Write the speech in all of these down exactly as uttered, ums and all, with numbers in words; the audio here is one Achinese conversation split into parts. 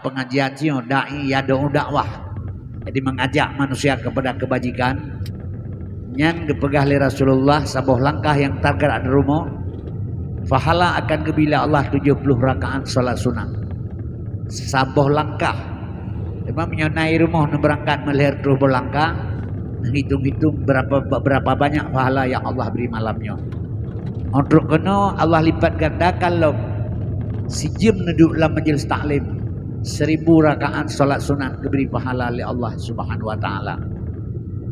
Pengajian nyoe da'i yad'u dakwah. Jadi mengajak manusia kepada kebajikan. Nyan geupeugah lé Rasulullah saboh langkah nyang tagrak di rumoh, pahala akan geubri lé Allah tujoh ploh rakaat salat sunat. Saboh langkah. Teuma meunyoe na i rumoh neubeurangkat meulhèe troh boh langkah, neuhitong-hitong berapa, berapa banyak pahala nyang Allah bri malam nyoe. Óh trok keunoe Allah lipat gandakan lom sijeuem neuduek lam majlis taklim, seribu rakaat salat sunat geubri pahala lé Allah Subhanahu wa Taala.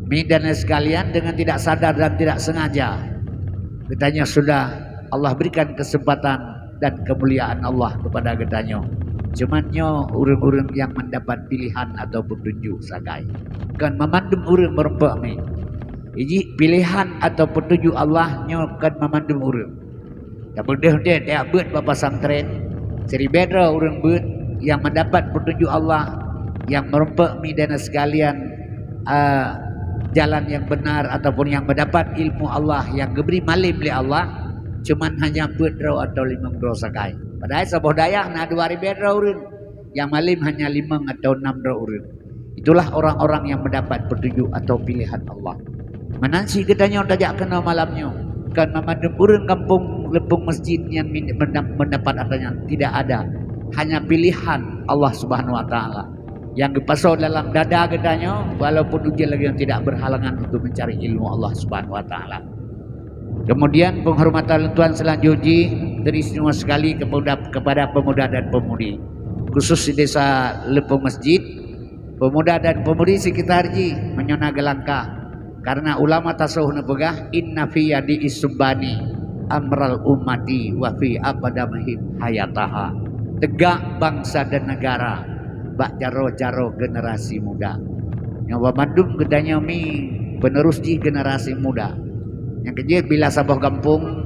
Mi dan sekalian, dengan tidak sadar dan tidak sengaja, geutanyoe sudah Allah berikan kesempatan dan kemuliaan Allah kepada geutanyoe. Cuman nyoe ureuëng-ureuëng nyang mendapat pilihan atau petunjuk sagai. Kon mamandum ureuëng meureumpok mi. Iji pilihan atau petunjuk Allah nyoe kon mamandum ureuëng. Tabeudôh deh, tiap beuet bak pesantren, siribèe droe ureuëng beuet nyang mendapat petunjuk Allah, nyang meureumpok mi dan sekalian, eh, jalan yang benar ataupun yang mendapat ilmu Allah yang geubri malem lé Allah, cuman hanya peuet droe atau limong droe sagai. Padahai saboh dayah na dua ribèe droe ureuëng, nyang malem hanya limong atau enam droe ureuëng. Itulah orang-orang yang mendapat petunjuk atau pilihan Allah. Meunan cit geutanyoe tajak keunoe malam nyoe, kon mamandum ureuëng gampông Leumpung Masjid nyan min-, mendap-, mendapat ata nyan, tidak ada. Hanya pilihan Allah Subhanahu wa Taala yang geupasoe dalam dada geutanyoe, walaupun ujian lagèe nyoe tidak berhalangan untuk mencari ilmu Allah Subhanahu wa Taala. Kemudian, penghormatan lôn tuan selanjut jih teristimewa sekali kepada, kepada pemuda dan pemudi, khusus di Desa Leumpung Masjid, pemuda dan pemudi sekitar jih meunyoe na geulangkah. Karena ulama tasawuf neupeugah, "Inna fi yadi isubani amral ummati wa fi aqdamihim hayataha." Tegak bangsa dan negara bak jaroe-jaroe generasi muda. Nyoe banmandum geutanyoe mi penerus jih generasi muda. Nyang keujeuet bila saboh gampông,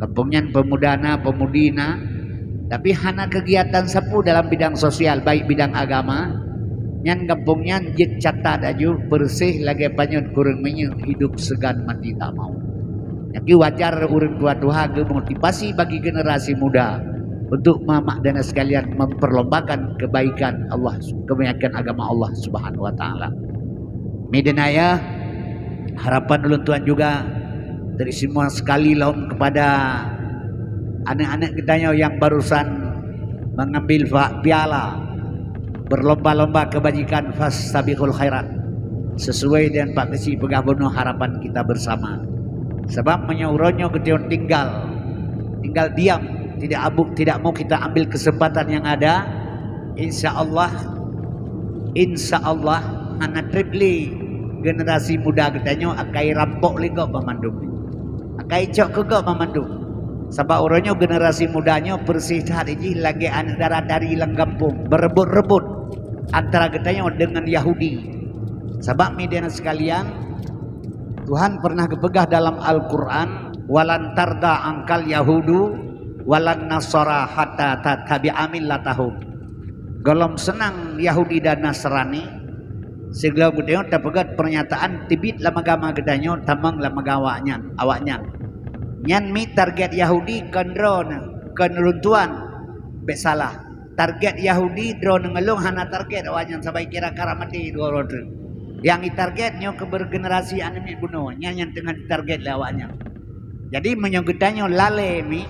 gampông nyan pemuda na, pemudi na, tapi hana kegiatan sapeue dalam bidang sosial, baik bidang agama, nyan gampông nyan jeuet catat aju, peureuseh lagèe panyöt kureueng minyeuk, hidup segan mati tak mau. Nyang keuh wajar ureuëng tuha-tuha geumotivasi bagi generasi muda untuk mamak dan sekalian memperlombakan kebaikan Allah, kebaikan agama Allah Subhanahu wa Taala. Mi dan ayah, harapan ulôn tuan juga teristimewa sekali lom kepada aneuk-aneuk geutanyoe nyang barusan mengambil fa-, piala berlomba-lomba kebajikan fastabiqul khairat, sesuai dengan Pak Geuchik peugah bunoe harapan kita bersama. Sabab meunyoe uroe nyoe geutanyoe tinggal, tinggal diam, tidak abu-, tidak mau kita ambil kesempatan yang ada, insya Allah, insya Allah hana treb lé generasi muda geutanyoe akai rampok lé gob banmandum. Akai cok keu gob banmandum. Sabab uroe nyoe generasi muda nyoe peureuseh that jih lagèe aneuk dara dari lam gampông, beureubot-reubot antara geutanyoe deungon Yahudi. Sabab mi dan sekalian, Tuhan pernah geupeugah dalam Al-Quran, "Walan tarda angkal yahudu walan nasara hatta tattabi'a millatahum." Gohlom seunang Yahudi dan Nasrani, sigohlom geutanyoe tapeugét pernyataan teubiet lam agama geutanyoe tamong lam agama awaknyan, awaknyan. Nyan mi target Yahudi kon droeneuh, kon lôn tuan, bék salah. Target Yahudi droeneuh ngon lôn hana target awaknyan sabai kira karamaté dua droe. Nyang itarget nyoe keu bergenerasi aneuk miet bunoe, nyan nyang teungoh itarget lé awaknyan. Jadi meunyoe geutanyoe lalé mi,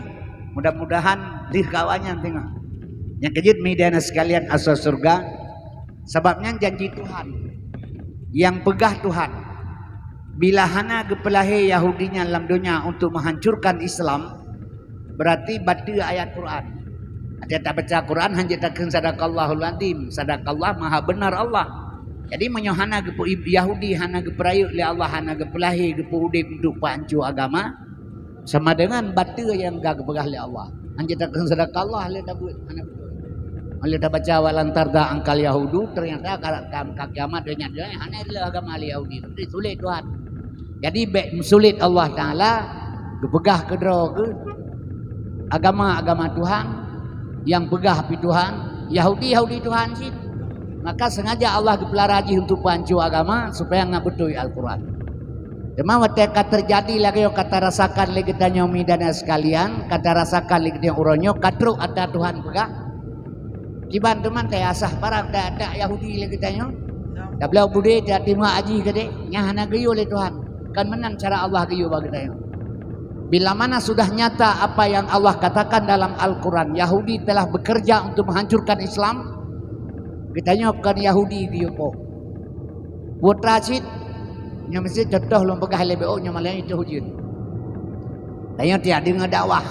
mudah-mudahan deuh keu awaknyan teungoh. Nyang keujeuet mi dan sekalian asoe syeuruga, sabab nyan janji Tuhan. Nyang peugah Tuhan, bila hana geupeulahé Yahudi nyan lam donya untuk menghancurkan Islam, berarti bateue ayat Quran. Até tabaca Quran hana jeuet takheun sadaqallahul azim, sadaqallah maha benar Allah. Jadi meunyoe hana geupeu-, Yahudi hana geupeureuyek lé Allah, hana geupeulahé, geupeu-udeb untuk peuhanco agama, sama dengan bateue nyang ka geupeugah lé Allah. Hana jeuet takheun sadaqallah lé tabeuet, hana beutôi. Lé tabaca walan tarda angkal yahudu, ternyata ka, ka, ka kiamat donya, donya hana lé agama lé Yahudi. Berarti sulet Tuhan. Jadi bék meusulet Allah Taala geupeugah keudroe keu agama-agama Tuhan, nyang peugah pih Tuhan, Yahudi-Yahudi Tuhan cit. Maka sengaja Allah geupeulara jih untuk peuhanco agama supaya ngat beutôi Al-Quran. Teuma watée ka teujadi lagée nyoe ka tarasakan lé geutanyoe mi dan sekalian, ka tarasakan lé geutanyoe uroe nyoe ka trok atra Tuhan peugah, Kiban teuma tayue asah barang dak-dak Yahudi lé geutanyoe. Tabloe budé, tatimeuak haji keudéh, nyan hana geuyue lé Tuhan. Kon meunan cara Allah geuyue bak geutanyoe. Bila mana sudah nyata apa yang Allah katakan dalam Al-Quran, Yahudi telah bekerja untuk menghancurkan Islam, geutanyoe kon Yahudi geuyue poh. Putra cit, nyoe meusti contoh lôn peugah lé B O nyoe malam nyoe ujeuen. Tanyoe tiap deungoe dakwah.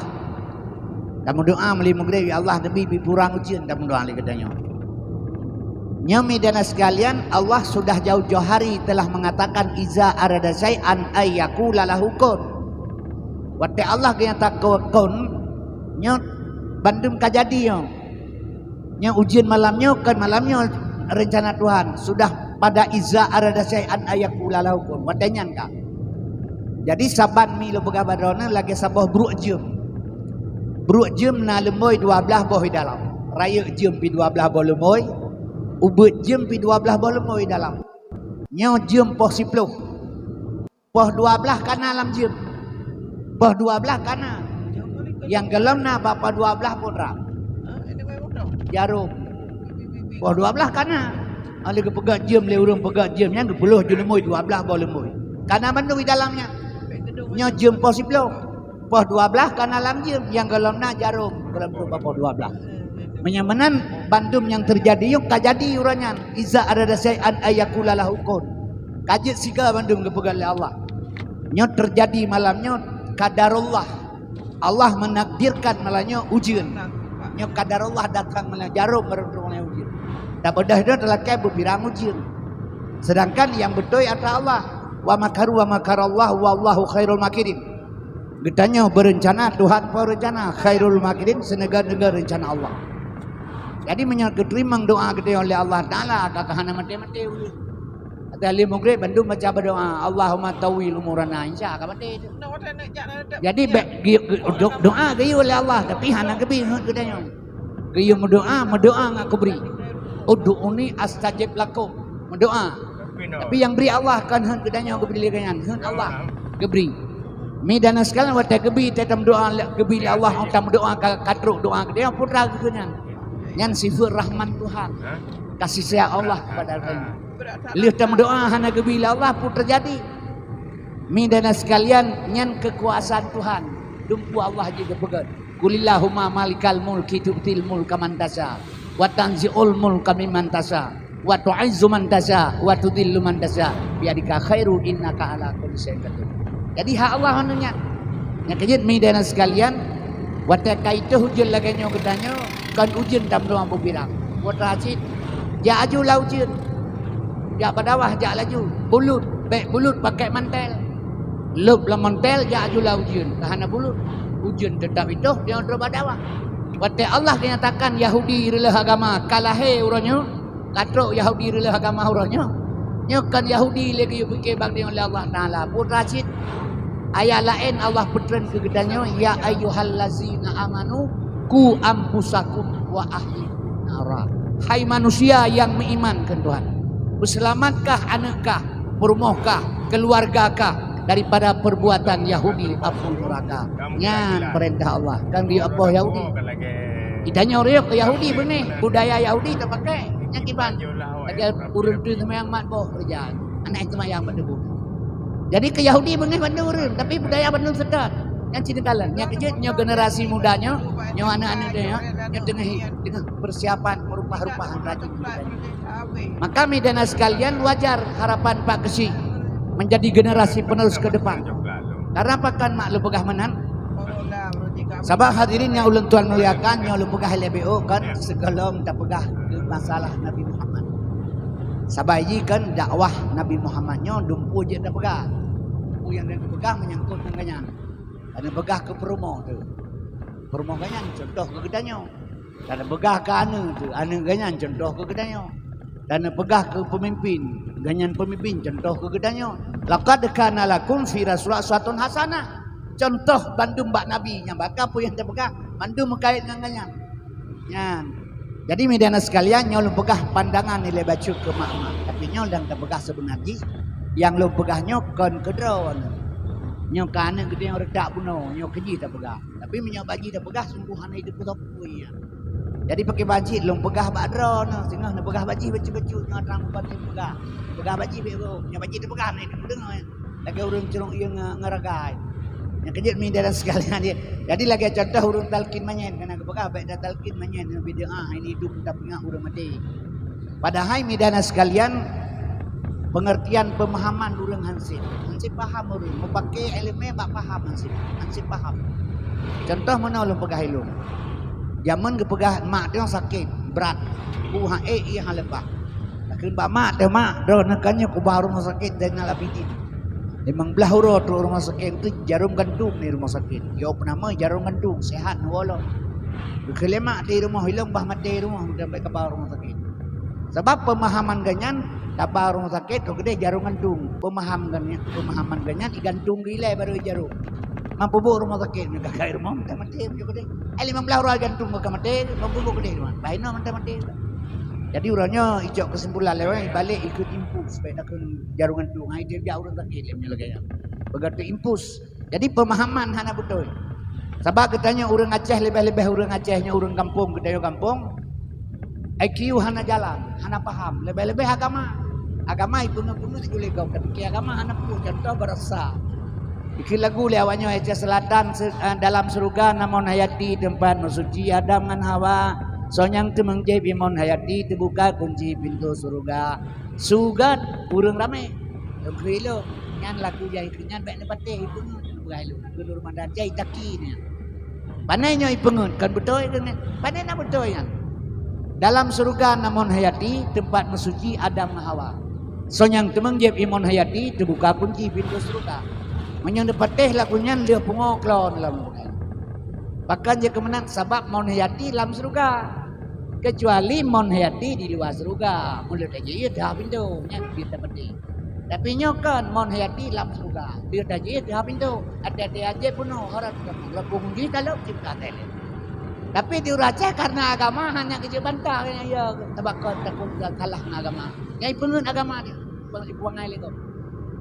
Tameudoa meuli meugreb, "Ya Allah, neubi, bi purang ujeuen," tameudoa lé geutanyoe. Nyoe, meudana sekalian, Allah sudah jauh-jauh hari telah mengatakan, "Iza arada syai'an ay yaqula lahu kun." Watée Allah geunyatakan kun, nyoe bandum ka jadi nyoe. Nyoe ujeuen malam nyoe, kon malam nyoe rencana Tuhan. Sudah pada iza arada syai'an ay yaqula lahu kun. Watée nyan ka. Jadi saban mi lôn peugah bak droeneuh lagée saboh bruek jeuem. Bruek jeuem na lumbôi dua blaih boh di dalam. Rayeuk jeuem pih dua blaih boh lumbôi, ubeut jeuem pih dua blaih boh lumbôi di dalam. Nyoe jeuem poh siploh. Poh dua blaih ka na lam jeuem. Poh dua blaih ka na. Nyang gohlom na bak poh dua blaih phon rab. Jarom. Poh dua blaih ka na. Óh lheueh geupeugét jeuem lé ureuëng peugét jeuem nyan geupeuloh ju lumbôi dua blaih boh lumbôi. Ka na bandum di dalam nyan. Nyoe jeuem poh siploh. Poh dua blaih ka na lam jeuem, nyang gohlom na jarom, gohlom trok bak poh dua blaih. Meunyoe meunan bandum nyang teujadi nyoe ka jadi uroe nyan, iza arada syai'an ay yaqula lahu kun. Ka jeuet sigoe bandum geupeugah lé Allah. Nyoe teujadi malam nyoe qadarullah. Allah menakdirkan malam nyoe ujeuen. Nyoe qadarullah datang malam jarom baru turun ujeuen. Tabeudah nyoe teulakée beubirang ujeuen. Sedangkan nyang beutôi atra Allah. Wa makaru wa makarallah wallahu khairul makirin. Geutanyoe beurencana, Tuhan peurencana, khairul makirin, seuneuga-neuga rencana Allah. Jadi meunyoe geuteurimong doa geutanyoe lé Allah Taala, ka hana maté-maté ulôn. Ateueh lheueh meugreb bandum baca beudoa, "Allahumma tawwil umurana," insya ka maté tu. Jadi bèk ge-, ge-, do-, doa geuyue lé Allah, tapi hana geubi ngon geutanyoe. Geuyue meudoa, meudoa ngon kubri. "Ud'uni astajib lakum." Meudoa. Tapi nyang bri Allah, kon heuet geutanyoe geubri lé geuhnyan, heuet Allah geubri. Meudana sekalian, watée geubi, teuh tameudoa lé, geubi lé Allah, tameudoa ka, ka trok doa geutanyoe, putra geuh nyan. Nyan sifeuet rahman Tuhan. Kasih sayang Allah kepada geutanyoe. Lheueh tameudoa hana geubi lé Allah, peue teujadi? Meudana sekalian, nyan keukuasaan Tuhan. Dumpeue Allah jih geupeugét. Qulillahumma malikal mulki tu'til mulka man tasya, wa tanzi'ul mulka mimman tasya, wa tu'izzu man tasya, wa tudhillu man tasya, biyadika khairu innaka ala kulli syai'in qadir. Jadi hak Allah anu nyan. Nyang keujeuet meudana sekalian, watée ka itôh ujeuen lagée nyoe geutanyoe, kon ujeuen tameudoa beubirang. Watée cit, jak aju lam ujeuen. Jak bak dawah, jak laju. Bulut, bèk bulut pakèk mantel. Lôb lam mantel, jak aju lam ujeuen. Ka hana bulut. Ujeuen teutap itôh, nyoe trok bak dawah. Watée Allah geunyatakan Yahudi reuleuh agama ka lahé uroe nyoe, ka trok Yahudi reuleuh agama uroe nyoe. Nyoe kon Yahudi lé geuyue pike bak nyoe lé Allah Taala. Putra cit, ayat laén Allah peutren keu geutanyoe, "Ya ayyuhallazina amanu, qu anfusakum wa ahlikum nara." Hai manusia nyang meuiman keu Tuhan, peuseulamatkah aneuëk kah, peurumoh kah, keuluwarga kah daripada peubuatan Yahudi apui nuraka. Nyan peurintah Allah, kon geuyue apoh Yahudi. Geutanyoe riôh keu Yahudi beungéh, budaya Yahudi tapakèk. Nyang kiban, lagée ureuëng teuh seumayang mat boh keureuja, aneuk seumayang mat debu. Jadi keu Yahudi beungéh bandum ureuëng, tapi budaya bandum seutôt. Nyang cit neukalon, nyang keujeuet nyoe generasi muda nyoe, nyoe aneuëk-aneuëk nyoe, nyoe teungoh, teungoh persiapan meurupah-rupah rajin. Maka meudana sekalian, wajar harapan Pak Geuchik menjadi generasi penerus ke depan. Karena pakon mak lôn peugah meunan? Sabab hadirin nyang ulôn tuan muliakan, nyoe lôn peugah lé B O kan, sigohlom tapeugah keu masalah Nabi Muhammad. Sabab jih kan dakwah Nabi Muhammad nyoe dumpeue jeuet tapeugah. Peue nyang tapeugah menyangkut ngon geuhnyan. Tapeugah keu peurumoh teuh. Peurumoh geuhnyan contoh keu geutanyoe. Tapeugah keu aneuëk teuh, aneuëk geuhnyan contoh keu geutanyoe. Tapeugah keu peumimpin, geuhnyan peumimpin contoh keu geutanyoe. Laqad kana lakum fi Rasulillah uswatun hasanah. Contoh bandum bak Nabi nyan, bak peue nyang tapeugah, bandum meukait ngon geuhnyan. Nyan. Jadi meudana sekalian, nyoe lôn peugah pandangan nilai bacut keu mak-mak. Tapi nyoe nyang tapeugah seubeuna jih, nyang lôn peugah nyoe kon keu droeneuh. Nyoe keu aneuëk geutanyoe reutak bunoe, nyoe keu jih tapeugah. Tapi meunyoe bak jih tapeugah, sunggoh hana jiteupeue sapeue nyan. Jadi pakriban cit lôn peugah bak droeneuh, singoh neupeugah bak jih bacut-bacut nyoe trang ubat lôn peugah. Peugah bak jih bak droe, nyoe bak jih teupeugah meunan, teupeugah lagèe ureueng curông ie ngon, ngon ragai. Nyang keujeuet meunyoe dan sekalian dia. Jadi lagèe contoh ureueng talkin manyèt, kana geupeugah bèk tatalkin manyèt, nyoe bid'ah, ini hidup tapeuingat ureueng maté. Padahai meunyoe dan sekalian, pengertian pemahaman ureueng hansip. Hansip paham ureueng, meupakè ileumèe bak paham hansip. Hansip paham. Contoh meunoe lôn peugah ilôn. Jameun geupeugah mak teuh sakét brat, bu han ék ie han leupah. Takheun bak mak teuh, "Mak, droeneuh ka nyoe kuba rumoh sakét Zainal Abidin. Limong blaih uroe trok rumoh sakét teuh jarom gantung di rumoh sakét. Yo peunamai jarom gantung, sehat neuwoe lom." Geukheun lé mak di rumoh, ilôn bah maté rumoh, meuteumé kaba rumoh sakét. Sabab pemahaman geuh nyan, taba rumoh sakét, keu keudeh jarom gantung. Pemahaman geuh nyan, pemahaman geuh nyan, igantung geuh ilèe barô jarom. Meupubuet rumoh sakét, meugagai rumoh, meuteumé maté, meuteumé keudeh. Eh, limong blaih uroe gantung ka maté, meupubuet keudeh rumoh. Bah inoe meuteumé maté. Jadi uroe nyoe icok kesimpulan lé, ibalek ikheun impus, bèk takheun jarom gantung. Hai dia jak ureueng sakét lé meunyoe lagèe nyan. Beugöt impus. Jadi pemahaman hana beutôi. Sabab geutanyoe ureueng Aceh, leubeh-leubeh ureueng Aceh nyoe ureueng gampông, geutanyoe gampông, I Q hana jalan, hana paham, leubeh-leubeh agama. Agama ipeungeut-peungeut ju lé gob, tapi keu agama hana peue, contoh baroesa. Dikheun lagu lé awak nyoe Aceh Selatan, se-, eh, dalam surga na Mon Hayati tempat meusuci Adam ngon Hawa. Soe nyang teumeung jieb ie Mon Hayati teubuka kunci pintoe surga. Sugat ureueng ramé. Lôn kheun ilôn, nyan lagu nyang keu nyan bèk neupatéh ipeungeut, peugah ilôn, keu Nur Ramadan jai taki nyan. Pané nyoe ipeungeut, kon beutôi keu nyan. Pané na beutôi nyan. Dalam surga na Mon Hayati, tempat meusuci Adam ngon Hawa. Soe nyang teumeung jieb ie Mon Hayati, teubuka kunci pintoe surga. Meunyoe neupatéh lagu nyan lheueh pungo klon lam bukai. Pakon jeuet keu meunan, sabab Mon Hayati lam surga. Kecuali Mon Hayati di luwa surga, meuleuet tajih teuhah pintoe, nyan pih teupeuteng. Tapi nyoe kon Mon Hayati lam surga, leuet tajih teuhah pintoe. Até-até ajaéb bunoe, orang teuka meulapong jih talop cit ka teuh lé. Tapi di ureueng Aceh karena agama hana geujeuet bantah, ya, sabab kon takot kalah ngon agama. Nyang ipeungeut agama dia, buang, buang air lé gob.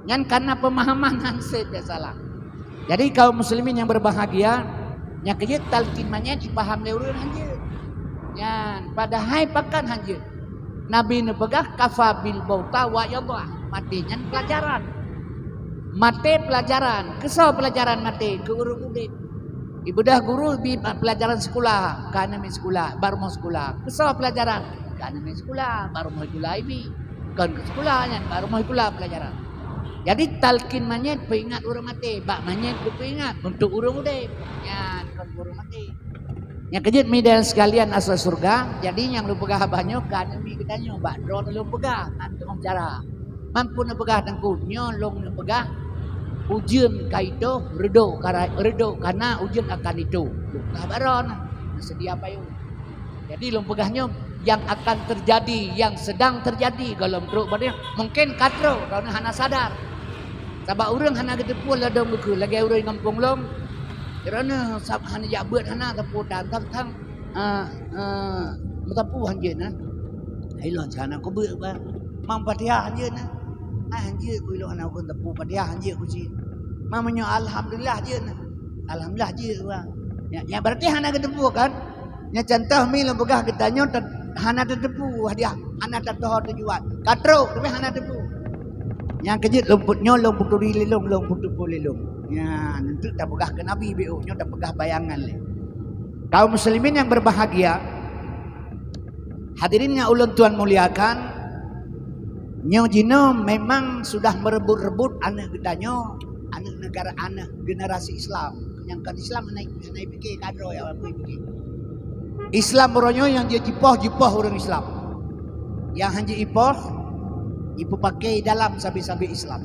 Nyan karena pemahaman hansét dia salah. Jadi kaum muslimin yang berbahagia, nyang keujeuet talkin manyét ipaham lé ureueng hanjeuet. Nyan padahai pakon hanjeuet. Nabi neupeugah, "Kafa bil mauta wa'idha." Maté nyan pelajaran. Maté pelajaran. Keu soe pelajaran maté? Keu ureueng udép. Ibeudôh guru bi pelajaran sikula, ka aneuk miet sikula, bak rumoh sikula. Keu soe pelajaran? Keu aneuk miet sikula, bak rumoh sikula ibi. Kon keu sikula nyan, bak rumoh sikula pelajaran. Jadi talkin manyét peuingat ureueng maté, bak manyét geupeuingat untuk ureueng udép. Nyan kon ureueng maté. Nyang keujeuet meunyoe dan sekalian asoe syeuruga, jadi nyang lôn peugah haba nyoe ka aneuk miet geutanyoe, bak droeneuh lôn peugah, ngon teungoh cara. Mampu neupeugah teungku, nyoe lôn neupeugah, ujeuen ka itôh, reudôk ka ra-, reudôk ka na, ujeuen akan itôh. Lôn peugah bak droeneuh, neuseudia payong. Jadi lôn peugah nyoe, yang akan terjadi, yang sedang terjadi gohlom trok bak droeneuh, mungken ka trok, droeneuh hana sadar. Sabab ureueng hana geuteupeue ladôm geukheun, lagèe ureueng gampông lôn, droeneuh sab-, hana jak beuet hana, teupeu tan, tan, tan, ah, ah, meuteupeu hanjeuet na. Hai lôn sana kubeuet ba. Mam Fatihah hanjeuet na. Ah, hanjeuet ku ilôn hana kon teupeu Fatihah hanjeuet ku cit. Mam meunyoe alhamdulillah jeuet na. Alhamdulillah jeuet ba. Ya, ya berarti hana geuteupeue kan? Nyan contoh mi lôn peugah geutanyoe te-, hana tateupeue hadiah, hana tateuho tujuan. Ka trok tapi hana teupeue. Nyang keujeuet lôn put-, nyoe lôn peuturi lé lôn, lôn peuteupeue lé lôn. Nyan, untuk tapeugah keu Nabi B O, nyoe tapeugah bayangan lé. Kaum muslimin yang berbahagia, hadirin nyang ulôn tuan muliakan, nyoe jinoe memang sudah merebut-rebut aneuk geutanyoe, aneuk negara, aneuk generasi Islam. Nyang kon Islam hana, hana ipike kadroe ya, apa ipike. Islam uroe nyoe nyang jeuet jipoh, jipoh ureueng Islam. Nyang han jeuet ipoh, ipeupaké dalam sabe-sabe Islam.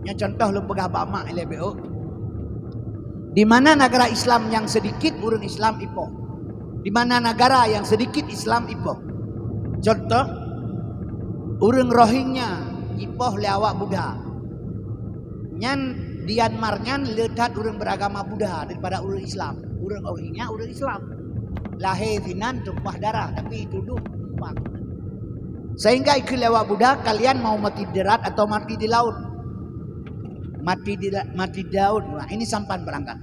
Nyoe contoh lôn peugah bak mak ilèe B O. Di mana negara Islam yang sedikit ureueng Islam ipoh. Di mana negara yang sedikit Islam ipoh. Contoh, ureueng Rohingya ipoh lé awak Buddha. Nyan di Myanmar nyan le that ureueng beragama Buddha daripada ureueng Islam. Ureueng Rohingya ureueng Islam. Lahé sinan tumpah darah, tapi tuduh tumpah. Sehingga ikheun lé awak Buddha, "Kalian mau mati di darat atau mati di laut?" Mati di la-, mati di laut. Nah, ini sampan berangkat.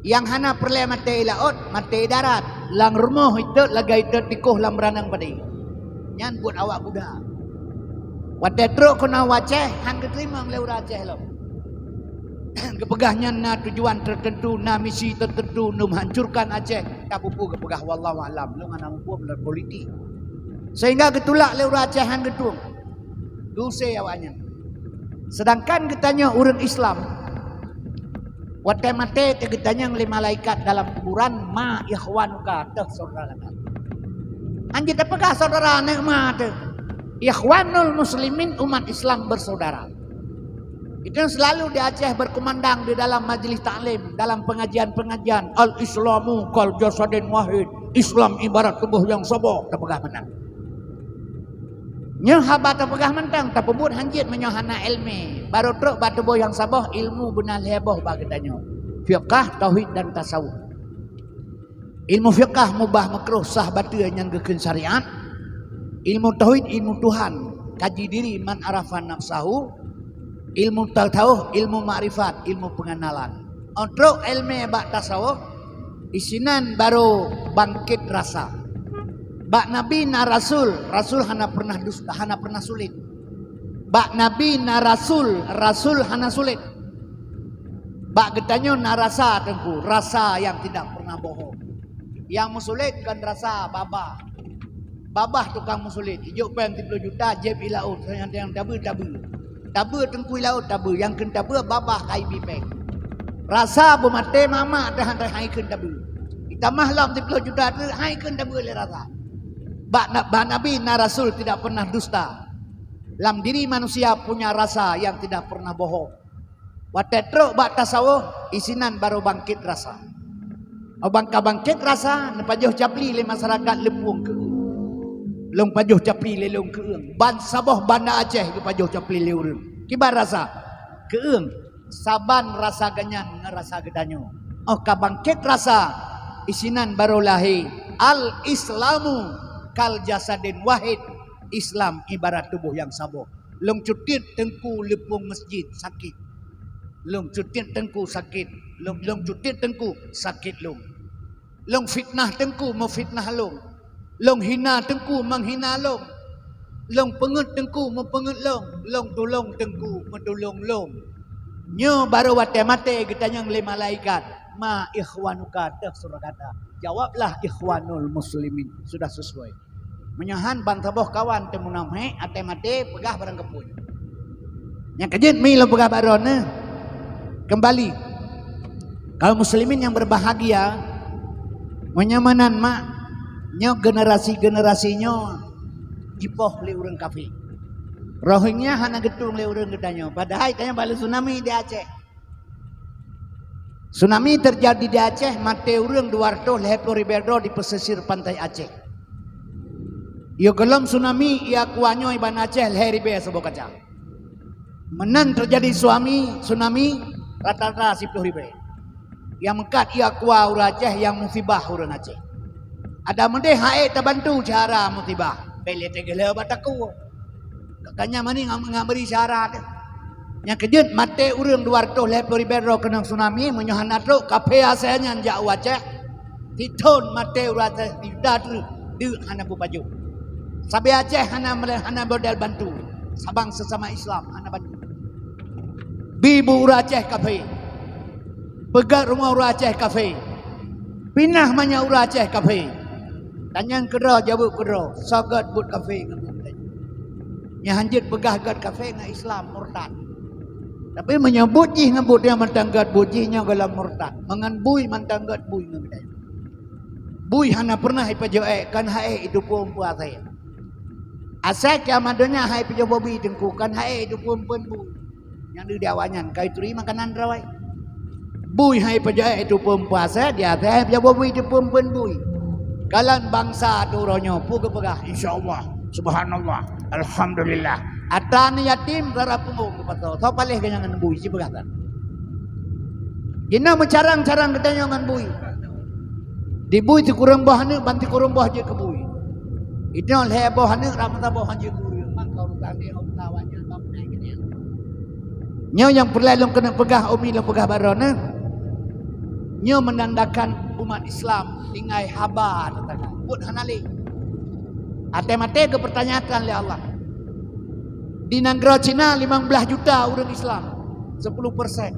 Nyang hana peureulèe maté i laôt, maté i darat. Lam rumoh itot lagée itot tikoh lam beurangkang padé. Nyan buet awak Buddha. Watée trok keunoe u Aceh, han geuteurimong lé ureuëng Aceh lom. Geupeugah nyan na tujuan teuteuntu, na misi teuteuntu, neumeuhancurkan Aceh. Tapi peue geupeugah, wallahu alam, lôn hana muphom lam politik. Sehingga geutulak lé ureuëng Aceh han geutueng. Geuusé awaknyan. Sedangkan geutanyoe ureuëng Islam, watée maté teugeutanyong lé malaikat dalam kuburan, "Ma ikhwanuka, teuh syedara gata." Han jeuet tapeugah syedara aneuëk ma teuh. Ikhwanul muslimin, umat Islam bersaudara. Itu yang selalu di Aceh berkumandang di dalam majlis taklim, dalam pengajian-pengajian, "Al-Islamu kal jasadin wahid." Islam ibarat tuboh nyang saboh, tapeugah meunan. Nyoe haba tapeugah mantong, tapeubuet han jeuet meunyoe hana iéleumé. Barô trok bak tuboh nyang saboh, ilmu beuna lhée boh bak geutanyoe. Fiqah, tauhid dan tasawuf. Ilmu fiqah mubah meukruh sah bateue nyang geukheun syariat. Ilmu tauhid, ilmu Tuhan, kaji diri man arafa nafsahu. Ilmu tasawuf, ilmu makrifat, ilmu pengenalan. Óh trok iéleumé bak tasawuf, isinan barô bangkét rasa. Bak nabi na rasul, rasul hana pernah dusta, hana pernah sulit. Bak nabi na rasul, rasul hana sulit. Bak geutanyoe na rasa teungku, rasa yang tidak pernah bohong. Yang meusulet kon rasa babah. Babah tukang meusulet, ijok péng tiplôh juta, jieb i laôt, nyang tabeue, tabeue. Tabeue teungku i laôt, tabeue, nyang kheun tabeue babah ka ibi péng. Rasa beumaté mamak teuh han kheun tabeue. Itamah lom tiplôh juta teuh han kheun tabeue lé rasa. Bak na-, bak nabi na rasul tidak pernah dusta. Lam diri manusia punya rasa yang tidak pernah bohong. Watée trok bak tasawuf, isinan barô bangkét rasa. Óh ban ka bangkét rasa, neupajoh capli lé masyarakat leupueng keueung. Lôn pajoh capli lé lôn keueung. Ban saboh Banda Aceh geupajoh capli lé ureuëng. Kiban rasa? Keueung. Saban rasa geuhnyan ngon rasa geutanyoe. Óh ka bangkét rasa, isinan barô lahé. Al-Islamu kal jasadin wahid. Islam ibarat tuboh nyang saboh. Lôn cutiet teungku leupueng masjid sakét. Lôn cutiet teungku sakét. Lôn, lôn cutiet teungku sakét lôn. Lôn fitnah teungku meufitnah lôn. Lôn hina teungku meuhina lôn. Lôn peungeuet teungku meupeungeuet lôn. Lôn tulông teungku meutulông lôn. Nyoe barô watée maté geutanyong lé malaikat, "Ma ikhwanuka, teuh syedara gata?" Jawablah, "Ikhwanul muslimin." Sudah sesuai. Meunyoe han ban saboh kawan teuh meunan hék, até maté peugah barang keupeue. Nyang keujeuet mi lôn peugah bak droeneuh, keumbali. Kaum muslimin nyang berbahagia, meunyoe meunan mak, nyoe generasi-generasi nyoe jipoh lé ureuëng kafé. Rohingya hana geutueng lé ureuëng geutanyoe, padahai tanyoe bak lé tsunami di Aceh. Tsunami terjadi di Aceh, maté ureuëng dua ratus lhée ploh ribée droe di pesisir pantai Aceh. Yo gohlom tsunami, i Aqua nyoe iban Aceh lhée ribée saboh kaca. Meunan terjadi tsunami, tsunami rata-rata siplôh ribée. Nyang meukat i Aqua ureuëng Aceh, nyang musibah ureuëng Aceh. Adak meudeh han ék tabantu syedara musibah, bék lé teugeuleu bak takue. Kakanya mani ngam-, ngambri syedara teuh. Nyang keujeuet maté ureuëng dua ratus lhée ploh ribée droe keunong tsunami, meunyoe hana trok kafé asai nyan jak u Aceh, sithon maté ureuëng Aceh sijuta treuk, deuk hana beupajoh. Sabe Aceh hana mele-, hana model bantu, sabang sesama Islam hana bantu. Bi bu ureuëng Aceh kafé. Peugét rumoh ureuëng Aceh kafé. Pinah manyak ureuëng Aceh kafé. Tanyong keudroe, jaweueb keudroe, soe gét buet kafé ngon buet geutanyoe. Nyan han jeuet peugah gét kafé ngon Islam, murtad. Tapi meunyoe buet jih ngon buet nyoe mantong gét buet jih, nyoe gohlom murtad. Meungon bui mantong gét bui ngon geutanyoe. Bui hana pernah ipajoh ék, kon han ék itupeue-upeue asai. Asai kiamat donya han ék ipajoh bobi teungku, kon han ék itupeue-upeue bui. Nyang di awaknyan ka ituri makanan rawai. Bui han ipajoh ék itupeue-upeue asai, di asai han ipajoh bobi itupeue-upeue bui. Kalon bansa teuh uroe nyoe peue geupeugah, "Insya Allah, subhanallah, alhamdulillah." Atra aneuk yatim rara punggong geupasoe, soe paléh geuhnyan ngon bui, sipeugah that. Jinoe meucarang-carang geutanyoe ngon bui. Di bui sikureueng boh aneuk, ban sikureueng boh jeuet keu bui. Inoe lhée boh aneuk, ram saboh han jeuet keu ureuëng. Maka urusan dia, urusan awaknyan, bak meunan geutanyoe. Nyoe nyang peureulée lôn keuneuk peugah, umi lôn peugah bak droeneuh. Nyoe meunandakan umat Islam tinggai haba teuka. Buet hana lé. Até maté geupeurtanyakan lé Allah. Di nanggroe Cina limong blaih juta ureuëng Islam, sepuluh persen.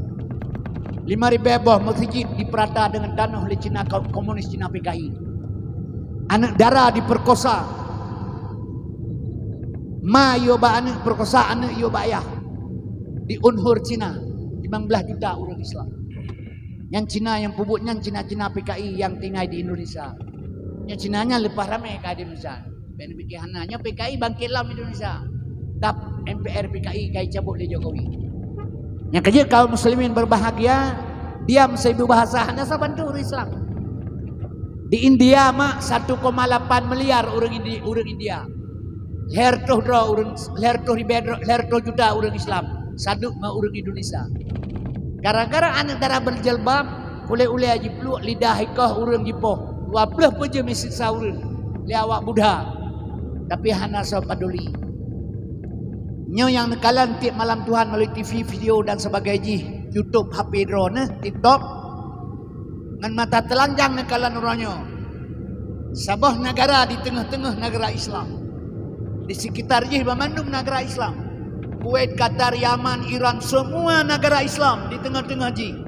Lima ribée boh meuseujid dipeurata deungon tanoh lé Cina ko-, komunis Cina P K I. Aneuëk dara dipeurkosa. Ma yue bak aneuëk, peurkosa aneuëk yue bak ayah. Di unhur Cina, limong blaih juta ureuëng Islam. Nyan Cina nyang peubuet nyan Cina-Cina P K I nyang tinggai di Indonesia. Nyan Cina nyan leupah ramé ka di Indonesia. Bèk neupike hana. Nyoe P K I bangkét lom Indonesia. Dap M P R P K I ka jicabot lé Jokowi. Nyang keujeuet kaum muslimin berbahagia, diam seribu bahasa hana saban tu ureuëng Islam. Di India mak satu koma lapan miliar ureuëng Indi-, ureuëng India. Lhèe reutôh droe ureuëng, lhèe reutôh ribèe droe, lhèe reutôh juta ureuëng Islam, saduek ngon ureuëng Indonesia. Gara-gara aneuëk dara berjilbab, ulèe-ulèe jipluek, lidah ikoh ureuëng jipoh, dua ploh peuet jeuem jisiksa ureuëng lé awak Buddha, tapi hana soe paduli. Nyoe nyang neukalon tieb malam Tuhan melalui T V, video dan sebagainya jih, YouTube, H P droeneuh, TikTok, ngon mata teulanjang neukalon uroe nyoe. Saboh negara di teungoh-teungoh negara Islam. Di sekitar jih banmandum negara Islam. Kuwait, Qatar, Yaman, Iran, semua negara Islam di teungoh-teungoh jih.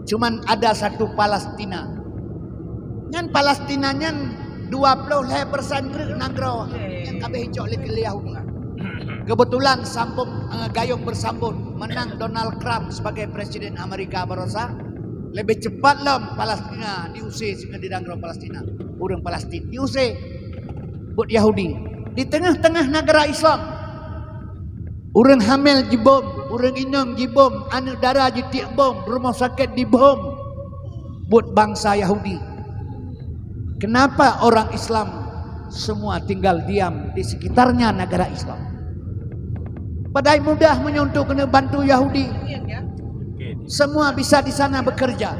Cuman ada satu Palestina. Nyan Palestina nyan dua ploh lhèe persen treuk nanggroe nyang ka abéh icok lé, lé Yahudi. Kebetulan sambung, eh, gayung bersambut, menang Donald Trump sebagai presiden Amerika barosa, lebih cepat lom Palestina diusé singoh di nanggroe Palestina. Ureuëng Palestina diusé buet Yahudi. Di teungoh-teungoh negara Islam, ureuëng hamil jibom, ureuëng inong jibom, aneuëk dara jitiek bom, rumoh sakét dibom. Buet bansa Yahudi. Kenapa orang Islam semua tinggal diam di sekitarnya negara Islam? Padahai mudah meunyoe untuk keuneuk bantu Yahudi. Semua bisa di sana bekerja.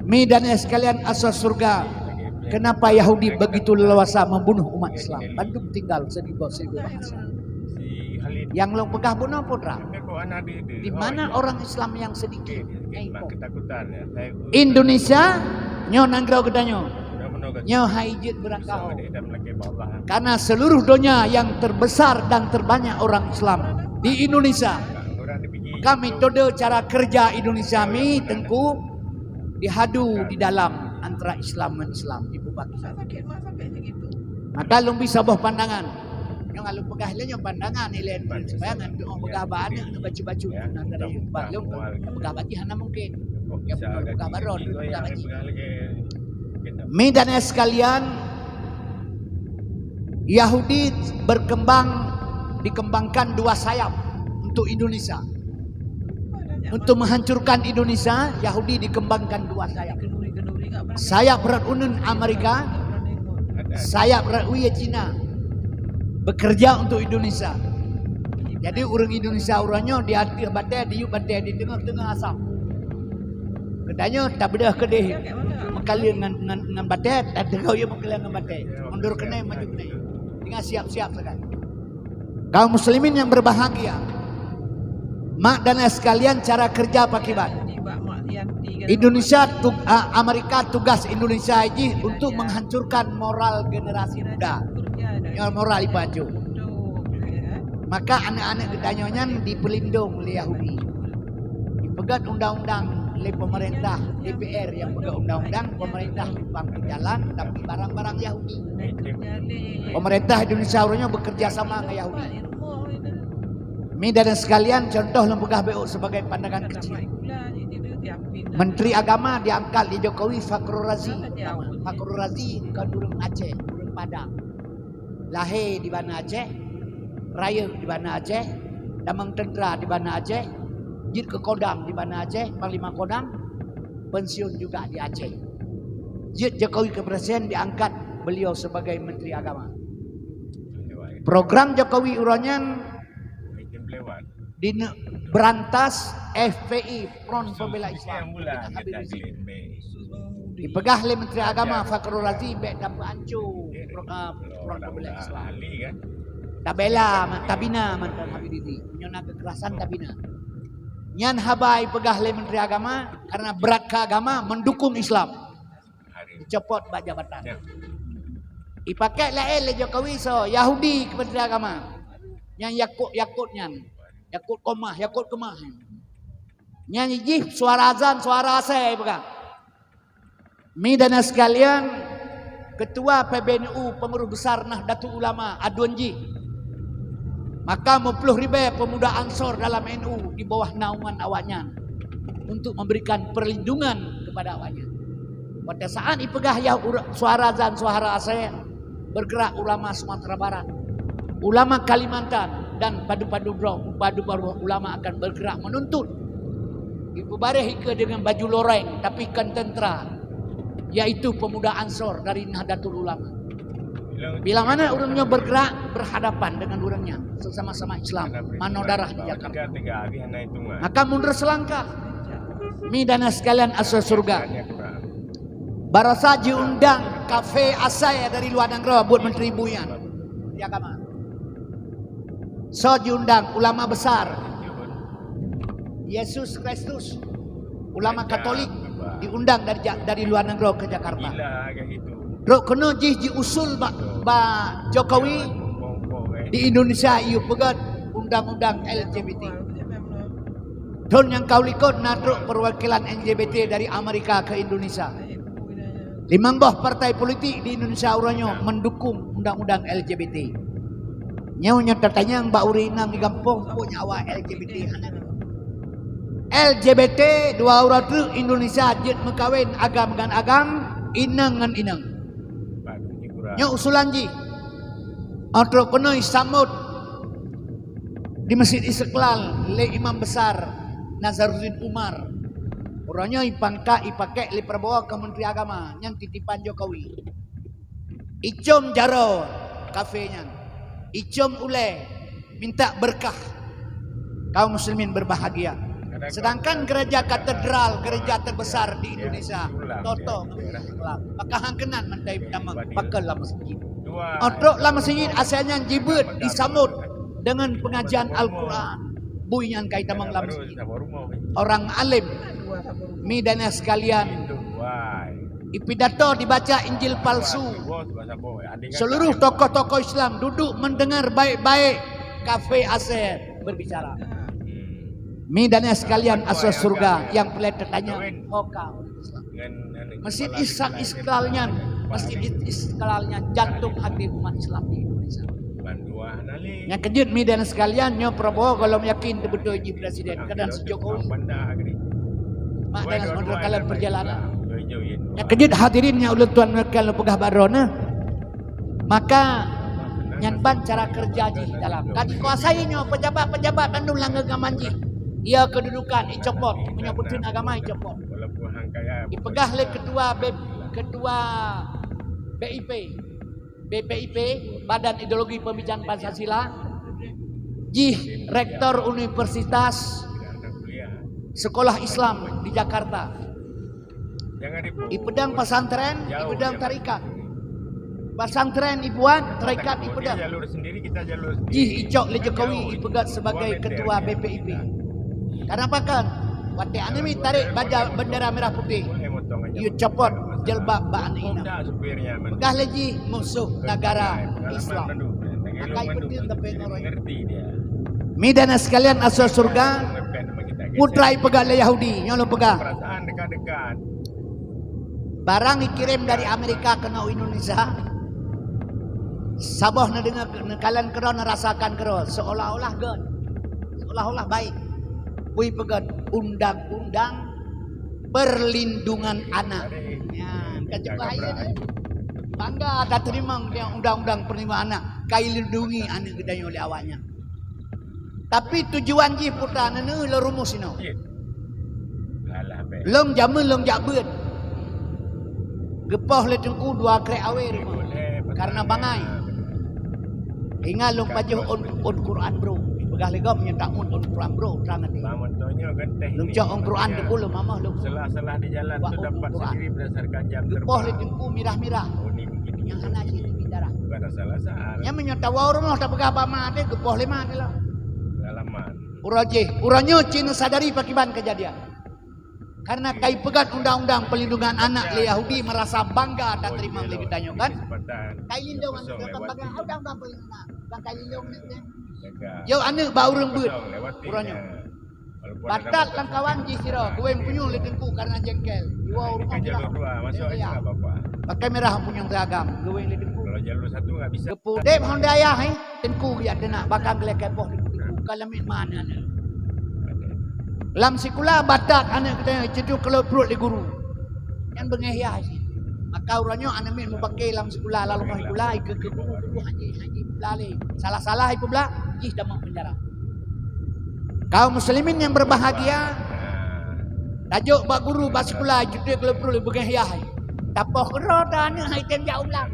Mi dan ayah sekalian, asoe syurga, kenapa Yahudi begitu leluasa membunuh umat Islam? Bandum tinggal seribu, seribu bahasa. Nyang lôn peugah bunoe putra. Di mana orang Islam yang sedikit? Indonesia, nyoe nanggroe geutanyoe. Nyoe hai jeuet beurangkaho. Karena seluruh donya yang terbesar dan terbanyak orang Islam di Indonesia. Kami metode cara kerja Indonesia mi teungku dihadu di dalam antara Islam ngon Islam, Ibu Baki. Maka lôn bri saboh pandangan. Nyang lôn peugah lé nyoe pandangan ilèe, supaya ngon doa peugah bak aneuk, bacut-bacut. Nah, dari bak lôn peugah bak jih hana mungkin. Ya, peugah bak droe, peugah bak jih. Mi dan ayah sekalian, Yahudi berkembang, dikembangkan dua sayap untuk Indonesia. Untuk menghancurkan Indonesia, Yahudi dikembangkan dua sayap. Sayap rot uneun Amerika, sayap rot wie Cina. Bekerja untuk Indonesia. Jadi ureuëng Indonesia uroe nyoe di ateueh batèe, diyueb batèe di teungoh-teungoh asam. Geutanyoe tabeudôh keudeh meukaleng ngon, ngon, ngon batèe, tadeungoe ie meukaleng ngon batèe. Mundur keunoe, maju keunoe. Tinggai siap-siap sagai. Kaum muslimin yang berbahagia, mak dan ayah sekalian, cara kerja pakiban. Indonesia tug-, a-, Amerika tugas Indonesia jih untuk menghancurkan moral generasi muda. Nyoe moral ipacu. Maka aneuk-aneuk geutanyoe nyan dipeulindong lé Yahudi. Dipeugét undang-undang lé pemerintah D P R nyang peugét undang-undang, pemerintah simpang peujalan, tapi barang-barang Yahudi. Pemerintah Indonesia uroe nyoe bekerja sama ngon Yahudi. Mi dan sekalian, contoh lôn peugah bacut sebagai pandangan kecil. Menteri Agama diangkat lé Jokowi, Fakhrul Razi. Fakhrul Razi bukan ureuëng Aceh, ureuëng Padang. Lahé di Banda Aceh, rayeuk di Banda Aceh, tamong teuntera di Banda Aceh, jeuet keu Kodam di Banda Aceh, Panglima Kodam, pensiun juga di Aceh. Jeuet Jokowi keu presiden, diangkat beliau sebagai Menteri Agama. Program Jokowi uroe nyan dineuk berantas F P I, Front Pembela Islam. Dipeugah lé Menteri Agama Fakhrul Razi, bèk tapeuanco pro-, ah, Front Pembela Islam. Tabela, ma-, tabina mantong Habib Rizik. Meunyoe na kekerasan, tabina. Nyan haba ipeugah lé Menteri Agama, karena brat keu agama mendukung Islam. Dicopot bak jabatan. Ya. Ipakai laén lé Jokowi soe, Yahudi, Kementerian Agama. Nyang Yakut, Yakut nyan. Yakut Komah, Yakut Kemah. Nyan jih suara azan, suara asai peugah. Mi dan sekalian, Ketua P B N U, Pengurus Besar Nahdlatul Ulama, aduen jih. Maka meuploh ribèe pemuda Ansor dalam N U di bawah naungan awaknyan untuk memberikan perlindungan kepada awaknyan. Pada saat ipeugah yah ura-, suara azan, suara asai, bergerak ulama Sumatera Barat, ulama Kalimantan, dan padu-padu droe, padu-padu ulama akan bergerak menuntut. Ipeubadeh ikeue dengan baju loreng, tapi kon tentera, yaitu pemuda Ansor dari Nahdlatul Ulama. Bila mana ureuëng nyoe bergerak berhadapan dengan ureuëng nyan, sesama-sama Islam, manoe darah di Jakarta. Maka mundur selangkah. Mi dan sekalian asoe syurga. Barosa jiundang kafé asai dari luwa nanggroe buet menteri bui nyan. Menteri Agama. Soe jiundang? Ulama besar. Yesus Kristus. Ulama Katolik diundang dari Ja-, dari luwa nanggroe ke Jakarta. Trok keunoe jih jiusul bak, bak Jokowi di Indonesia, yue peugét undang-undang L G B T. Thon nyang ka u likot na trok perwakilan L G B T dari Amerika ke Indonesia. Limong boh partai politik di Indonesia uroe nyoe mendukung undang-undang L G B T. Nyoe nyang tatanyong bak ureuëng inong di gampông, peue nyawa L G B T hana. L G B T dua uroe treuk Indonesia jeuet meukawen agam ngon agam, inong ngon inong. Nyoe usulan jih. Óh trok keunoe isamot di Masjid Istiqlal lé Imam Besar Nazaruddin Umar. Uroe nyoe ipangkat, ipakék lé Prabowo keu Menteri Agama, nyan titipan Jokowi. Icom jaroe kafé nyan. Icom ulée, minta berkah. Kaum muslimin berbahagia. Sedangkan gereja katedral, gereja terbesar di Indonesia, toto Masjid Istiqlal. Maka hang keunan mandai tamong, pakon lam masjid. Óh trok lam masjid, asai nyan jibeuet, disamot dengan pengajian Al-Quran. Bui nyan ka itamong lam masjid. Orang alim, mi dan sekalian, ipidato dibaca Injil palsu. Seluruh tokoh-tokoh Islam duduk mendengar baik-baik kafé asai berbicara. Mi dan sekalian asoe syurga nyang peureulée tatanyong, ho ka ureuëng Islam. Masjid Is-, Istiqlal nyan, Masjid Is-, Istiqlal nyan jantung hati umat Islam di Indonesia. Nyang keujeuet mi dan sekalian, nyoe Prabowo gohlom yakin teuh beutôi jih presiden, kadang si Jokowi. Mak dan sementara dalam perjalanan. Nyang keujeuet hadirin nyang ulôn tuan meunurunkan lôn peugah bak droeneuh. Maka nyan ban cara kerja jih dalam. Ka dikuasai nyoe pejabat-pejabat bandum lam genggaman jih. Ia kedudukan icopot, meunyoe beuteun agama icopot. Ipeugah lé ketua B-, ketua B I P, B P I P, Badan Ideologi Pembicaraan Pancasila, jih rektor Universitas Sekolah Islam di Jakarta. Ipeudong pesantren, ipeudong tarekat. Pesantren ibuat, tarekat ipeudong. Jih icok lé Jokowi ipeugét sebagai ketua B P I P. Kenapa kan? Watée aneuk miet tarek baja bendera merah putih, yue copot jelbab bak aneuk inong. Peugah lé jih musoh negara Islam. Akai beutôi tapi nurut. Mi dan sekalian asoe syurga, putra ipeugah lé Yahudi, nyoe lôn peugah. Barang ikirém dari Amerika keunoe Indonesia, saboh neudeungoe, neukalon keudroe, neurasakan keudroe, seolah-olah gét, seolah-olah baik. Bui peugét undang-undang perlindungan anak. Nyan, ka cok bahaya dah. Bangga tateurimong dia undang-undang perlindungan anak, ka ilindungi aneuk geutanyoe lé awaknyan. Tapi tujuan jih putra neuneu lôn rumoh sinoe. Lôn jameun lôn jak beuet. Geupoh lé teungku dua krek awé rumoh. Karena bangai. Ingat lôn pajoh ôn, ôn Quran bro. Peugah lé gob nyoe taun ôn Quran bro, trang até. Lôn cok ôn Quran teupeu lôn mamah lôn. Salah-salah di jalan tu dapat sendiri berdasarkan jam terbang. Geupoh lé teungku mirah-mirah. Nyang hana jih darah. Bukan salah-salah. Nyang meunyoe tawoe rumoh tapeugah bak ma teuh geupoh lé ma teuh lah. Pengalaman. Uroe jih, uroe nyoe cit neusadari pakiban keujadian. Karena kai peugah undang-undang perlindungan anak lé Yahudi merasa bangga tak terima lé geutanyoe kan? Kai lindong anak, bukan bangga undang-undang perlindungan anak. Bukan kai lindong anak, kan? Yo aneuk bak ureueng beuet. Uroe nyoe. Batat lam kawan jih sidroe, geuweng punyueng lé teungku karena jengkel. Iwa ureueng bilang. Pakai merah punyueng teuagam, geuweng lé teungku. Kalau jalur satu nggak bisa. Geupudeb honda ayah, eh. Teungku geujak teunak, bakang geulakée poh teungku, ka lamiet mana na. Lam sikula batat aneuk geutanyoe ceutuek keulot pruet lé guru. Nyan beungéh yah cit. Maka uroe nyoe aneuk miet mubake lam sikula, lam rumoh sikula, ikeue keu guru, guru hana ji, hana ji peubla lé. Salah-salah ipeubla, jih tamong peunjara. Kaum muslimin yang berbahagia, tajok bak guru bak sikula, ceutuek keulot pruet lé beungéh yah. Tapoh keudroe ta aneuk hai tem jak u blang.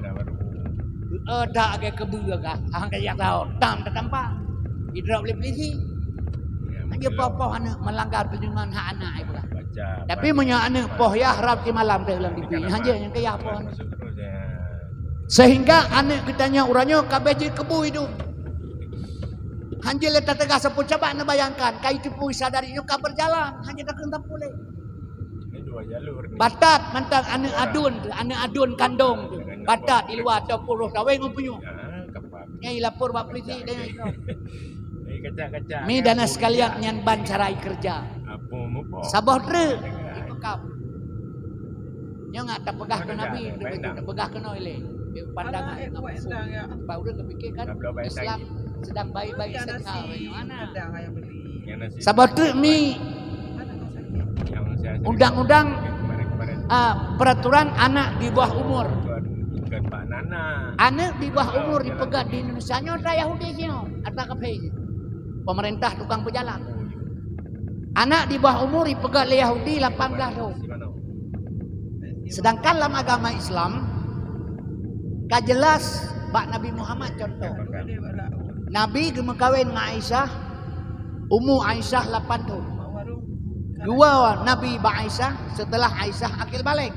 Geuoh that lagèe keubeue ka, hana jak sahoe, tam tatampa. Idrop lé polisi. Hana poh-poh aneuk melanggar perlindungan hak anak, ipeugah. Tapi meunyoe aneuk poh yah, rab simalam teuh lam T V. Hana nyang keu yah poh aneuk. Sehingga aneuk geutanyoe uroe nyoe ka abéh jeuet keu bu idong. Hana lé tateuga sapeue, cuba neubayangkan, ka iteupeue sadari nyoe ka berjalan, hana takheun sapeue lé. Batat mantong aneuk aduen teuh, aneuk aduen kandong teuh. Batat i luwa atau poroh kaweng ngon punyueng. Nyang ilapor bak polisi dan nyang ikau. Mi dan sekalian nyan ban cara ikerja. Saboh treuk ipeukab. Nyoe ngat tapeugah keu Nabi, tapeugah keu noe lé. Pandangan ngon musuh. Bak ureueng geupiké kan Islam sedang baik-baik saja. Mana? Saboh treuk mi undang-undang, ah, peraturan anak di bawah umur. Aneuk di bawah umur ipeugöt di Indonesia nyoe atra Yahudi nyoe, atra kafé. Pemerintah tukang peujalan. Anak di bawah umur ipeugöt lé Yahudi lapan belas thon. Sedangkan lam agama Islam ka jelas bak Nabi Muhammad contoh. Nabi geumeukawen ngon Aisyah, umu Aisyah lapan thon. Geuwoe Nabi bak Aisyah setelah Aisyah akil balek.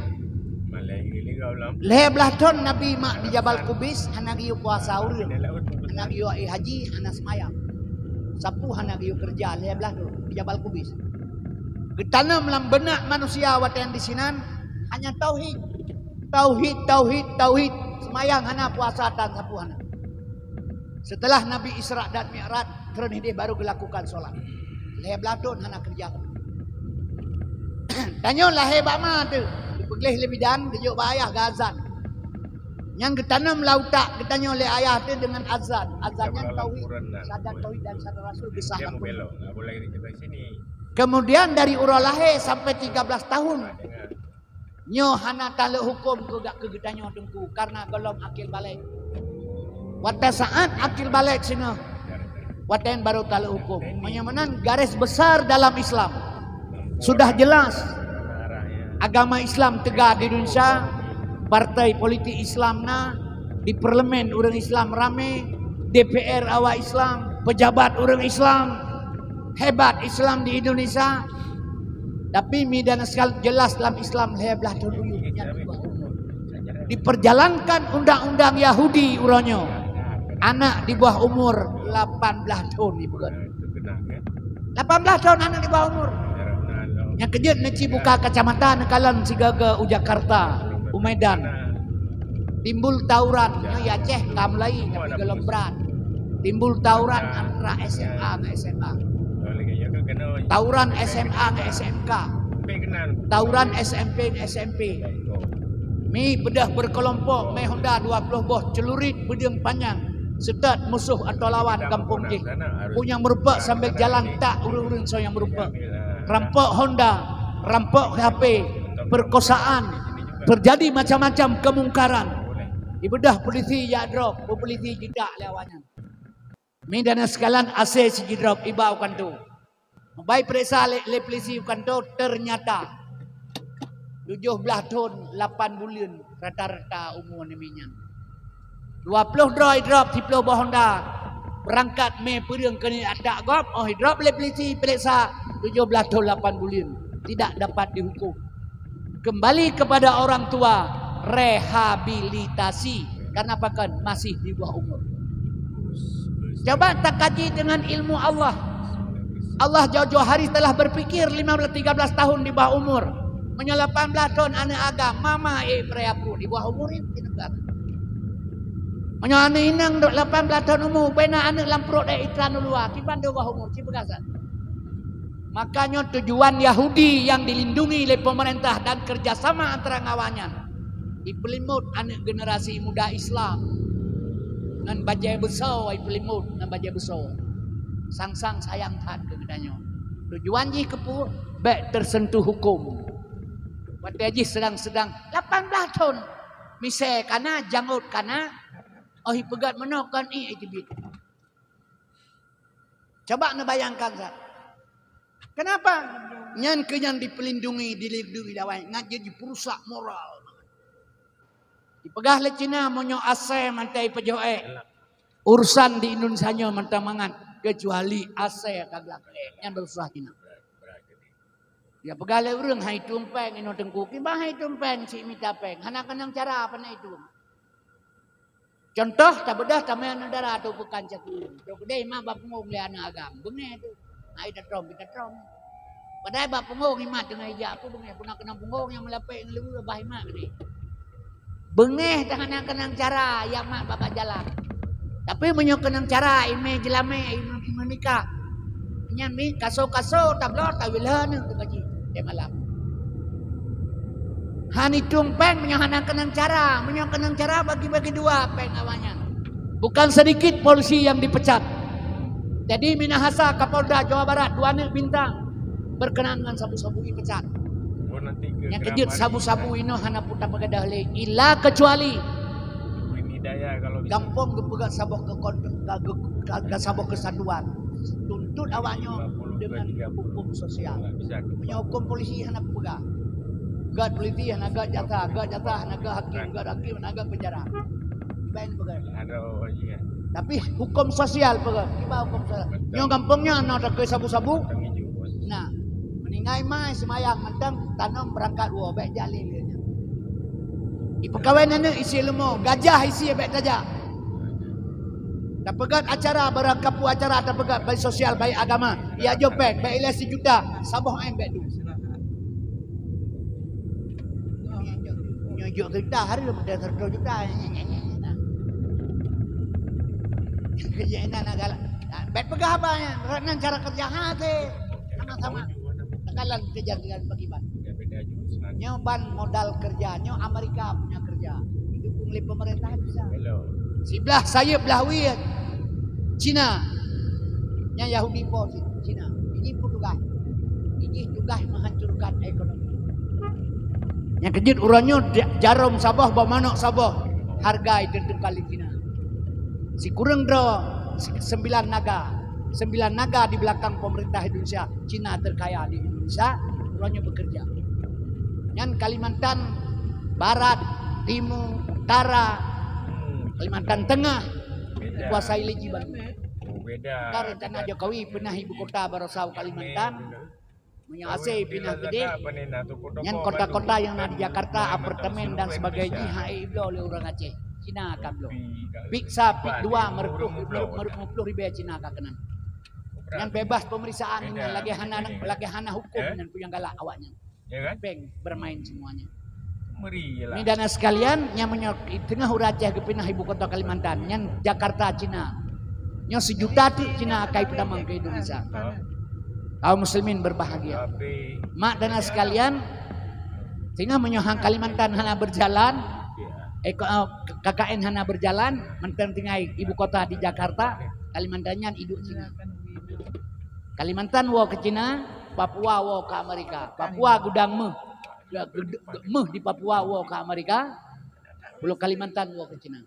Lhèe blah thon Nabi mak di Jabal Kubis, hana geuyue puasa ureueng, hana geuyue ék haji, hana seumayang. Sapeue hana geuyue keureuja lhèe blah thon di Jabal Kubis. Geutanom lam beunak manusia watèe nyan disinan hanya tauhid. Tauhid, tauhid, tauhid. Seumayang hana, puasa tan sapeue hana. Setelah Nabi Isra dan Mi'raj, treun hideh baru geulakukan sholat. Lhèe blah thon hana keureuja. Tanyoe lahé bak ma teuh, geupeugléh lé bidan, geujok bak ayah geuazan. Nyang geutanom lam utak geutanyoe lé ayah teuh deungon azan. Azan nyan tauhid, syahadat tauhid dan syahadat rasul geusahkan. Kemudian dari uroe lahé sampai tiga belas tahun, nyoe hana taleuek huköm keu geutanyoe teungku, karena gohlom akil balek. Watèe saat akil balek singoh, watèe nyan baru taleuek huköm. Meunyoe meunan garis besar dalam Islam, sudah jelas agama Islam teuga di Indonesia, partai politik Islam na, di parlemen ureueng Islam ramé, D P R awak Islam, pejabat ureueng Islam, hebat Islam di Indonesia. Tapi mi dan sekali jelas lam Islam lhèe blah thon uyueb nyan di bawah umur. Diperjalankan undang-undang Yahudi uroe nyoe. Anak di bawah umur lapan blah thon ipeugöt. Lapan blah thon anak di bawah umur. Nyang keujeuet neuci buka kacamata neukalon sigaga u Jakarta, u Medan. Timbul tawuran, nyoe i Aceh ka mulai, tapi gohlom brat. Timbul tawuran antara S M A ngon S M A. Tawuran S M A ngon S M K. Tawuran S M P ngon S M P. Mi beudôh beukelompok, mé honda dua ploh boh, celurit beudeueng panyang, seutôt musoh atau lawan gampông jih. Peue nyang meurumpok sambil jalan tak ureueng-ureueng soe nyang meurumpok. Rampok honda, rampok H P, perkosaan, terjadi macam-macam kemungkaran. Ibeudôh polisi jak drop, peue polisi jidak lé awaknyan. Mi dan sekalian, asai sijidrop iba u kanto. Bai peuriksa lé, lé polisi u kanto, ternyata tujoh blah thon lapan buleuen rata-rata umu nibak nyan. Dua ploh droe idrop, siploh boh honda. Beurangkat mé peudeueng keuneuk adak gob, 'oh idrop lé polisi peuriksa tujoh blah thon lapan buleuen, tidak dapat dihukum. Kembali kepada orang tua, rehabilitasi. Karena pakon? Masih di bawah umur. Coba takaji dengan ilmu Allah. Allah jauh-jauh hari telah berpikir lima belas, tiga belas tahun di bawah umur. Meunyoe lapan blaih thon aneuk agam, mama ék peuraya pruet, di bawah umur nyan keuneuk agam. Meunyoe aneuk inong dok lapan blaih thon umu, bena aneuk lam pruet ék itran u luwa, kiban di bawah umur, ci peugah saat. Maka nyoe tujuan Yahudi nyang dilindungi lé pemerintah dan kerjasama antara ngon awaknyan. Ipeulimot aneuk generasi muda Islam ngon bajée beusoe, ipeulimot ngon bajée beusoe. Sang-sang sayang that keu geutanyoe. Tujuan jih keupeue? Bék tersentuh hukum. Watée jih sedang-sedang lapan blaih thon, misée kana, jangôt kana, oh ipeugét meunoe kon ié teubiet. Coba neubayangkan sa. Kenapa? Nyan keuh nyan dipeulindungi, dilindungi lé awaknyan, ngat jeuet jipeurusak moral. Dipeugah lé Cina, meunyoe asèe mantong ipajoh ék, urusan di Indonesia nyoe mantong mangat, kecuali asèe ka geulakée. Nyan baru susah Cina. Ya peugah lé ureuëng, hai tueng péng inoe teungku, kiban hai tueng péng, si mita péng, hana keunong cara pane itueng. Contoh, tabeudôh tamé aneuk dara atau peukan catu. Trok keudeh mak bapunggong lé aneuk agam. Beungéh tu. Hai tatrom, kita trom. Padahai bapunggong imat teungoh ijak, aku beungéh puna keunong punggong nyang meulapék ngon leuweue bah imat keudeh. Beungéh dah hana keunong cara, ya mak bak jalan. Tapi meunyoe keunong cara, imé jeulamé, imé, imé nikah. Nyan mi kaso-kaso tabloe tawilha nyoe teuka jih di malam. Han itueng péng meunyoe hana keunong cara, meunyoe keunong cara bagi-bagi dua péng awaknyan. Bukan sedikit polisi yang dipecat. Jadi Minahasa Kapolda Jawa Barat dua aneuk bintang berkenaan dengan sabu-sabu dipecat. Nyang keujeuet sabu-sabu inoe hana pun tapeugadôh lé ila kecuali gampông geupeugah saboh keu kon-, ka-, ka-, ka-, saboh kesatuan. Tuntut awak nyoe dengan hukum sosial. Meunyoe hukum polisi hana peugah. Gét polisi hana gét jaksa, gét jaksa hana gét hakim, gét hakim hana gét penjara. Bang peugah. Tapi hukum sosial peugah. Kiban hukum sosial. Nyoe gampông nyoe na takeu sabu-sabu. Nah, meuninggai mai seumayang mantong tanom beurangkat woe bék jaleh lé nyan. Ipeukawen aneuk isi leumo, gajah isi bék tajak. Tapeugét acara barangkapeue acara tapeugét baik sosial baik agama. Ya jopek baik ilée sijuta saboh M bék tu. Nyoe jok juta hari leumo dari seratus juta. Ya inan galak. Bék peugah apa nyan, cara kerja hase sama-sama. Takalan kerja dengan bagaimana? Nyoe ban modal kerja, nyoe Amerika punya kerja. Didukung lé pemerintah bisa. Siblah sayeup blah wie Cina. Nyan Yahudi po Cina. Ini pun tugas. Ini tugas menghancurkan ekonomi. Nyang keujeuet uroe nyoe jarom saboh, boh manok saboh harga itu tukang lé Cina. Sikureueng droe sembilan naga. Sembilan naga di belakang pemerintah Indonesia. Cina terkaya di Indonesia, uroe nyoe bekerja. Nyan Kalimantan Barat, Timu, Utara, Kalimantan Tengah dikuasai lé jih bandum. Ka rencana Jokowi pinah ibu kota baroesa u Kalimantan. Meunyoe asai pinah keudeh, nyan kota-kota nyang na di Jakarta, apartemen dan sebagainya jih hana jibloe lé ureuëng Aceh. Cina akan bloe. Pik sa, pik dua, meureumpôh, meureumpôh ribée Cina ka keunan. Nyan bebas pemeriksaan nyan lagée hana, lagée hana hukum nyan peue nyang galak awaknyan. Péng bermain semuanya. Ini dana sekalian, nyang meunyoe teungoh ureuëng Aceh geupinah ibu kota Kalimantan, nyan Jakarta Cina. Nyoe sijuta teuk Cina akai peutamong ke Indonesia. Kaum muslimin berbahagia. Mak dana sekalian, teungoh meunyoe han Kalimantan hana berjalan, eh, K K N hana berjalan, mantong tinggai ibu kota di Jakarta, Kalimantan nyan iduek Cina. Kalimantan woe keu Cina, Papua woe keu Amerika. Papua gudang méuh. Geu-, geu-, méuh di Papua woe keu Amerika, Pulo Kalimantan woe keu Cina.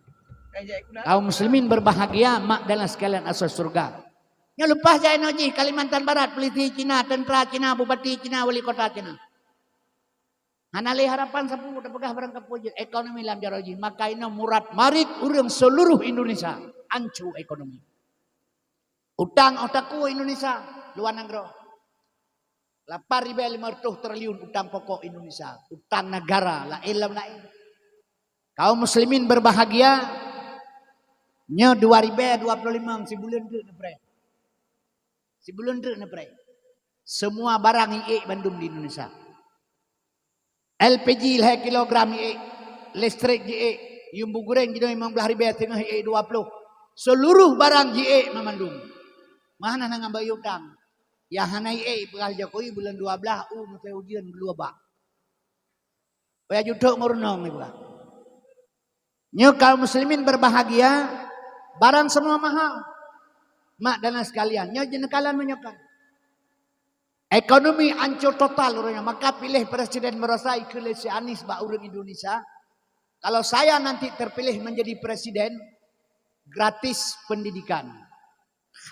Kaum muslimin berbahagia, mak dan sekalian asoe syurga. Nyoe leupah jai noe jih Kalimantan Barat, polisi Cina, tentera Cina, bupati Cina, wali kota Cina. Hana lé harapan sapeue tapeugah barang kapeue jeuet ekonomi lam jaroe jih. Maka inoe murat marit ureuëng seluruh Indonesia ancu ekonomi. Utang óh takue Indonesia luwa nanggroe. Lapan ribée lima ratus triliun utang pokok Indonesia, utang negara laén lam laén. Kaum muslimin berbahagia, nyoe dua ribée dua puluh lima sibuleuen treuk neupreh. Sibuleuen treuk neupreh. Semua barang iék bandum di Indonesia. L P G lhèe kilogram jiék, listrik jiék, yuem bu gureng jinoe limong blaih ribèe teungoh jiék dua ploh. Seuluruh barang jiék meumandum. Meuhana na ngon bayeue utang. Nyang hana jiék jipeugah lé Jokowi buleuen dua blaih u meusé ujeuen meulua bak. Payah jutôk ngon reunong jipeugah. Nyoe kaum muslimin berbahagia, barang semua mahal. Mak dan sekalian, nyoe jeuneukalan meunyoe kan. Ekonomi ancô total uroe nyoe, maka piléh presiden baroesa ikheun lé si Anies bak ureueng Indonesia, kalau saya nanti terpilih menjadi presiden, gratis pendidikan.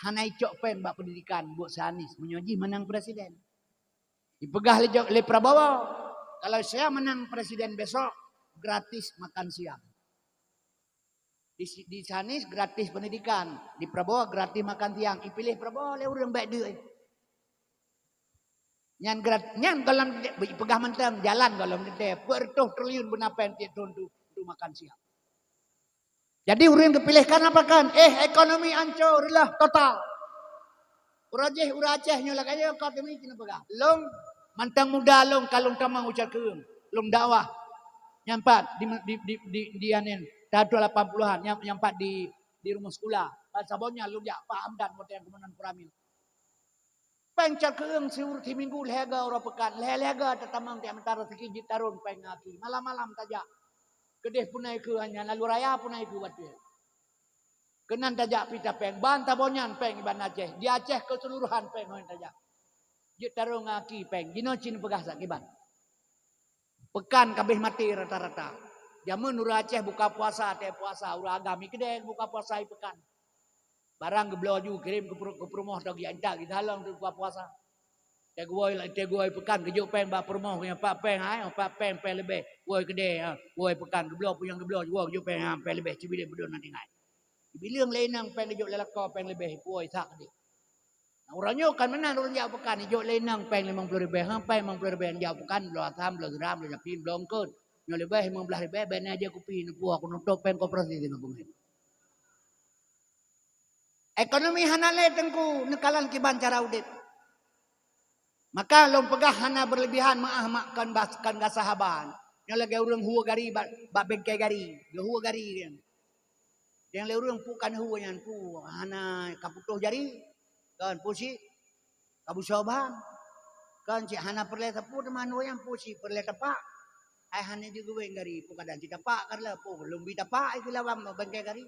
Hana icok péng bak pendidikan buet si Anies meunyoe jih menang presiden. Dipeugah lé Jo-, lé Prabowo, kalau saya menang presiden besok, gratis makan siang. Di si-, di si Anies gratis pendidikan, di Prabowo gratis makan siang. Ipiléh Prabowo lé ureueng baik duit. Nyan grat-, nyan golom dipeugah mantong jalan golom teuntèe, peuet reutôh triliun beuna péng tiep thon tu, tu makan siang. Jadi ureueng geupiléh kan apa kan? Eh, ekonomi ancô reuloh total. Uroe jih ureueng Aceh nyoe lagèe nyoe ka teumi keuneuk peugah. Lôn mantong muda lôn ka lôn tamong u Cakeueng. Lôn dakwah. Nyang pat di, di, di, di, di aneuk tahun lapan puluhan, nyang, nyang pat di, di rumoh sikula. Ban saboh nyan lôn jak Pak Hamdan watèe gubernur Koramil. Péng Cakeueng siuroe siminggu lhèe go uroe peukan, lhèe-lhèe go tatamong tiep mantara sikit jitaron péng aki. Malam-malam tajak. Keudeh punai keu hanya lalu raya punai keu watèe. Keunan tajak pita péng, ban saboh nyan péng iban Aceh. Di Aceh keseluruhan péng hôi tajak. Jeuet taron ngon aki péng. Jinoe cit neupeugah sakiban. Peukan ka abéh maté rata-rata. Jameun ureueng Aceh buka puasa, watèe puasa, ureueng agam i keudè buka puasa i peukan. Barang geubloe ju kirém keu peurumoh atau geuintat geutalong teuk buka puasa. Teuguoi, teuguoi peukan geujok péng bak peurumoh, nyan pat péng hai, pat péng, péng leubeh. Woi keudè, ha, woi peukan geubloe, peue nyang geubloe, woi geujok péng, ha, péng leubeh, cibileuen beudôh na tinggai. Cibileuen lé inong péng geujok lé lakoe, péng leubeh, woi sak keudè. Nah, uroe nyoe kan meunan ureueng jak peukan, ijok lé inong péng limong ploh ribèe, ha, péng limong ploh ribèe jak peukan, bloe asam, bloe siram, bloe japin, bloe eungkôt. Nyoe leubeh limong blaih ribèe, bèk na jeuet kupi, neupue aku nutôp péng koperasi singoh beungèh. Ekonomi hana lé teungku neukalon kiban cara udép. Maka lôn peugah hana berlebihan meu'ah mak kon bas-, kon gasa haba. Nyoe lagèe ureueng hue gari bak, bak bengke gari, geuhue gari nyan. Nyang lé ureueng pu kan hue nyan pu hana ka putôh jari, kon pu si ka busoe ban. Kon cit hana peureulèe sapeue teuma hue nyan pu si peureulèe tapak. Ai hana jeuet geuwéng gari pu kadang cit tapak ka lheueh pu lôn bi tapak ai keu lawang bengke gari.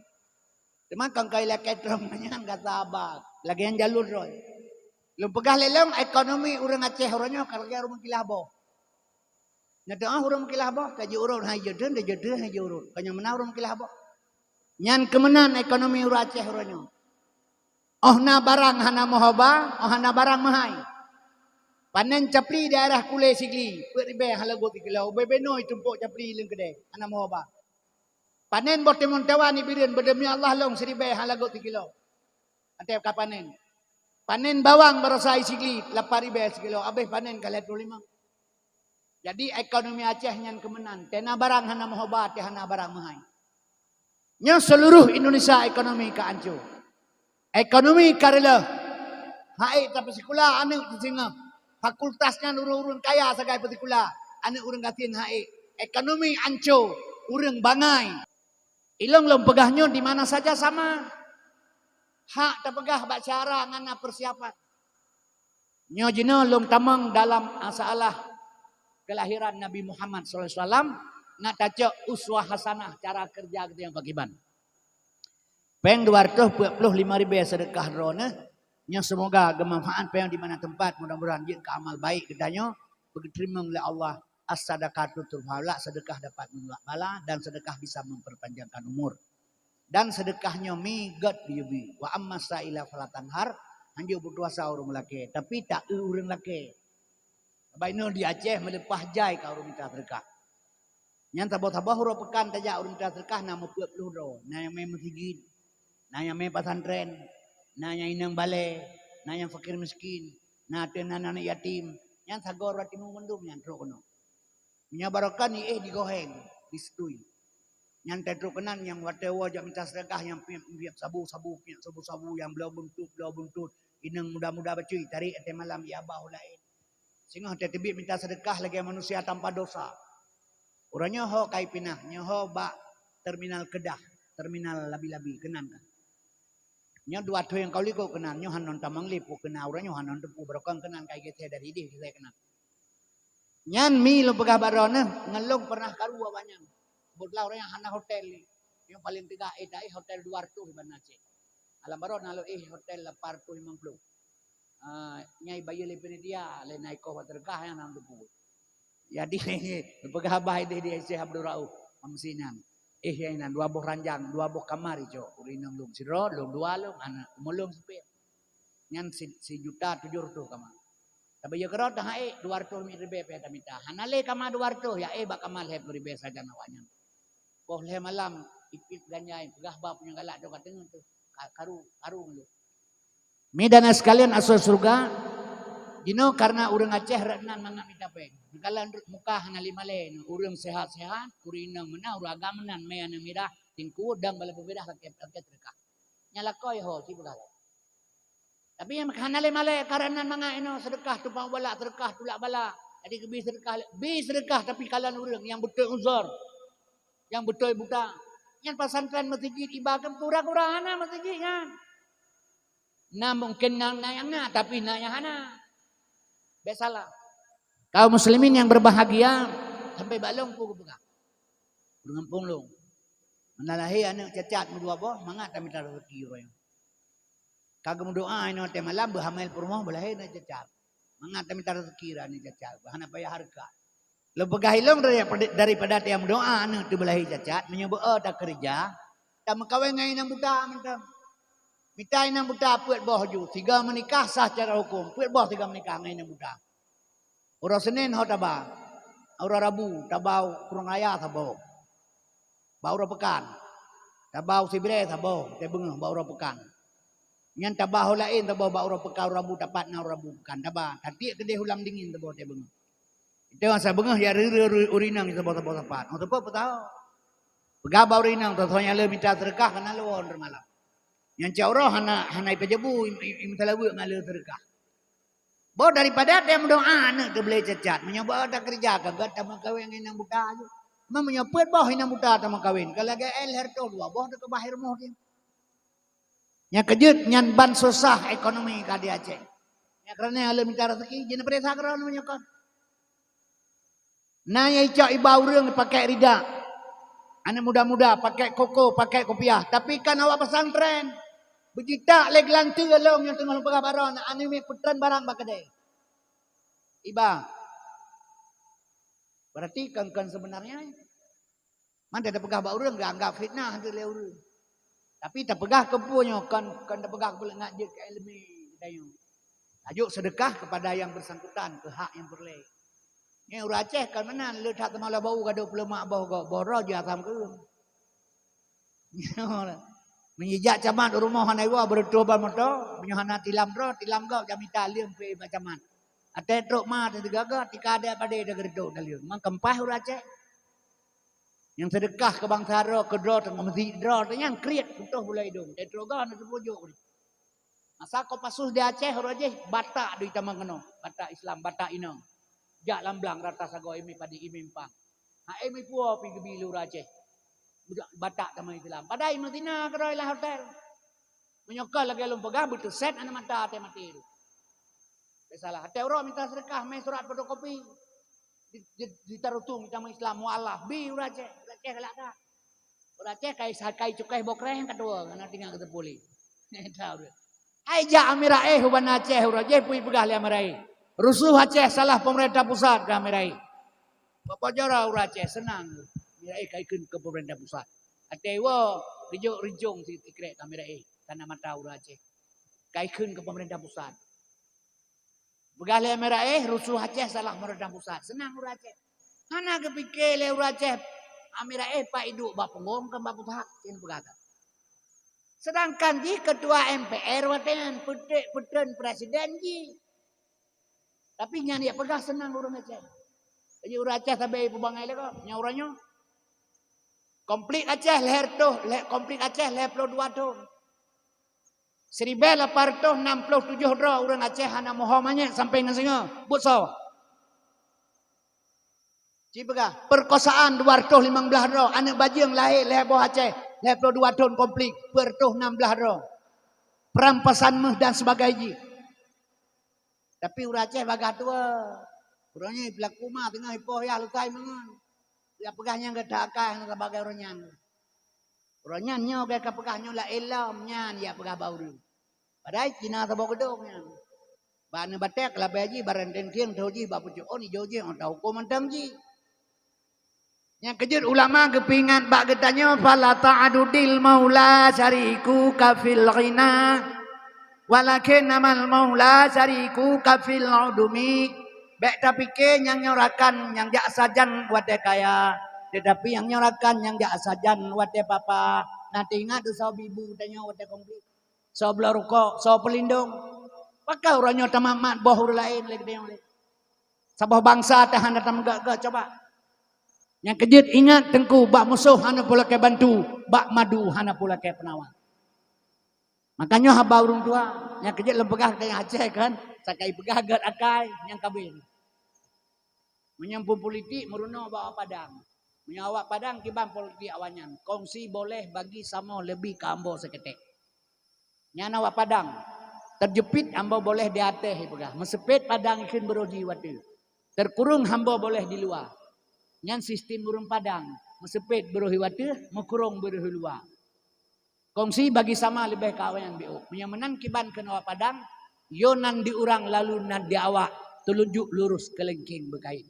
Teuma kon kai lakèe trong nyan gasa haba, lagèe nyan jalur droe. Lôn peugah lé lôn, ekonomi ureueng Aceh uroe nyoe ka lagèe ureueng meukilah boh. Nyan teuh ureueng meukilah boh, ka jiurôt hai jeuet deuh, jeuet deuh hai jiurôt. Ka nyang meunan ureueng meukilah boh. Nyan keumeunan ekonomi ureueng Aceh uroe nyoe. Óh na barang hana meuhoba, óh hana barang meuhai. Panen capli daerah Kulé Sigli, peuet ribèe halagot sikilo, ubé-bé noe tumpok capli lam keudè, hana meuhoba. Panen boh timon tawan i Bireuen, beudeuh mi Allah lôn siribèe halagot sikilo. Watèe ka panen. Panen bawang baroesa i Sigli, lapan ribèe sikilo, abéh panen ka lhèe ploh limong. Jadi ekonomi Aceh nyan keumeunan, tena barang hana meuhoba, tena barang meuhai. Nyoe seuluruh Indonesia ekonomi ka ancô. Ekonomi ka reuloh. Hak ék tapeusikula aneuk teuh singoh. Fakultas nyan ureueng-ureueng kaya sagai peusikula, aneuk ureueng gasien hak ék. Ekonomi ancô, ureueng bangai. Ilôn lôn peugah nyoe di mana saja sama. Hak tapeugah bak syara ngon na persiapan. Nyoe jinoe lôn tamong dalam masalah kelahiran Nabi Muhammad sallallahu alaihi wasallam, ngat tacok uswah hasanah cara kerja geutanyoe pakiban. Péng dua reutôh peuet ploh limong ribèe seudeukah droeneuh, nyoe seumoga geumanfaat péng di mana teumpat, mudah-mudahan jeuet keu amal baik geutanyoe, beugeuteurimong lé Allah. As-sadaqatu turfa'u, seudeukah dapat meunulak bala dan seudeukah bisa memperpanjangkan umur. Dan seudeukah nyoe mi gét geuyue bi. Wa amma sa'ila fala tanhar, hanjeuet putus asa ureueng lakèe, tapi taeu ureueng lakèe. Sabab inoe di Aceh meuleupah jai ka ureueng mita seudeukah. Nyan saboh-saboh uroe peukan tajak ureueng mita seudeukah na meupeuet ploh droe, na nyang mé meuseujid, na nyang mé pesantren, na nyang inong balè, na nyang fakir miskin, na teuh na aneuk yatim. Nyan sagoe rot timu mandum nyan trok keunoe. Meunyoe barokon iéh di Goheng, di Situi. Nyan teutrok keunan nyang watèe woe jak mita seudeukah nyang piep-piep sabu-sabu, piep sabu-sabu nyang bloe buntut, bloe buntut, inong muda-muda bacut tarek watèe malam i abah u laén. Singoh watèe teubiet mita seudeukah lagèe manusia tanpa dosa. Uroe nyoe ho kai pinah, nyoe ho bak terminal Kedah, terminal Labi-Labi keunan kan. Nyoe dua thôn nyang ka likot keunan, nyoe hana tamong lé peue keunan, uroe nyoe hana teupeu barokon keunan kai geuseh dari idéh geuseh keunan. Nyan mi lôn peugah bak droeneuh, ngon lôn pernah karu awaknyan. Keubeutulan uroe nyan hana hotel lé. Nyang paleng teuga éh taéh hotel dua ratus di Banda Aceh. Alam baroe na lôn éh hotel lapan ratus limong puluh. Ah, nyang ibayeue lé panitia, lé na ikoh bak seudeukah nyang na teupeu. Jadi, peugah haba idéh di Syekh Abdul Rauf, Mamsinan. Éh, nyang inan dua boh ranjang, dua boh kamar icok. Ureueng inong lôn sidroe, lôn dua lôn, aneuk umur lôn sipéh. Nyan si, sijuta tujoh reutôh kamar. Tapi ya keudroe teuhai dua reutôh ribèe pih tamita. Hana lé kamar dua reutôh, ya éh bak kamar lhèe ploh ribèe sajan awaknyan. Poh lhèe malam, ipit ganja, peugah haba punyang galak cok ka teungeut teuh. Ka-, karu, karu ngon lôn. Mi dan sekalian asoe syeuruga, jinoe kareuna ureueng Aceh rot nan mangat mita péng. Neukalon muka hana lé malèe, ureueng sehat-sehat, ureueng inong meunan, ureueng agam meunan, mè aneuk mirah, teungku, dang bala peubirah lakèe, lakèe seudeukah. Nyan lakoe ho, ci peugah lom. Tapi nyang hana lé malèe, kareuna mangat inoe seudeukah, tumpang bala seudeukah, tulak bala. Jadi keubi seudeukah, bi seudeukah tapi kalon ureueng nyang beutôi uzur, nyang beutôi buta. Nyan pesantren meuseujid iba kan pura-pura hana meuseujid nyan. Na mungken na, na nyang na, tapi na nyang hana. Biasalah. Kaum muslimin yang berbahagia, sampai bak lôn peue geupeugah. Ureueng gampông lôn. Meunan lahé aneuk cacat meudua boh, mangat tamita raseuki uroe nyoe. Ka geumeudoa inoe watèe malam beuhamai peurumoh beulahé aneuk cacat. Mangat tamita raseuki aneuk cacat, hana payah hareukat. Lôn peugah ilôn daripada, daripada tameudoa aneuk teuh beulahé cacat, meunyoe beu-o takeureuja, tameukawen ngon inong buta mantong. Mita inong buta peuet boh ju, sigoe meunikah sah secara huköm, peuet boh sigoe meunikah ngon inong buta. Uroe Senin ho taba. Uroe Rabu taba u Krueng Raya saboh. Bak uroe peukan. Taba u Sibilèe saboh, watèe beungoh bak uroe peukan. Nyan taba ho laén saboh bak uroe peukan, uroe Rabu tapat na uroe Rabu peukan. Taba, tatiek keudéh u lam dingin saboh watèe beungoh. Itu masa beungoh ya reu-reu ureueng inong saboh-saboh sapat. Oh, teupeu peutahu. Peugah bak ureueng inong, soe nyang le mita seudeukah keunan lôn malam. Nyang cak uroe hana, hana ipeujabu, im-, im-, im talaweuek ngon le seudeukah. Boh daripada tameudoa aneuk teuh beulahé cacat, meunyoe beu-o takeureuja ka gèt tameukawen ngon inong buta ju. Meunyoe peuet boh inong buta tameukawen, ka lagèe L Herto dua boh teuh keubah i rumoh jih. Nyang keujeuet nyan ban susah ekonomi ka di Aceh. Nyang keureunya le mita raseuki, jeuet neupeuriksa keudroe meunyoe kon. Na nyang icok iba ureueng pakèk rida. Aneuk muda-muda pakèk koko, pakèk kopiah, tapi kan awak pesantren. Beujitak lé geulanteue lôn nyang teungoh lôn peugah baroe, aneuk miet peutren barang bak keudè. Iba. Berarti kan, kan sebenarnya. Man tapeugah bak ureueng geuanggap fitnah lé ureueng. Tapi tapeugah keu peue nyoe, kon, kon tapeugah keu peue ngat jeuet keu ileumèe geutanyoe. Tajok seudeukah keupada nyang beusangkutan keu hak nyang peureulèe. Nyoe ureueng Aceh kon meunan, le that teuma lôn bak u gadôh peuleumak boh gob, boh droe jih asam keueun. Meunyo jak camat u rumoh hana iwoe, beureutôh ban moto, meunyoe hana tilam droe, tilam gob jak mita leueng pih bak camat. Watèe trok ma teuh teugaga, tika deh padé teugeureutok daleueng. Mang keumpah ureueng Aceh. Nyang seudeukah keu bansa droe, keu droe teungoh meusiet droe teuh nyan kriet putôh bulèe idong. Teutroe goe na teupojok. Masa Kopassus di Aceh uroe jih Batak dui tamong keunoe, Batak Islam, Batak inong. Jak lam blang rata sagoe imé padé imé empang. Hai meupuwoe pi geubi lé ureueng Aceh. Budak Batak tamong Islam. Padahai meuzina keudroe lam hotel. Meunyoe ka lagèe lôn peugah beuteuset aneuk mata watèe maté tu. Biasalah, watèe uroe mita seudeukah, mè surat fotokopi. Di, di, di tarutung tamong Islam, mualaf, bi ureueng Aceh, ureueng Aceh galak that. Ureueng Aceh kai sa-, kai cukéh boh kréh ka tuwo, hana tinggai keu teupuli. Hai jak Amira éh u Banda Aceh uroe jih, peue ipeugah lé Amira éh. Rusuh Aceh salah pemerintah pusat keu Amira éh. Bak pajoh ureueng Aceh seunang. Amira éh kai kheun keu pemerintah pusat. Watèe iwoe geujok rincong sikrek keu Amira éh, kana mata ureueng Aceh. Kai kheun keu pemerintah pusat. Peugah lé Amira éh, rusuh Aceh salah pemerintah pusat. Seunang ureueng Aceh. Hana geupike lé ureueng Aceh, Amira éh pat iduek bak punggong kon bak pusat, nyan peugah that. Sedangkan jih ketua M P R watèe nyan, peutrek peutreun presiden jih. Tapi nyan jak peugah seunang ureueng Aceh. Jadi ureueng Aceh sabe ipeubangai lé gob, nyan uroe nyoe. Konflik Aceh lhèe reutôh, lhèe, konflik Aceh lhèe ploh dua thôn. Siribèe lapan reutôh nam ploh tujoh droe ureueng Aceh hana meuho manyét sampoe ngon singoh. Buet soe? Ci peugah, perkosaan dua ratus limong blah droe, aneuk bajeueng lahé lhèe boh Aceh, lhèe ploh dua thon konflik, peuet ratus nam blah droe. Perampasan méuh dan sebagai jih. Tapi ureueng Aceh bagaih tuwo. Uroe nyoe peulaku ma teungoh ipoh yah lukai meungon. Yah peugah nyang gata akai hana sabagai uroe nyan. Uroe nyan nyoe gata peugah nyoe laén lom nyan yah peugah bak ureueng. Padahai Cina saboh geudong nyan. Bak aneuk batèe keulabèe jih, barang teuntèng tho jih bak pucok ôn, ijo jih, ôn tahukôm mantong jih. Nyang keujeuet ulama geupeuingat bak geutanyoe, "Fala ta'adudil maula syarikuka fil ghina, walakin amal maula syarikuka fil udumi." Bèk tapike nyang nyoe rakan nyang jak sajan watèe kaya, teutapi nyang nyoe rakan nyang jak sajan watèe papa. Na teuingat teuh soe ibu geutanyoe watèe konflik? Soe bloe rukok, soe peulindong? Pakon uroe nyoe tamat-mat boh ureueng laén lé geutanyoe lé? Saboh bansa teuh hana tameugèt-gèt, coba. Nyang keujeuet ingat teungku, bak musoh hana pulakèe bantu, bak madu hana pulakèe peunawa. Makajih haba ureueng tuha, nyang keujeuet lôn peugah keu Aceh kan, sakai peugah gèt akai nyang kabeh. Meunyoe phon politik, meurunoe bak awak Padang. Meunyoe awak Padang, kiban politik awaknyan, kongsi boleh bagi samoe leubeh keu ambo seuketek. Nyan awak Padang, terjepit ambo boleh di ateuh, ipeugah. Meuseupet Padang ikheun beuroh jih u ateuh. Terkurung ambo boleh di luwa. Nyan sistem ureueng Padang, meuseupet beuroh u ateuh, meukurong beuroh u luwa. Kongsi bagi sama leubeh keu awaknyan biôh. Meunyoe meunan kiban keu awak Padang, yo nan di urang lalu nan di awak, teulunjuk lurus keu lengkeng beukait.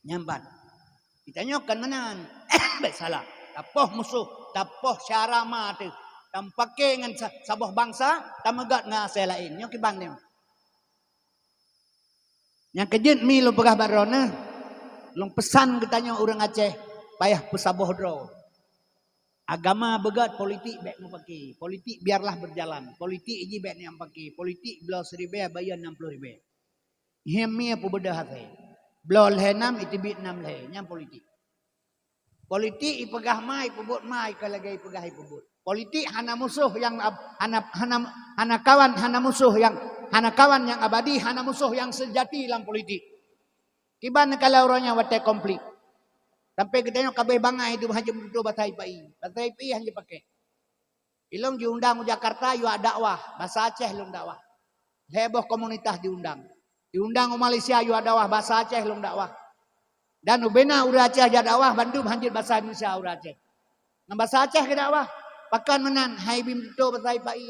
Nyan ban. Geutanyoe kon meunan. Bèk salah. Tapoh musoh, tapoh syara ma teuh. Tameupake ngon sa-, saboh bansa, tameugèt ngon asai laén. Nyoe kiban nyoe. Nyang keujeuet mi lôn peugah bak droeneuh, lôn peusan geutanyoe ureueng Aceh, payah peusaboh droe. Agama beugèt, politik bèk meupake. Politik biarlah berjalan. Politik jih bèk neupake. Politik bloe siribèe bayeue nam ploh ribèe. Hieng mie peubeudôh asai. Bloe lhèe nam, iteubiet nam lhèe. Nyan politik. Politik ipeugah ma, ipeubuet ma, ikeu lagèe ipeugah ipeubuet. Politik hana musoh nyang ab-, hana, hana, hana kawan, hana musoh nyang, hana kawan nyang abadi, hana musoh nyang seujati lam politik. Kiban neukalon uroe nyoe watèe konflik. Sampoe geutanyoe ka abéh bangai dum hana jeuet meututoe basa ipa-i. Basa ipa-i hana jipakèk. Ilôn jiundang u Jakarta yue dakwah, basa Aceh lôn dakwah. Lhèe boh komunitas jiundang. Jiundang u Malaysia yue dakwah, basa Aceh lôn dakwah. Dan ubena ureueng Aceh jak dakwah, bandum hana jeuet basa Indonesia ureueng Aceh. Ngon basa Aceh geudakwah. Pakon meunan, hai bi meututoe basa ipa-i.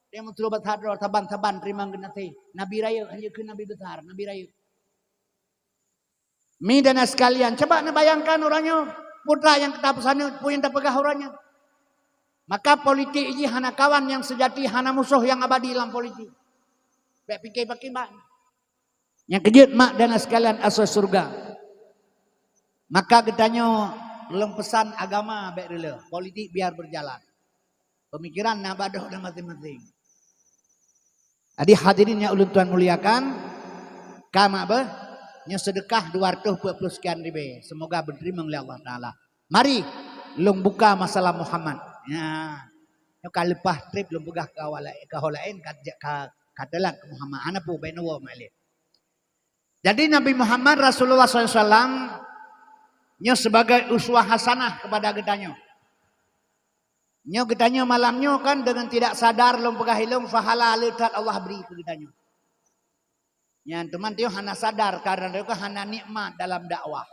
Dia meututoe basa droe, saban-saban teurimong geunaséh. Nabi rayeuk, hana jeuet kheun nabi besar, nabi rayeuk. Mi dan sekalian, coba neubayangkan uroe nyoe, peue nyang ka tapeusaneut, peue nyang tapeugah uroe nyoe. Maka politik jih hana kawan nyang seujati, hana musoh nyang abadi lam politik. Bèk pike pakriban. Nyang keujeuet mak dan sekalian asoe syeuruga. Maka geutanyoe lôn peusan agama bèk reuloh, politik biar berjalan. Peumikiran na bak droe maséng-maséng. Jadi hadirin nyang ulôn tuan muliakan, ka mak beuh, nyoe seudeukah dua ratus peuet puluh sekian ribèe. Semoga beuteurimong lé Allah Taala. Mari, lôn buka masalah Muhammad. Nya, nyoe ka leupah trép lôn peugah keu awak laén, keu ho laén, ka, ka, ka teulat keu Muhammad. Hana peue, bèk neuwoe mak lé. Jadi Nabi Muhammad Rasulullah sallallahu alaihi wasallam nyoe sebagai uswah hasanah kepada geutanyoe. Nyoe geutanyoe malam nyoe kan dengan tidak sadar lôn peugah ilôn pahala le that Allah bri keu geutanyoe. Nyan teuma tanyoe hana sadar karena tanyoe kan hana nikmat dalam dakwah.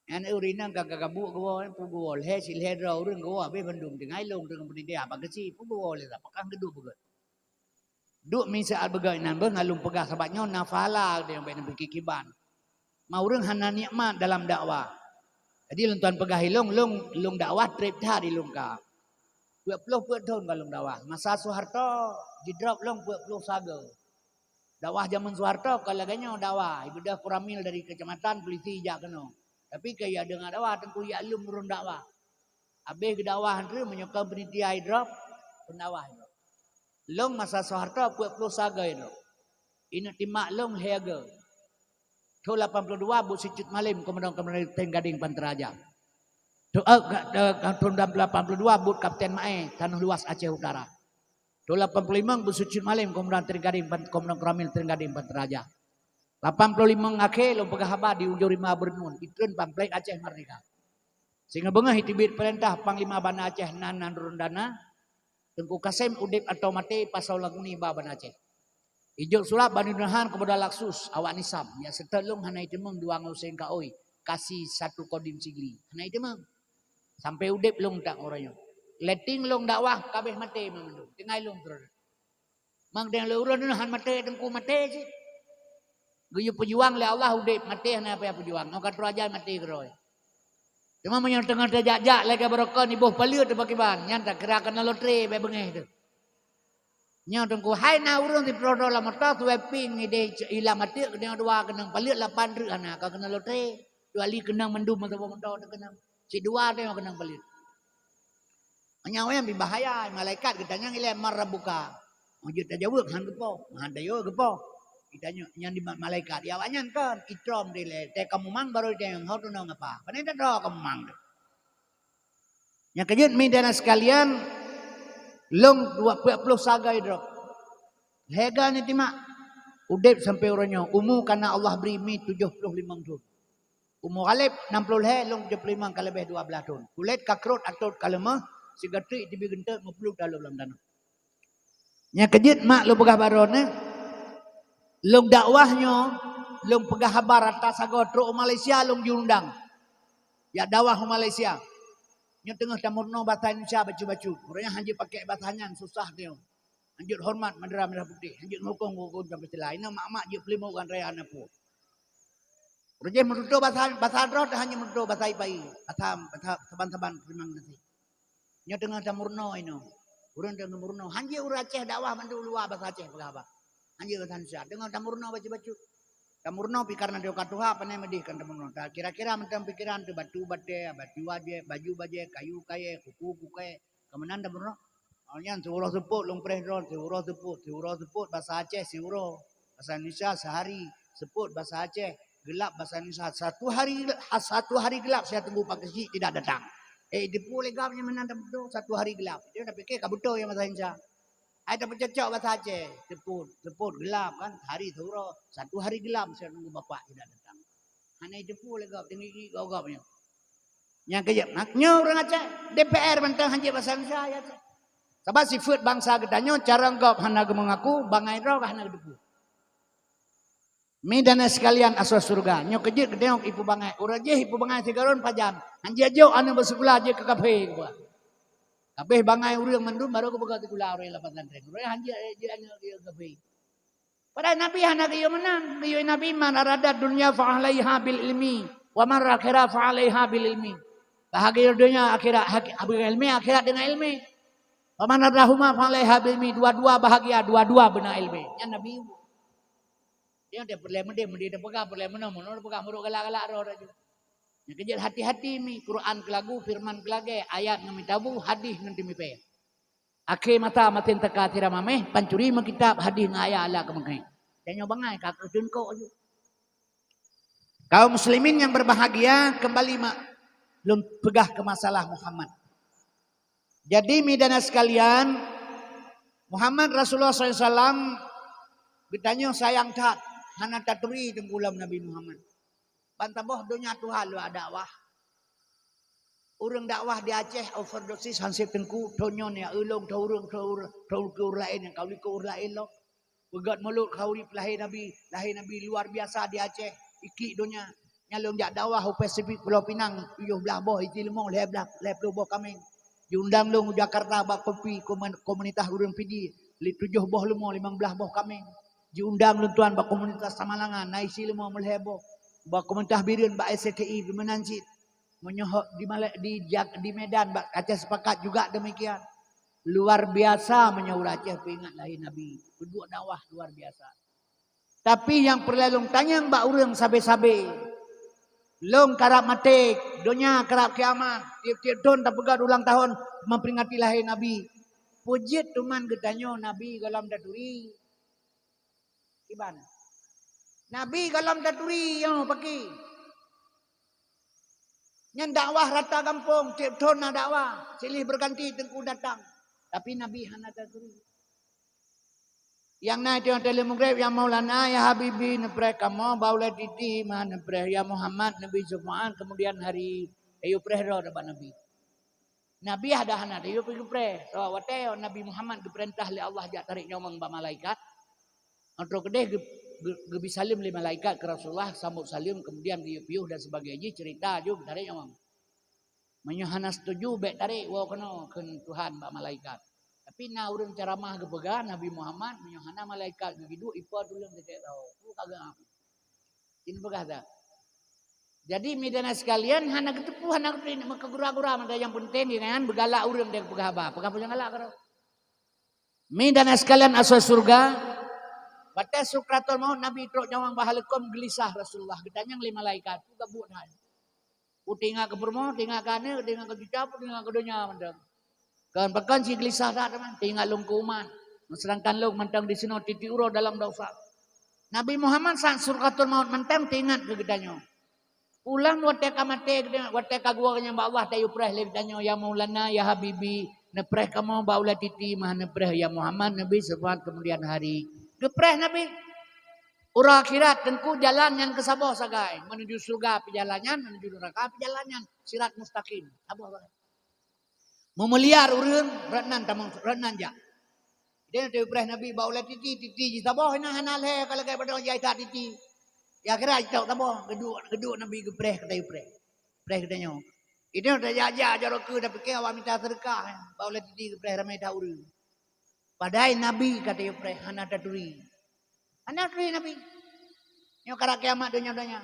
Nyan ureueng inong ka, ka, ka buet geuwoe, peue geuwoe lhèe, si lhèe droe ureueng geuwoe habéh bandum tinggai lôn deungon peunidai apa geusi, peue geuwoe lé sapeue kah geuduek beugèt. Duek miseue beugèt inan beuh ngon lôn peugah sabab nyoe na pahala nyang bèk neupike kiban. Ma ureueng hana nikmat dalam dakwah. Jadi lôn tuan peugah ilôn, lôn, lôn dakwah trép that ilôn ka. Peuet ploh peuet thon ka lôn dakwah. Masa Soeharto jidrop lôn peuet ploh sagoe. Dakwah jameun Soeharto ka lagèe nyoe dakwah, ibeudôh koramil dari keucamatan, polisi jak keunoe. Tapi keu ya deungon dakwah, teungku ya lom ureueng dakwah. Habéh geudakwah han trép meunyoe kon peunitia idrop, peundakwah idrop. Lôn masa Soeharto peuet ploh sagoe idrop. Ineuk timbak lôn lhèe goe. Thon lapan ploh dua buet sicut malém komandan-komandan Teuing Gadeng Pantura Aja. Thon, eh, ka, eh, ka, thon lapan ploh dua buet Kapten Mae Tanoh Luas Aceh Utara. Thon lapan ploh limong buet sicut malém komandan Teuing Gadeng Pan-, komandan koramil Teuing Gadeng Pantura Aja. Lapan ploh limong akhé lôn peugah haba di ujong rima Beureunuen, itreun pamflet Aceh Merdeka. Singoh beungoh iteubiet peurintah Panglima Banda Aceh nan, nan Rondana, Teungku Kasem udeb atau maté pasoe lagu nibak Banda Aceh. Ijok surat bandum Tuhan keupada Laksus awak Nisam, ya seutôt lôn hana iteumeung dua ngon Hussein Kaoi, kasi satu Kodim Sigli. Hana iteumeung. Sampai udeb lôn tak uroe nyoe. Letting lôn dakwah kabeh maté meumandum. Tinggai lôn terus. Mang deng lé ureuëng nyoe han maté, teungku maté cit. Geuyue peujuang lé Allah udeb, maté hana payah peujuang. Ngon ka troh ajai maté keudroe. Teuma meunyoe teungoh tajak-jak lagée barokon iboh paleuet teuh pakiban, nyan takira keunoe lotre bak beungéh teuh. Nyoe teungku hai na ureuëng siproh droe lam moto, suwai ping ideh ilam ateuk keunoe dua keunong paleuet lapan treuk hana ka keunoe lotre. Kecuali keunong mandum meusaboh moto teuh keunong. Sidua teuh keunong paleuet. Nyan awaknyan pih bahaya, malaikat geutanyong ilée man rabbuka. Oh, jeuet tajaweueb han geupoh, han tajaweueb geupoh. Geutanyong nyan di ma-, malaikat, ya awaknyan kon itrom dilée, tée kamoe mang barô itanyong ho tunong apa. Pane tadroe kamoe mang tu. Nyang keujeuet mi dan sekalian, lôn dua peuet ploh sagai droe. Lhée ga ni timak udeb sampai uroe nyoe, umu kana Allah bri mi tujoh ploh limong thon. Umu Ghalib enam ploh lhée, lôn tujoh ploh limong ka leubeh dua blaih thon. Kulét ka krot atot ka leumoh, sigoe treuk teubi geunteuk meupluet taloh lam tanoh. Nyang keujeuet mak lôn peugah baroe nyoe, lôn dakwah nyoe, lôn peugah haba rata sagoe trok u Malaysia lôn jiundang. Jak dakwah u Malaysia. Nyoe teungoh tameurunoe basa Indonesia bacut-bacut. Ureuëng nyan han jeuet pakai basa nyan susah nyoe. Han jeuet horeumat Madura Merah Putih, han jeuet meuhukôm-hukôm sampai sila. Inoe mak-mak jeuet peulimong ureuëng raya na peue. Ureuëng jih meututoe basa, basa droe teuh hana meututoe basa ipai, basa, basa saban-saban teurimong nasi. Nyoe teungoh tameurunoe inoe. Ureuëng teungoh meurunoe. Han jeuet ureuëng Aceh dakwah bantu luwa basa Aceh peugah haba. Han jeuet basa Indonesia. Teungoh tameurunoe bacut-bacut. Tameurunoe pih kareuna teuka tuha pane meudeh kan tameurunoe. Ta kira-kira mantong pikiran teuh batu batée, batu bajée, baju bajée, kayu kayée, kuku kukée. Ka meunan tameurunoe. Awak nyan siuroe seupôt lôn preh droe, siuroe seupôt, siuroe seupôt basa Aceh siuroe, basa Indonesia sehari, seupôt basa Aceh, geulab basa Indonesia. Satu hari, satu hari gelap saya tunggu pakai syik tidak datang. Eh, depu lé gam nyang meunan beutôi, satu hari gelap. Dia dah fikir ka beutôi nyang basa Indonesia. Ai tapeucocok basa Aceh, seupôt, seupôt geulab kan, hari siuroe, satu hari gelap saya tunggu bapak tidak datang. Hana jiteupeu lé gob, teungiek-ngiek gob-gob nyoe. Nyang keujeuet, nyoe ureuëng Aceh, D P R mantong han jeuet basa Indonesia ya Aceh. Sabab sifeuet bansa geutanyoe, cara gob hana geumeungaku, bangai droe hana geuteupeue. Mi dan sekalian asoe syeuruga, nyoe keujeuet geutanyoe ipeubangai, ureuëng jih ipeubangai sigohlom pajan, han jeuet jok aneuëk beuseukula jeuet keu kafé geuba. Kabeh bangai ureuëng mandum baru geupeugah sikula ureuëng lam pesantren. Ureuëng han jeuet jeuet aneuëk jeuet kafé. Padahai Nabi hana geuyue meunan. Geuyue Nabi, "Man arada dunya fa alaiha bil ilmi, wa man akhirah fa alaiha bil ilmi." Bahagia dunia akhirat, hak-, ilmi akhirat dengan ilmi. "Wa man arada huma fa alaiha bil ilmi." Dua-dua bahagia, dua-dua beuna ilmi. Nyan Nabi. Dia tak peureulée meudeh, meudeh tapeugah peureulée meunoe, meunoe tapeugah meurok galak-galak roh laju. Nyang keujeuet hati-hati mi, Quran keulagu, firman keulagée, ayat ngon mitabu, hadih ngon teumipée. Akhé masa masen teuka sira mameh, pancuri meukitab hadih ngon ayat Allah keumeungkén. Dan nyoe bangai ka keuteungkok ju. Kaum muslimin yang berbahagia, kembali mak lôn peugah ke masalah Muhammad. Jadi, mi dan sekalian, Muhammad Rasulullah sallallahu alaihi wasallam geutanyoe sayang that, hana taturi teungku lom Nabi Muhammad. Ban saboh donya tuha luwa dakwah. Ureuëng dakwah di Aceh overdosis hansip teungku, thon nyoe ya ulông tho ureuëng tho ureuëng tho ureuëng laén nyang ka ulikot ureuëng laén lom. Peugét mulod ka urip lahé Nabi, lahé Nabi luar biasa di Aceh, ikiek donya. Nyang lôn jak dakwah u Pasifik Pulo Pinang, tujoh blaih boh isi leumo, lhée blaih, lhée ploh boh kaméng. Jiundang lôn u Jakarta bak kopi komun-, komunitas ureuëng Fiji, li tujoh boh leumo, limong blaih boh kaméng. Jiundang lôn tuan bak komunitas Samalanga, na isi leumo meulhée boh. Bak komunitas Bireuen bak S T I pih meunan cit. Meunyoe di Mala-, di Jak-, di Medan bak Aceh Sepakat juga demikian. Luar biasa meunyoe ureuëng Aceh peuingat lahé Nabi. Peuduek dakwah luar biasa. Tapi nyang peureulée lôn tanyong bak ureuëng sabe-sabe. Lôn karab maté, donya karab kiamat, tieb-tieb thon tapeugét ulang tahun memperingati lahé Nabi. Peue jeuet teuma geutanyoe Nabi gohlom taturi? Kiban. Nabi gohlom taturi, nyoe paki. Nyan dakwah rata gampông, tieb thon na dakwah, silih berganti teungku datang. Tapi Nabi hana taturi. Nyang na itu nyang taleueng Maghrib, "Ya Maulana, ya Habibi, neupreh kamoe, bak ulèe titi meuhan neupreh, ya Muhammad, neubi syafaat kemudian hari." Tayue preh droe bak Nabi. Nabi dah hana tayue pih geupreh. Sabab watèe Nabi Muhammad geupeurintah lé Allah jak tarek nyawöng bak malaikat, 'oh troh keudeh geu-, geu-, geubi saleuem lé malaikat keu Rasulullah, sambot saleuem, kemudian geuyue piôh dan sebagainya jih, ceurita jeuet geutarek nyawöng. "Meunyoe hana setuju, bèk tarek, woe keunoe," kheun Tuhan bak malaikat. Tapi na ureueng ceramah geupeugah, Nabi Muhammad, "Meunyoe hana malaikat geuduek, ipo tuleueng teutek tao." Peue ka geuh? Jeuet peugah that. Jadi, mi dan sekalian, hana geuteupeue, hana geuteupeue, maka gura-gura mantong, nyang peunteng di nyan beugalak ureueng dan peugah haba. Peugah peue nyang galak keudroe. Mi dan sekalian asoe syeuruga, watèe sukratul maut Nabi trok nyawöng bak haleukôm, geulisah Rasulullah, geutanyong lé malaikat, "Peue ka buet hai? Peue teuingat keu peurumoh, teuingat keu aneuk, teuingat keu cucu, peue teuingat keu donya mantong? Kon pakon si geulisah that teuma, teuingat lôn keu umat, sedangkan lôn mantong disinoe titi uroe dalam dosa." Nabi Muhammad saat sukratul maut mantong teuingat keu geutanyoe. Pulang watèe ka maté, watèe ka geuwoe nyan bak Allah, tayue preh lé geutanyoe, "Ya Maulana, ya Habibi, neupreh kamoe bak ulèe titi meuhan neupreh, ya Muhammad, neubi syafaat kemudian hari." Geupreh Nabi. Uroe akhirat, Teungku, jalan nyan keu saboh sagai. Menuju syeuruga pih jalan nyan, menuju neuraka pih jalan nyan. Sirat mustaqim. Saboh sagai. Meumulia ureueng, rot nan tamong, rot nan jak. Dia teupreh Nabi bak ulèe titi, titi jih saboh, hana, hana lhèe ka lagèe padang jai that titi. Ya, kira jitôk saboh, geuduek, geuduek Nabi geupreh, kata geupreh. Preh geutanyoe. Itu tajak-jak jaroe keu tapike awak mita seudeukah, bak ulèe titi geupreh ramé that ureueng. Padahai Nabi ka tayue preh hana taturi. Hana taturi Nabi. Nyoe karab kiamat donya-donya.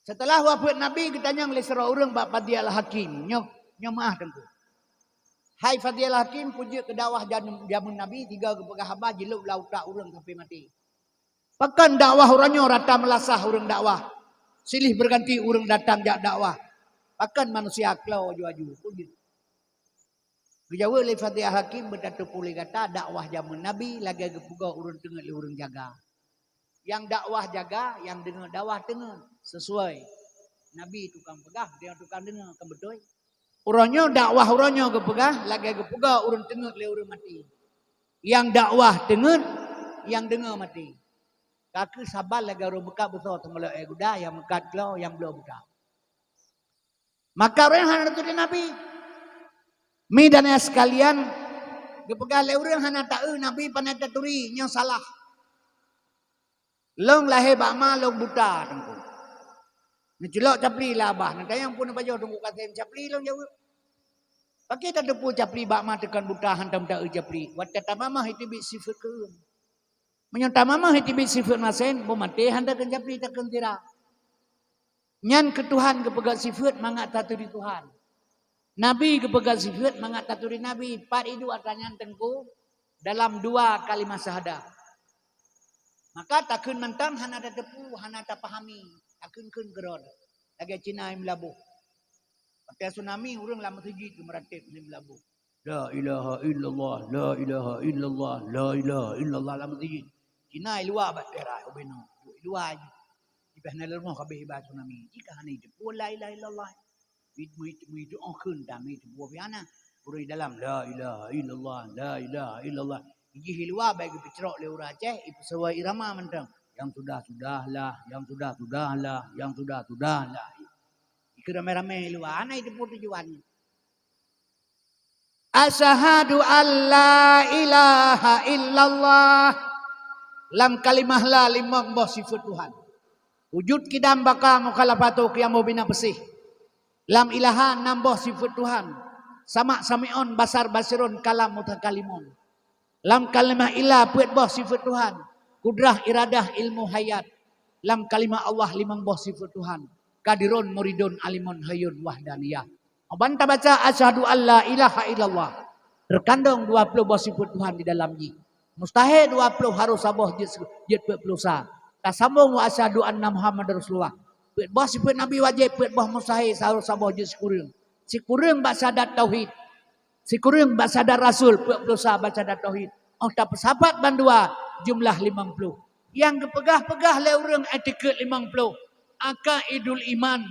Seuteulah wafeuet Nabi, geutanyong lé sidroe ureueng bak Fadil Hakim. Nyoe, nyoe meu'ah Teungku. "Hai Fadil Hakim, peue jeuet keu dakwah jan-, jameun Nabi, sigoe geupeugah haba jilôb lam utak ureueng sampoe maté. Pakon dakwah uroe nyoe rata meulasah ureueng dakwah, silih beuganti ureueng datang jak dakwah? Pakon manusia klo aju-aju?" Peue jeuet? Geujaweueb lé Fadil Hakim, "Beutateupeue lé gata, dakwah jameun Nabi lagèe geupeugöt ureueng teungeut lé ureueng jaga. Nyang dakwah jaga, nyang deungoe dakwah teungeut, sisuai. Nabi tukang peugah, geutanyoe tukang deungoe, kan beutôi? Uroe nyoe dakwah uroe nyoe geupeugah lagèe geupeugöt ureueng teungeut lé ureueng maté. Nyang dakwah teungeut, nyang deungoe maté. Ka kheueh saban lagèe ureueng meukat beusoe teumulok èk guda, nyang meukat klo, nyang bloe buta." Maka ureueng hana taturi Nabi. Mi dan ayah sekalian, geupeugah lé ureueng hana taeu Nabi, pane taturi, nyoe salah. Lôn lahé bak ma lôn buta, Teungku. Neuculok capli lam babah, neutanyong peue neupajoh Teungku Kasem, capli lôn jaweueb. Pakon tateupeue capli bak ma teukon buta hántom taeu capli? Watèe tamamah iteubiet sifeuet keu ureueng. Meunyoe tamamah iteubiet sifeuet masen, beumaté hántom takon capli, takon sira. Nyan keu Tuhan geupeugöt sifeuet mangat taturi Tuhan. Nabi geupeugöt sifeuet mangat taturi Nabi. Pat iduek atra nyan Teungku? Dalam dua kalimah syahadah. Maka takheun mantong hana tateupeue, hana tapahami, takheun-kheun keudroe. Lagèe Cina nyang meulaboh. Watèe tsunami, ureueng lam meuseujid geumeuratéb nyang meulaboh. "La ilaha illallah, la ilaha illallah, la ilaha illallah," lam meuseujid. Cina i luwa bak daerah ubé nyoe, i luwa jih. Jibeh na leumoh habéh iba tsunami. Jika hana iteupeue la ilaha illallah. Mit-, mit-, mit-, oh, kheun dah, mit-, buah piana. Ureueng di dalam, "La ilaha illallah, la ilaha illallah." Jih i luwa bèk geupeucrok lé ureueng Aceh, ipeusesuai irama mantong. "Yang sudah-sudahlah, yang sudah-sudahlah, yang sudah-sudahlah." Ikeu ramé-ramé i luwa, hana iteupeue tujuan. "Asyhadu an la ilaha illallah." Lam kalimah la limong boh sifeuet Tuhan. Wujud, qidam, baqa, mukhalafatu, qiyam, bina, bersih. Lam ilaha nam boh sifeuet Tuhan. Sama', sami'un, basar, basirun, kalam, mutakalimun. Lam kalimah illa peuet boh sifeuet Tuhan. Kudrah, iradah, ilmu, hayat. Lam kalimah Allah limong boh sifeuet Tuhan. Qadirun, muridun, alimun, hayyun, wahdaniyah. Ban tabaca asyhadu an la ilaha illallah, teukandong dua ploh boh sifeuet Tuhan di dalam jih. Mustahil dua ploh, harôh saboh jeuet, jeuet peuet ploh sa. Tasambong wa asyhadu anna Muhammadar Rasulullah. Peuet boh sifeuet Nabi wajéb, peuet boh mustahil, harôh saboh jeuet sikureueng. Sikureueng bak syahadat tauhid. Sikureueng bak syahadat rasul, peuet ploh sa bak syahadat tauhid. Oh tapeusapat bandua, jumlah limong ploh. Nyang geupeugah-peugah lé ureueng i'tiqad limong ploh, aqaidul iman,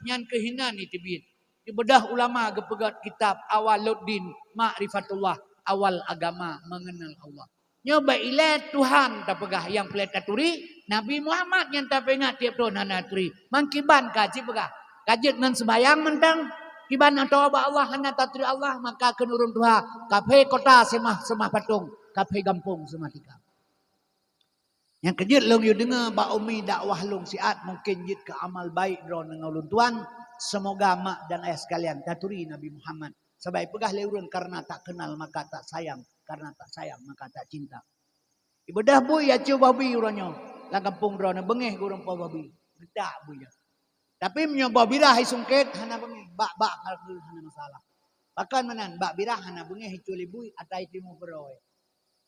nyan keuh inan iteubiet. Dibeudôh ulama geupeugah kitab Awwaluddin Ma'rifatullah, awal agama mengenal Allah. Nyoe bak ilée Tuhan tapeugah nyang peureulée taturi, Nabi Muhammad nyang tapeuingat tieb thon hana turi. Mangkiban ka jipeugah, ka jeuet ngon seumayang mantong, kiban atoe bak Allah hana taturi Allah, maka kheun ureuëng tuha, kaphé kota seumah, seumah patong, kaphé gampông seumah tikam. Nyang keujeuet lôn yue deungoe bak umi dakwah lôn siat, mungken jeuet keu amal baik droeneuh ngon ulôn tuan. Seumoga mak dan ayah sekalian taturi Nabi Muhammad. Sabab ipeugah lé ureuëng, "Karena tak kenal maka tak sayang, karena tak sayang maka tak cinta." Ibeudôh bui, iacue boh bi uroe nyoe lam gampông droeneuh, beungéh ureuëng po boh bi, geutak bui nyan. Tapi meunyoe boh birah isungket, hana beungéh, bak-bak ka geukheun hana masalah. Pakon meunan, bak birah hana beungéh, icue lé bui, ata itimu peuroe.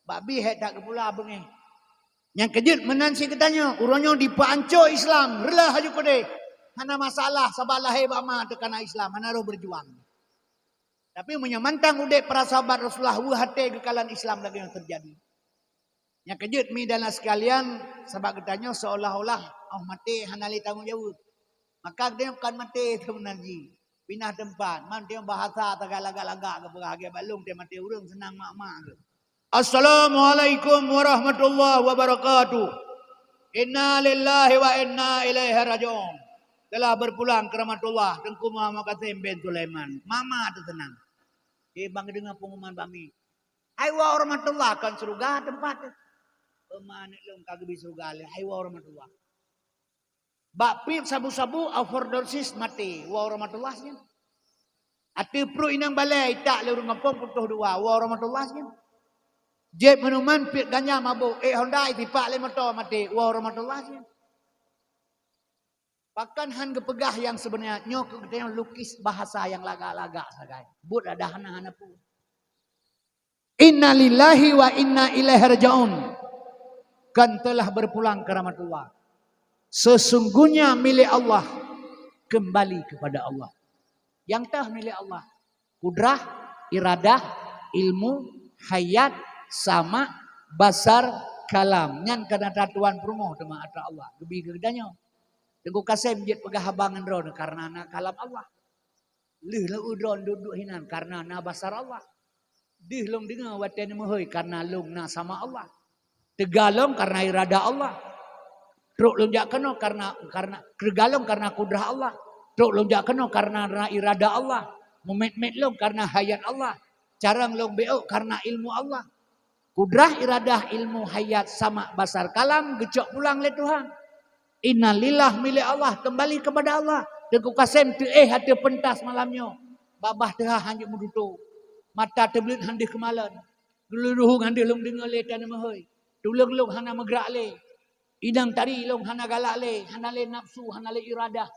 Bak bi hék that geupula beungéh. Nyang keujeuet meunan cit geutanyoe, uroe nyoe dipeuancô Islam, reuloh laju keudeh. Hana masalah, sabab lahé bak ma teuh kana Islam, hana roh beujuang. Tapi meunyoe mantong udeb para sahabat Rasulullah, weueh até geukalon Islam lagée nyang teujadi. Nyang keujeuet mi dan sekalian, sabab geutanyoe seolah-olah óh maté hana lé tanggong jaweueb. Maka geutanyoe kon maté teuh meunan jih. Pinah teumpat, man teuh bahasa tagalak-galak geupeugah lagée bak lôn teuh maté ureuëng seunang mak-mak geuh. Assalamualaikum warahmatullahi wabarakatuh. Inna lillahi wa inna ilaihi raji'un. Telah berpulang ke rahmatullah Teungku Muhammad Kasim bin Sulaiman. Mama teuh seunang. Di bang deungoe pengumuman bami. Hai wa rahmatullah, kon syeuruga teumpat teuh. Peumaneuk lôn ka geubi syeuruga lé. Hai wa rahmatullah. Bak piep sabu-sabu overdosis maté, wa rahmatullah nyan. Ateueh pruet inong balée itak lé ureuëng gampông putôh dua, wa rahmatullah nyan. Jép minuman, piep ganja mabôk, ék honda itipak lé moto maté, wa rahmatullah nyan. Pakon han geupeugah nyang seubeuna nyoe, keu geutanyoe lukis bahasa nyang lagak-lagak sagai. Buet adak hana-hana peue. Innalillahi wa inna ilaihi raji'un. Kan telah berpulang ke rahmatullah. Sesungguhnya milik Allah, kembali kepada Allah. Nyang teuh milik Allah. Kudrah, iradah, ilmu, hayat, sama, basar, kalam. Nyan kana tuan peurumoh teuma atra Allah. Geubi keu geutanyoe. Teungku Kasem jeuet peugah haba ngon droeneuh karena na kalam Allah. Lheueh lôn udon duek-duek hinan karena na basar Allah. Deuh lôn deungoe watée neumeuhôi karena lôn na sama Allah. Teuga lôn karena irada Allah. Trok lôn jak keunoe karena, karena, teuga lôn karena kudrah Allah. Trok lôn jak keunoe karena na irada Allah. Mumet-met lôn karena hayat Allah. Carông lôn bék karena ilmu Allah. Kudrah, iradah, ilmu, hayat, sama, basar, kalam geucok pulang lé Tuhan. Innalillah, milék Allah, keumbali keupada Allah. Teungku Kasem teuéh ateueh peuntas malam nyoe. Babah teuhah han jeuet meudutoe. Mata teubleuet han deuh keumalon. Geuluruhu han deuh lôn deungoe lé tan meuhôi. Tuleueng lôn hana meugrak lé. Inong tari lôn hana galak lé, hana lé nafsu, hana lé iradah.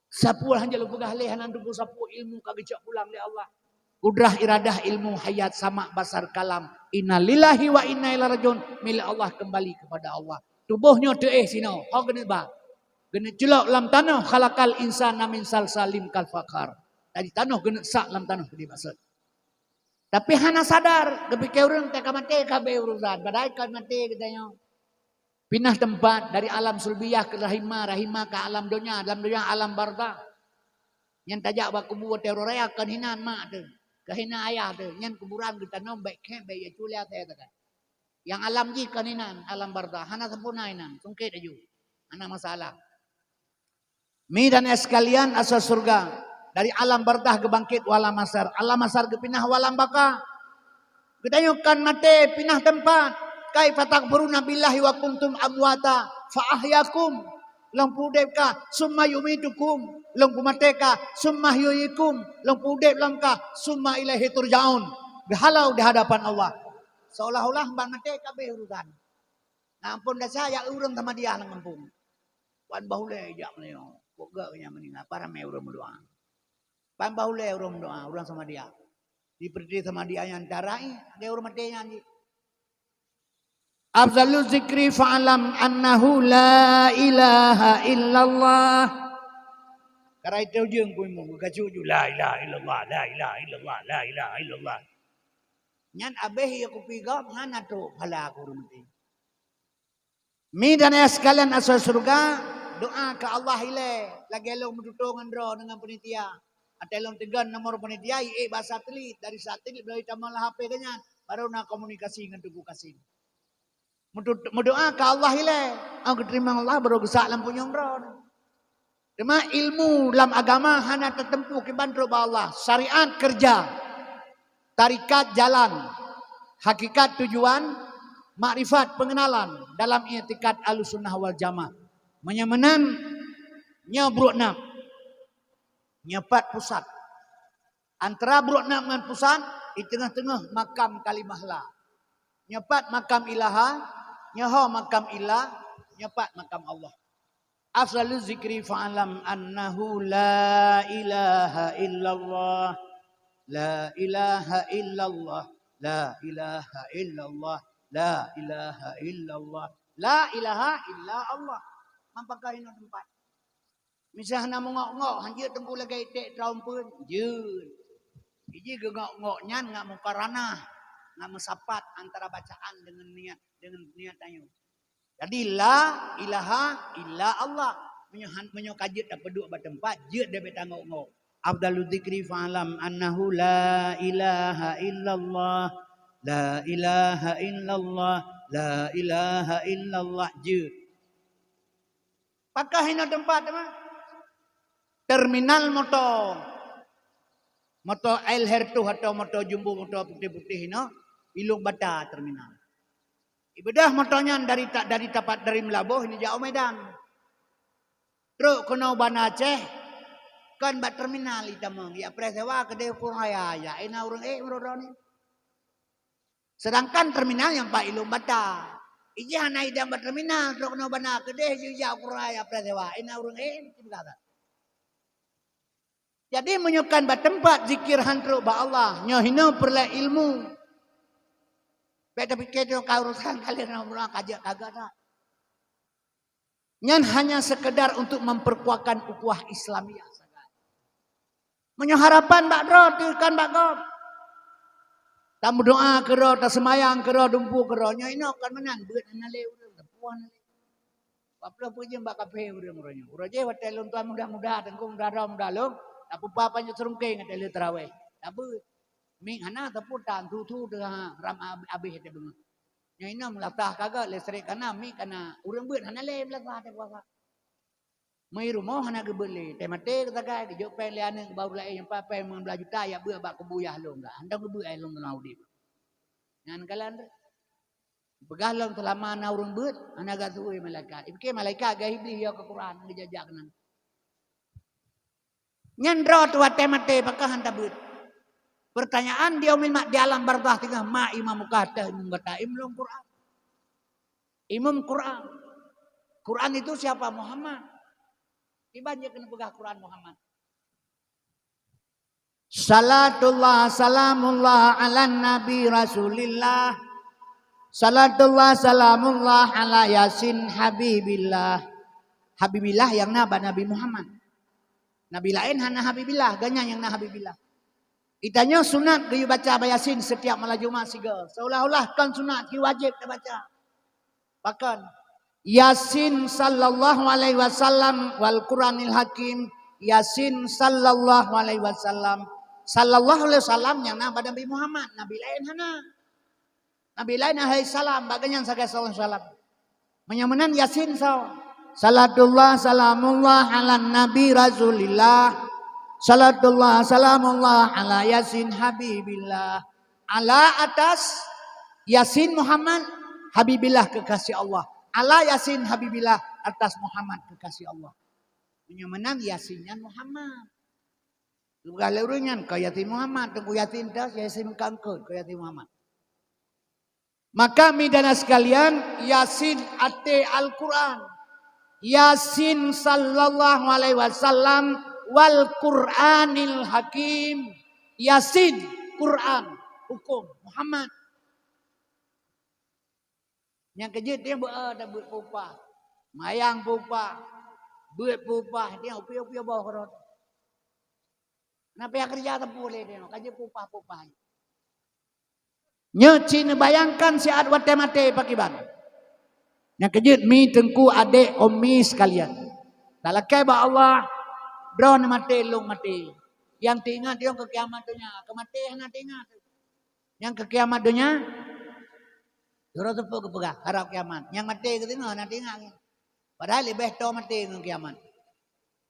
Sapeue han jeuet lôn peugah lé, hana teupeue sapeue, ilmu ka geucok pulang lé Allah. Kudrah, iradah, ilmu, hayat, sama, basar, kalam. Innalillahi wa inna ilaihi rajiun. Milék Allah, keumbali keupada Allah. Tuboh nyoe teuéh sinoe, ho geuneuk ba. Geuneuk culok lam tanoh, khalaqal insana min salsalim kal fakhar. Dari tanoh geuneuk sak lam tanoh di maksud. Tapi hana sadar, geupike ureuëng teuka maté ka abéh urusan, padahai kon maté geutanyoe. Pinah teumpat dari alam sulbiyah keu rahimah, rahimah ka alam donya, alam donya alam barzah. Nyan tajak bak kubu watée uroe raya kon hinan mak teuh, kon hinan ayah teuh, nyan kuburan geutanom bék khép bék yue culia saya tekan. Nyang alam jih kon hinan, alam barzah, hana sempurna hinan, sungkét aju, hana masalah. Mi dan es kalian asal surga, dari alam barzah geubangkét u alam mahsyar, alam mahsyar geupinah u alam baka. Geutanyoe kan maté pinah teumpat. Kaifa takfuruna billahi wa kuntum amwata fa ahyakum. Lôn peuudeb ka, summa yumitukum. Lôn peumaté ka, summa yuhyikum. Lôn peuudeb lom ka, summa ilaihi turjaun. Geuhalo di hadapan Allah. Seolah-olah ban maté ka abéh urusan. Na ampôn desya jak ureuëng sama dia lam gampông. Wan bah ulée jak meunyoe. Kok gak nyang meuninggai, apa ramé ureuëng meudoa. Ban bah ulée ureuëng meudoa, ureuëng sama dia. Di peureuté sama dia nyan cara ih, ada ureuëng maté nyan jih. Afdalu zikri fa'lam annahu la ilaha illallah. Karai teujeueng kuimu, geukacu ju, la ilaha illallah, la ilaha illallah, la ilaha illallah. Nyan abéh ya kupi gob, hana trok phala ku ureuëng maté. Mi dan ayah sekalian asal surga, doa ke Allah ilée, lagée lôn meututoe ngon droe deungon panitia. Até lôn teugon nomor panitia, iék bak satelit, dari satelit bak tamong lam H P geuh nyan. Baru na komunikasi ngon Teungku Kasim. Meudo-, meudoa keu Allah ilée, oh, geuteurimong Allah baru geusak lam punyueng droe. Teuma ilmu lam agama hana teuteumpuh kiban trok bak Allah. Syariat keureuja, tarekat jalan, hakikat tujuan, makrifat pengenalan dalam iktikad Ahlussunnah wal Jamaah. Meunyoe meunan, nyoe brok nam, nyoe pat pusat. Antara brok nam ngon pusat, di teungoh-teungoh makam kalimah la. Nyoe pat makam ilaha, nyoe ho makam illa, nyoe pat makam Allah. Afdalu zikri fa'lam annahu la ilaha illallah. La ilaha illallah. La ilaha illallah. La ilaha illallah. La ilaha illa Allah. Mampaka inoe teumpat. Misai hana meungok-ngok, han jeuet Teungku lagée iték teumpeuet, jeuet. Iji geungok-ngok nyan ngat mukaranah, ngat meusapat antara bacaan deungon niat, deungon niat tanyoe. Jadi, la ilaha illa Allah. Meunyoe han, meunyoe ka jeuet tapeuduek bak teumpat, jeuet dapeuet tangok-ngok. Afdalu dzikri fa'lam annahu la ilaha illallah, la ilaha illallah, la ilaha illallah, jeuet. Pakah inoe teumpat teuma? Terminal moto. Moto L Hertuh atau moto jumbo, moto putéh-putéh inoe, Ilong Bata terminal. Ibeudôh moto nyan dari ta-, dari tapat, dari Meulaboh ini jak u Medan. Trok keunoe Banda Aceh, kon bak terminal itamong, ya preh sewa keudeh ukeue raya, ya ina ureuëng ék meudroe ni. Sedangkan terminal nyang bak Ilong Bata. Ijih hana idang bak terminal, trok keunoe Banda keudeh jijak ukeue raya preh sewa, ina ureuëng ék, cit peugah that. Jadi, meunyoe kan bak teumpat zikir han trok bak Allah, nyoe hinoe peureulée ilmu. Bék tapike nyoe ka urusan kalian, urusan kajak kagak that. Nyan hanya sekedar untuk memperkuatkan ukhuwah Islamiyah sagai. Meunyoe harapan bak droe, teukan bak gob. Tameudoa keudroe, taseumayang keudroe, dumpeue keudroe. Nyoe inoe kon meunan, beuet hana lé ureuëng, teupuih hana lé. Waploh peue jeuem bak kaphé ureuëng uroe nyoe. Uroe jéh watée lôn tuan muda-muda, teungku muda droe muda lôn, tapeupa panjat seurungkeng watée lheueh tarawéh. Tabeuet. Mik hana, tapeutan, thu-thu teuh ram ab-, abéh watée beungoh. Nyoe inoe meulasah ka gét, listrik ka na, mik ka na, ureuëng beuet hana lé meulasah watée puasa. Meu rumoh hana geubeuet lé, teumaté geusagai, geujok péng lé aneuk, baru laén nyang papai limong blaih juta, jak beuet bak kubu yah lôn dah. Hana geubeuet lôn teungoh udeb. Nyan kalon teuh. Peugah lom seulama na ureuëng beuet, hana geuaturi malaikat. Ipike malaikat geuh Iblih yo keu Quran, geujak-jak keunan. Nyan droe teuh watée maté, pakon han tabeuet. Pertanyaan di yaumil ma-, di alam barzakh teungoh, ma imamuka, teuh imum gata, imum Quran. Imum Quran. Quran itu siapa? Muhammad. Kiban jeuet keuneuk peugah Quran Muhammad. Salatullah salamullah ala nabi Rasulillah. Salatullah salamullah ala Yasin Habibillah. Habibillah nyang na bak Nabi Muhammad. Nabi laén hana Habibillah, gobnyan nyang na Habibillah. Geutanyoe sunat geuyue baca bak Yasin setiap malam Jumat sigoe. Seolah-olah kon sunat, ci wajéb tabaca. Pakon? Yasin sallallahu alaihi wasallam wal Quranil Hakim. Yasin sallallahu alaihi wasallam. Sallallahu alaihi wasallam nyang na bak Nabi Muhammad, nabi laén hana. Nabi laén alaihi salam, bak gobnyan sagai sallallahu alaihi wasallam. Meunyoe meunan Yasin soe? Salatullah salamullah ala nabi Rasulillah. Salatullah salamullah ala Yasin Habibillah. Ala atas Yasin Muhammad, Habibillah kekasih Allah. Ala Yasin Habibillah, atas Muhammad kekasih Allah. Meunyoe meunan Yasin nyan Muhammad. Bukan lé ureuëng nyan, kon Yasin Muhammad, Teungku Yasin tas, Yasin meukeungkeut, kon Yasin Muhammad. Maka, mi dan sekalian, Yasin até Al-Quran. Yasin sallallahu alaihi wasallam wal Quranil Hakim. Yasin, Quran, hukum, Muhammad. Nyang keujeuet nyan beu-, eh, tabeuet peupah. Mayang peupah. Beuet peupah, nyan upiôh-upiôh boh rot. Na payah keureuja sapeue lé nyoe, ka jeuet peupah-peupah. Nyoe cit neubayangkan siat watée maté pakiban. Nyang keujeuet mi teungku adék ummi sekalian. Talakée bak Allah, droeneuh maté, lôn maté. Nyang teuingat nyoe keu kiamat donya, keu maté hana teuingat. Nyang keu kiamat donya, uroe teupeu geupeugah harab kiamat. Nyang maté keu teungoh hana teuingat. Padahai leubeh toe maté ngon kiamat.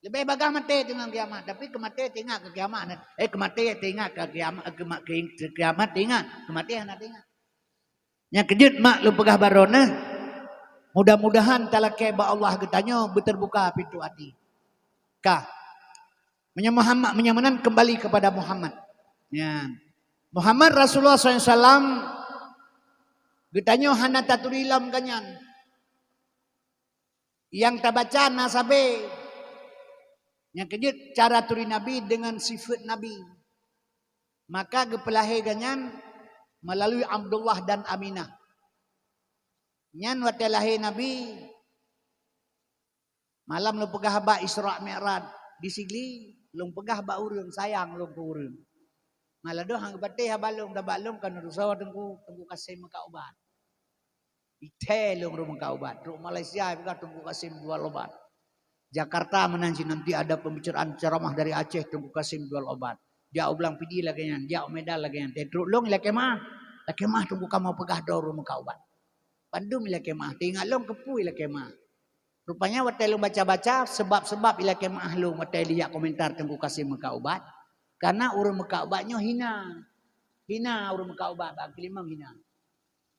Leubeh bagaih maté teungoh kiamat, tapi keu maté teuingat, keu kiamat hana. Eh, keu maté teuingat, keu kiamat, keu ma-, keu, keu kiamat teuingat, keu maté hana teuingat. Nyang keujeuet mak lôn peugah baroe neuh, mudah-mudahan talakée bak Allah geutanyoe beuteubuka pintoe até. Ka. Meunyoe Muhammad, meunyoe meunan kembali kepada Muhammad. Nyan. Muhammad Rasulullah sallallahu alaihi wasallam geutanyoe hana taturi lom geuh nyan. Nyang tabaca na sabe. Nyang keujeuet cara turi Nabi deungon sifeuet Nabi. Maka geupeulahé geuh nyan meulalu Abdullah dan Aminah. Nyan watée lahé Nabi, malam lôn peugah haba Isra Mi'raj di Sigli, lôn peugah bak ureuëng, sayang lôn keu ureuëng. Maladôh han geupatéh haba lôn, sabab lôn kan urusan Teungku, Teungku Kasim meukat ubat. Ithée lôn ureuëng meukat ubat. Trok Malaysia peugah Teungku Kasim jual obat. Jakarta meunan cit nanti ada pembicaraan ceramah dari Aceh, Teungku Kasim jual obat. Jak u Blang Pidie lagée nyan, jak u Medan lagée nyan. Trok lôn ilakée meuah. Lakée meuah Teungku kamoe peugah droe ureuëng meukat ubat. Bandum ilakée meuah. Teuingat lôn keupeue ilakée meuah. Rupanya watée lôn baca-baca sebab-sebab ilakée meuah lôn watée lijak komentar Teungku Kasim meukat ubat. Karena ureuëng meukat ubat nyoe hina. Hina ureuëng meukat ubat bak keulimong hina.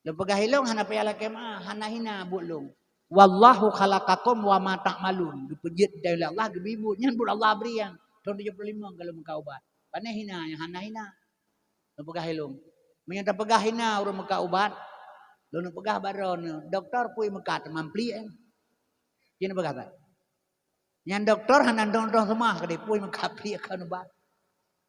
Lôn peugah ilôn hana payah lakée meuah, hana hina buet lôn. Wallahu khalaqakum wa ma ta'malun. Geupeujeuet dari Allah, geubri buet nyan buet Allah bri nyan. Thon tujoh puluh lima ka lôn meukat ubat. Pane hina nyang hana hina. Lôn peugah ilôn. Meunyoe tapeugah hina ureuëng meukat ubat, lôn peugah baroe neuh, doktor pui meukat teuma pliek. Jih neupeugah that. Nyan doktor hana dong-dong seumah keudeh pui meukat pliek kon ubat.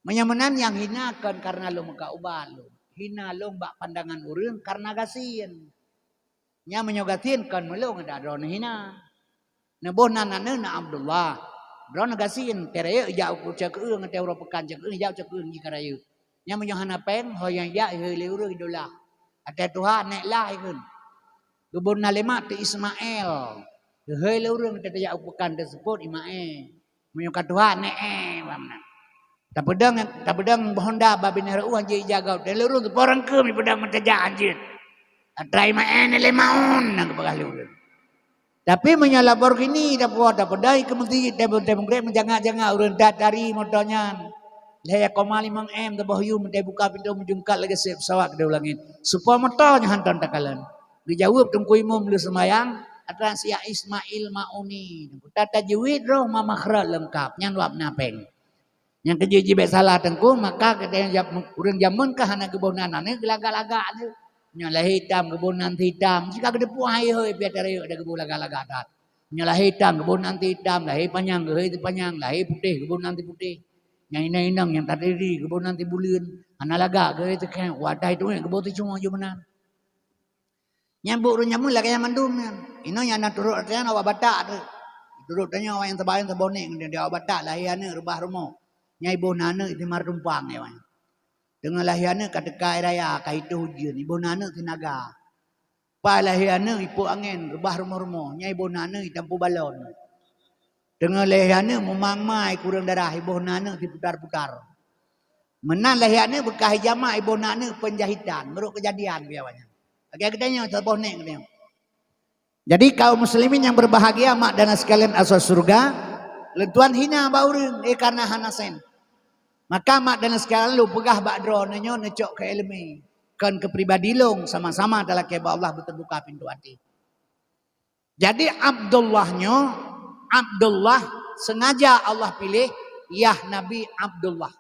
Meunyoe meunan nyang hina kon karena lôn meukat ubat lôn. Hina lôn bak pandangan ureuëng karena gasien. Nyan meunyoe gasien kon meulôn ada droeneuh hina. Neuboh nan aneuk na Abdullah. Droeneuh gasien, teuh rayeuk jak u cakeueng, teuh uroe peukan cakeueng, jak u cakeueng jih ka rayeuk. Nyan meunyoe hana péng, ho nyang jak ihôi lé ureuëng idolah. Até tuha nék lah ikheun. Geuboh nan lé mak teuh Ismail. Ihôi lé ureuëng teuh tajak u peukan teuh seupôt Imaé. Meunyoe ka tuha nék eh bak meunan. Tapeudong, tapeudong Honda bak binéh reuôh jih ijaga. Teuh lé ureuëng teuh porang keuh ipeudong meutajak anjeut. Atra Imaé nék lé maun nyang geupeugah lé ureuëng. Tapi meunyoe Lamborghini tapuwoe, tapeudai keu meuseujid, teuh-teuh meugreb meujangak-jangak ureuëng that dari moto nyan. Lhée koma limong M teuboh yum, teuh buka pintoe meujungkat lagée sép pesawat keudeh u langét. Supaya moto nyan hantom takalon. Geujaweueb Teungku Imum lheueh seumayang, atra siya Ismail Mauni. Tata tajwid roh ma makhraj leungkap, nyan wab na péng. Nyang keujeuet jih bék salah Teungku, maka geutanyoe jam-, ureuëng jameun ka hana geuboh nan aneuk geulagak-lagak tu. Nyoe lahé itam geuboh nan hitam, jika geuteupeue hai hôi piah tarayeuk ada geuboh lagak-lagak that. Nyoe lahé itam geuboh nan hitam, lahé panyang geuhôi panyang, lahé putéh geuboh nan putéh. Nyang inong-inong nyang tadiri geuboh nan buleuen, hana lagak geuhôi teukhém, watée tuwék geuboh teucue ju meunan. Nyan buet ureuëng jameun lagée nyan mandum nyan. Inoe nyang na turot awak Batak tu. Turot tanyoe awak nyang teubayang teuboh nék ngon awak Batak lahé aneuk reubah rumoh. Nyang iboh na aneuk itimar tumpang ya awak nyan. Teungoh lahé aneuk ka teuka air raya, ka itoh ujeuen, iboh na aneuk teunaga. Pai lahé aneuk ipok angén reubah rumoh-rumoh, nyang iboh na aneuk itampu balon. Teungoh lahé aneuk mumang mai kureueng darah, iboh na aneuk siputar-putar. Meunan lahé aneuk beukah ijama, iboh na aneuk penjahitan, meurok keujadian biasa awak nyan. Lagée geutanyoe saboh nék geutanyoe. Jadi kaum muslimin yang berbahagia, mak dan sekalian asal surga, leutuan hina bak ureuëng, eh karena hana sen. Maka mak dan sekalian lôn peugah bak droeneuh nyoe neucok keu iéleumé, kon keu pribadi lôn, sama-sama talakée bak Allah beuteubuka pintoe até. Jadi Abdullah nyoe, Abdullah sengaja Allah piléh, yah Nabi Abdullah.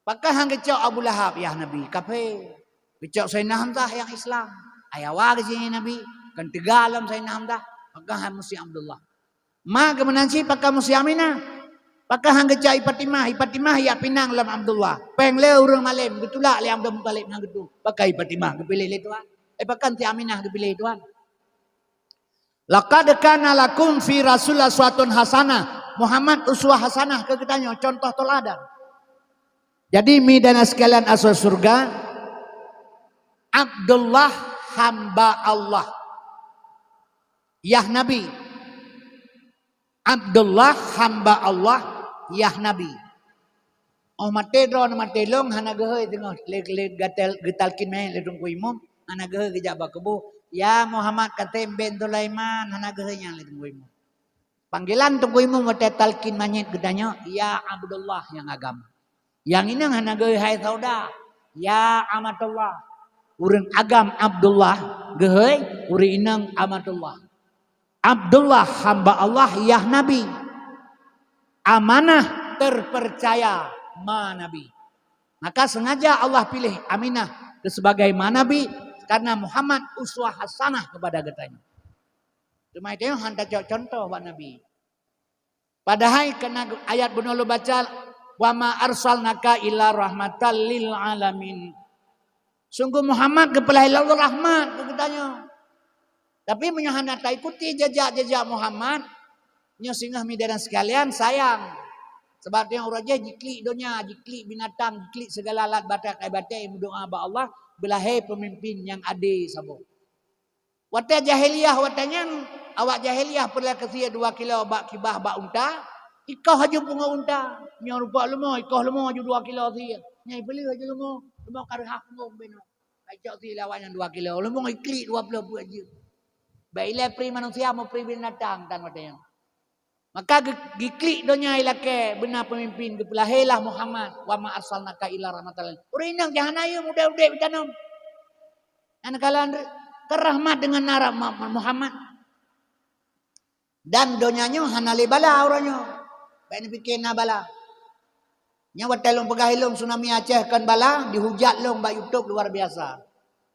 Pakon han geucok Abu Lahab yah Nabi, kafé. Geucok Saidina Hamzah nyang Islam. Ayawa geuh Nabi, kan teuga lom Saidina Hamzah, pakon han meusi Abdullah. Ma geuh meunan cit pakon meusi Aminah. Pakon han geucok i Fatimah, i Fatimah jak pinang lom Abdullah. Péng lé ureuëng malém, geutulak lé Abdul Muthalib ngon geutu. Pakon i Fatimah geupiléh lé Tuhan. Eh, pakon si Aminah geupiléh Tuhan. Laqad kana lakum fi Rasulillah uswatun hasanah. Muhammad uswah hasanah keu geutanyoe, contoh teladan. Jadi, mi dan sekalian asal surga, Abdullah hamba Allah. Yah Nabi. Abdullah hamba Allah, yah Nabi. Oh maté droe, maté lôn, hana geuhôi teungoh lé, lé gatal, geutalkin manyét lé Teungku Imum, hana geuhôi geujak bak kubu. "Ya Muhammad Kasim bin Sulaiman," hana geuhôi nyan lé Teungku Imum. Panggilan Teungku Imum watée talkin manyét geutanyoe, "Ya Abdullah," nyang agam. Nyang inong hana geuhôi hai sauda, "Ya Amatullah." Ureuëng agam Abdullah geuhôi, ureuëng inong Amatullah. Abdullah hamba Allah, Yah Nabi. Amanah terpercaya ma Nabi. Maka sengaja Allah pilih Aminah sebagai ma Nabi karena Muhammad uswah hasanah kepada geutanyoe. Teuma tanyoe han tacok contoh bak Nabi. Padahai keunan ayat bunoe lôn baca, "Wa ma arsalnaka illa rahmatan lil alamin." Sungguh Muhammad geupeulahé lé Allah rahmat keu geutanyoe. Tapi meunyoe hana taikuti jejak-jejak Muhammad, nyoe singoh mideran sekalian sayang. Sebab tanyoe uroe jih jiklik donya, jiklik binatang, jiklik segala alat batée kai batée meudoa bak Allah, beulahé peumimpin nyang ade saboh. Watée jahiliyah watée nyan, awak jahiliyah peureulée keu sie dua kilo bak kibah bak unta, ikoh laju pungo unta. Nyoe rupa leumo, ikoh leumo laju dua kilo sie. Nyang ipeuleueh laju leumo, leumo ka reuhah pungo bubena. Ka icok sie lé awak nyan dua kilo, leumo iklik dua ploh peuet jeuem. Bék ilée pri manusia, meupri binatang tan watée nyan. Maka ge-, geuklik donya ilakée beuna peumimpin, geupeulahé lah Muhammad, "Wa ma arsalnaka illa rahmatan lil." Ureuëng inong jih hana yue udeb-udeb itanom. Nyan kalon keurahmat deungon na ra-, ma-, ma-, Muhammad. Dan donya nyoe hana lé bala uroe nyoe. Bék neupike na bala. Nyoe watée lôn peugah ilôn tsunami Aceh kon bala, dihujat lôn bak YouTube luar biasa.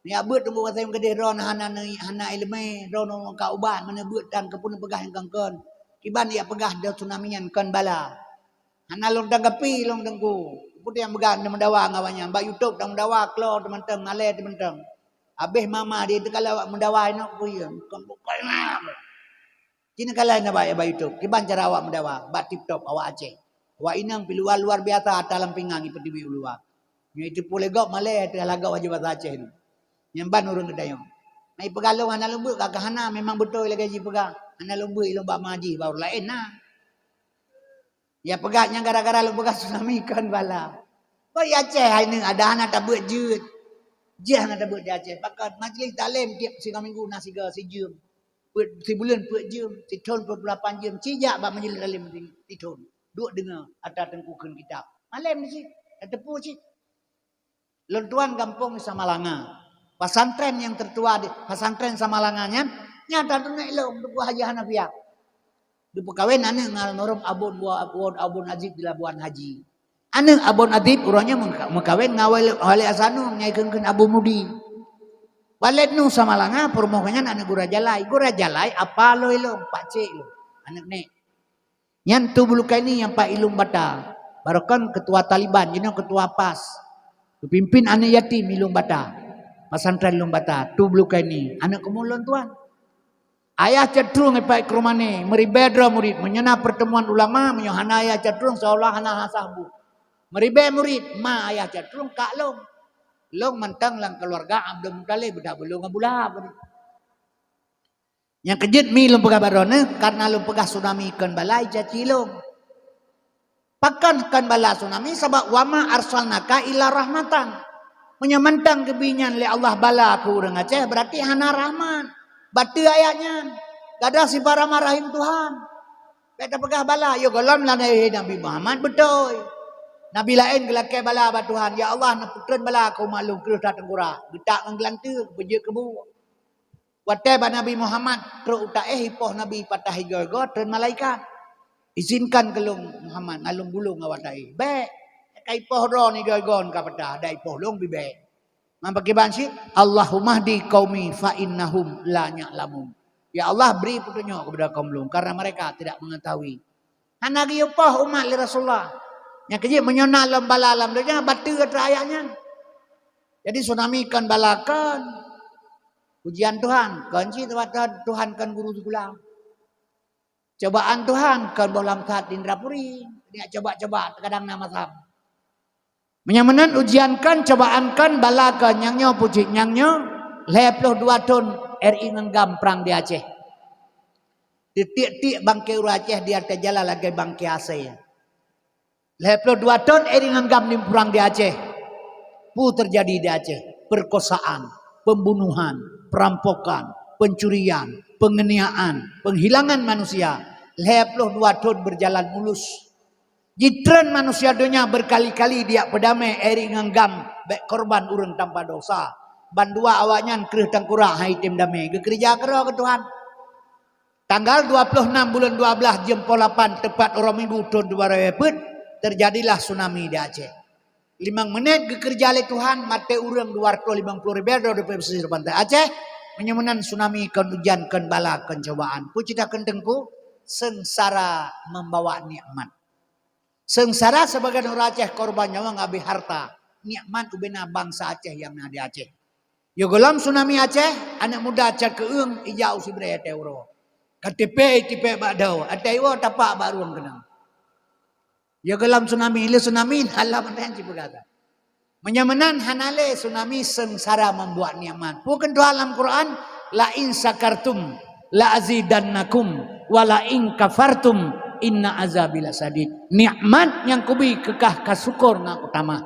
Nyak beuet Teungku Kasim keudeh droe hana neu-, hana iéleumé, droe ka ubat, meunyoe beuet tan keupeue neupeugah nyang kon-kon. Kiban jak peugah droe tsunami nyan kon bala. Hana lôn tanggapi lôn Teungku. Peue nyang peugah neumeudawa ngon awak nyan? Bak YouTube tameudawa, klo teumantong, malée teumantong. Habéh mama di teuka lé awak meudawa inong peue ye? Kon bukai na. Ci neukalon na bak, bak YouTube. Kiban cara awak meudawa bak TikTok awak Aceh. Awak inong pih luar, luar biasa ata lam pingan ipeuteubiet u luwa. Nyoe iteupeu lé gob malée teuka lagak laju basa Aceh nyoe. Nyan ban ureuëng geutanyoe. Na ipeugah lôn hana lôn beuet, ka hana, memang beutôi lagée jipeugah. Hana lôn beuet ilôn bak ma jih, baru laén na. Ya peugah nyan gara-gara lôn peugah tsunami kon bala. Kon di Aceh hai nyoe ada hana tabeuet jeuet. Jih hana tabeuet di Aceh. Pakon majlis taklim tieb singoh minggu na sigoe sijeuem. Peuet, sibuleuen peuet jeuem, sithon peuet puluh lapan jeuem, ci jak bak majlis taklim sithon. Duek deungoe ata teungku kheun kitab. Malém di cit, tateupeue cit. Lôn tuan gampông di Samalanga. Pesantren nyang teutua di pesantren Samalanga nyan, nyan tateuneuk lôn Teungku Haji Hanafiah. Geupeukawen aneuk ngon almarhum Abon Bua-, Abon, Abon Aziz di Labuan Haji. Aneuk Abon Aziz uroe nyoe meuka-, meukawen ngon Walid, Walid Hasanun nyang ikheun-kheun Abu Mudi. Walid Nuh Samalanga peurumoh geuh nyan aneuk Gura Jalai. Gura Jalai apa lôn ilôn, pakcik lôn, aneuk nek. Nyan Tu Bulukaini nyang pat i Lueng Bata. Barokon ketua Taliban, jinoe ketua pas. Geupimpin aneuk yatim i Lueng Bata. Pesantren Lueng Bata, Tu Bulukaini, aneuk keumuen lôn tuan. Ayah Catrung i Pak Ikromane, meuribée droe murit. Meunyoe na pertemuan ulama, meunyoe hana Ayah Catrung, seolah hana hasah buet. Meuribée murit, ma Ayah Catrung, kak lôn. Lôn mantong lam keuluwarga Abdul Muthalib, beudak beulông Abu Lahab. Nyang keujeuet mi lôn peugah bak droeneuh, karena lôn peugah tsunami kon bala, icaci lôn. Pakon kon bala tsunami? Sabab, "Wa ma arsalnaka illa rahmatan." Meunyoe mantong geubi nyan lé Allah bala keu ureuëng Aceh, berarti hana rahmat. Bateue ayat nyan. Gadôh sifat rahmat rahim Tuhan. Bék tapeugah bala, yo gohlom lagée Nabi Muhammad beutôi. Nabi laén geulakée bala bak Tuhan, "Ya Allah, neupeutreun bala keu umat lôn kreueh that teungura, geutak ngon geulanteue, beujeuet keubu." Watée bak Nabi Muhammad trok u taéh, ipoh Nabi patah igoe-goe, treun malaikat. "Izinkan keu lôn Muhammad ngon lôn bulông awak taéh." "Bék, ka ipoh droe igoe-goe ka patah, dak ipoh lôn pih bék." Maka kiban cit, "Allahumma hdi qaumi fa innahum la ya'lamun." Ya Allah, beri petunjuk kepada kaum lôn karena mereka tidak mengetahui. Hana geuyue poh umat lé Rasulullah. Nyang keujeuet meunyoe na lom bala lam donya, bateue atra ayat nyan. Jadi tsunami kon bala kon. Ujian Tuhan, kon cit Tuhan, Tuhan kon guru sikula. Cobaan Tuhan kon boh lam that di Indrapuri. Nyak coba-coba, kadang na masam. Meunyoe meunan ujian kon, cobaan kon, bala kon, nyang nyoe pucit nyang nyoe, lhée ploh dua thon R I ngon GAM prang di Aceh. Titiek-tiek bangke ureuëng Aceh di ateueh jalan lagée bangke asée. Lhèe ploh dua thôn Erick ngon GAM dipeurang di Aceh. Peue teujadi di Aceh? Perkosaan, pembunuhan, perampokan, pencurian, penganiayaan, penghilangan manusia. Lhèe ploh dua thôn berjalan mulus. Jitreun manusia donya berkali-kali dijak peudamé, Erick ngon GAM bèk korban ureueng tanpa dosa. Bandua awaknyan kreueh tangkurak han jitem damé. Geukeureuja keudroe keu Tuhan. Tanggal dua ploh enam buleuen dua blah jeuem poh lapan teupat uroe Minggu thôn dua ribèe peuet, teujadilah tsunami di Aceh. Limong menit geukeureuja lé Tuhan, maté ureueng dua ratus limong ploh ribèe droe di pesisir pantai Aceh. Meunyoe meunan tsunami kon ujan, kon bala, kon cobaan. Peue cit takheun Teungku? Seungsara membawa nikmat. Seungsara sebagian ureueng Aceh korban nyawöng habéh harta, nikmat ubena bansa Aceh nyang na di Aceh. Yoh gohlom tsunami Aceh, aneuk muda cat keueung ijak u Sibreh ateueh uroe. Ka tipék, tipék bak dhoe, ateueh uroe tapak bak rueng keunong. Yoh gohlom tsunami, lé tsunami, halam mantong cipeugah that. Meunyoe meunan hana lé tsunami seungsara membuat nikmat. Peue kheun Tuhan lam Quran? "La in syakartum la azidannakum wa la in kafartum inna azabi lasyadid." Nikmat nyang kubi keu kah ka syukur ngon kutamah.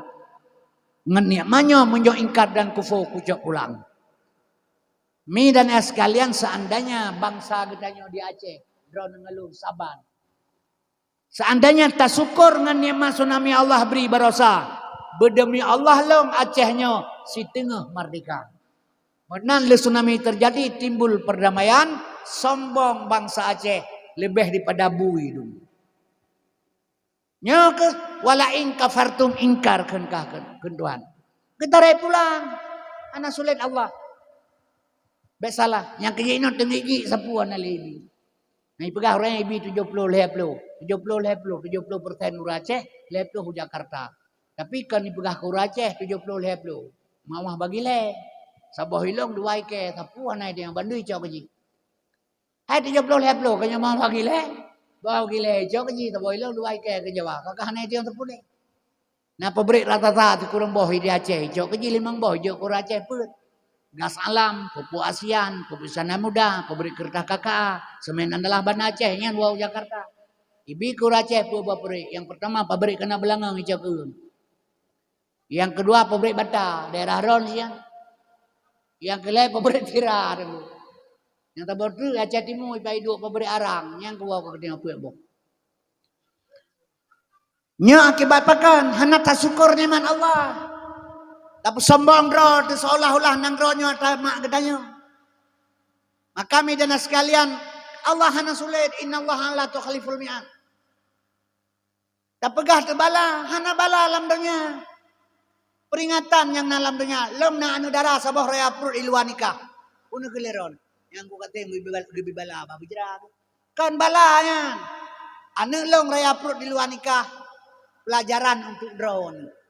Ngon nikmat nyoe meunyoe ingkar dan kufur kucok pulang. Mi dan ayah sekalian, seandainya bansa geutanyoe di Aceh, droeneuh ngon lôn saban. Seandainya tasyukur ngon nikmat tsunami Allah bri barosa, beudemi Allah lôn Aceh nyoe siteungoh merdeka. Meunan lé tsunami teujadi, timbul perdamaian, sombong bansa Aceh leubeh dipada bui dum. Nyoe keuh, "Wala in kafartum," ingkar kheun kah kheun, kheun Tuhan. Geutarek pulang, hana sulet Allah. Bèk salah, nyang keu jinoe teungeut jih sapeue hana lé ibi. Nah, ipeugah ureueng ibi tujoh ploh lhèe ploh, tujoh ploh lhèe ploh, tujoh ploh persen ureueng Aceh, lhèe ploh u Jakarta. Tapi kon ipeugah keu ureueng Aceh tujoh ploh lhèe ploh. Mawah bagi lhèe. Saboh ilong dua ikèe, sapeue hana idéh bandum icok keu jih. Hai tujoh ploh lhèe ploh, keu nyoe mawah bagi lhèe. Mawah bagi lhèe, icok keu jih saboh ilong dua ikèe keu Jawa. Ka, ka hana idéh sapeue lé. Na pabrik rata-rata sikureueng boh di Aceh, icok keu jih limong boh, ijok keu ureueng Aceh peuet. Gas alam, pupuk ASEAN, pupuk Iskandar Muda, pabrik keureutah K K A, semen andalah Banda Aceh, nyan woe u Jakarta. Ibi keu ureueng Aceh peue buah pabrik? Nyang peurtama pabrik keunan beulangöng icok keu ureueng. Nyang keudua pabrik bata, daerah droeneuh nyan. Nyang keulhèe pabrik sira teungku. Nyang saboh treuk Aceh Timu ipai duek pabrik arang, nyan keuwoe keu geutanyoe peuet boh. Nyoe akibat pakon hana tasyukur nikmat Allah. Tapeusombong droe teuh seolah-olah nanggroe nyoe atra mak geutanyoe. Maka mi dan sekalian, Allah hana sulet, "Innallaha la tukhliful mi'ad." Tapeugah teuh bala, hana bala lam donya. Peuringatan nyang na lam donya, lôn na aneuk dara saboh raya pruet di luwa nikah. Peue keu lé droeneuh? Nyang ku katem geubi bal-, geubi bala bak beujra. Kon bala nyan. Aneuk lôn raya pruet di luwa nikah, pelajaran untuk droeneuh.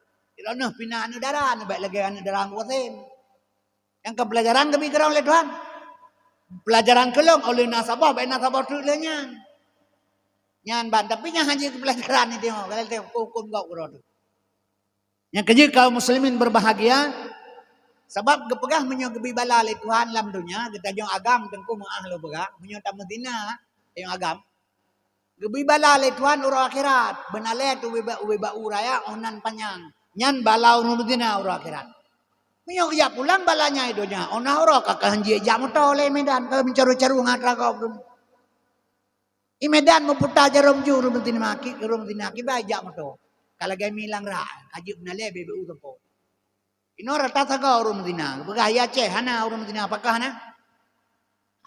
Droeneuh pih na aneuk dara, neuh bèk lagèe aneuk dara nyang kutem. Nyang keu pelajaran geubi keu droe lé Tuhan. Pelajaran keu lôn, oh lheueh na saboh, bèk na saboh treuk lheueh nyan. Nyan ban, tapi nyan hana jeuet keu pelajaran nyoe, tengok, kalau tengok huköm gob keudroe teuh. Nyang keujeuet kaum muslimin berbahagia, sabab geupeugah meunyoe geubi bala lé Tuhan lam donya, geutanyoe agam teungku meu'ah lôn peugah, meunyoe tameuzina, tanyoe agam, geubi bala lé Tuhan uroe akhirat, beunalée teuh ubé ba-, ubé bak u raya 'oh nan panyang. Nyan bala ureuëng meuzina uroe akhirat. Meunyoe geujak pulang bala nyan i donya, 'oh na uroe ka keuh han jijak moto lé Medan, ka meucaru-caru ngon atra gob. I Medan meuputa jaroe ju ureuëng meuzina, ki-, ureuëng meuzina kiban jijak moto. Ka lagée milang rak, ka jeuet beunalée B B U teupok. Inoe rata sagoe ureuëng meuzina. Geupeugah, "Ya Aceh, hana ureuëng meuzina, pakon hana?"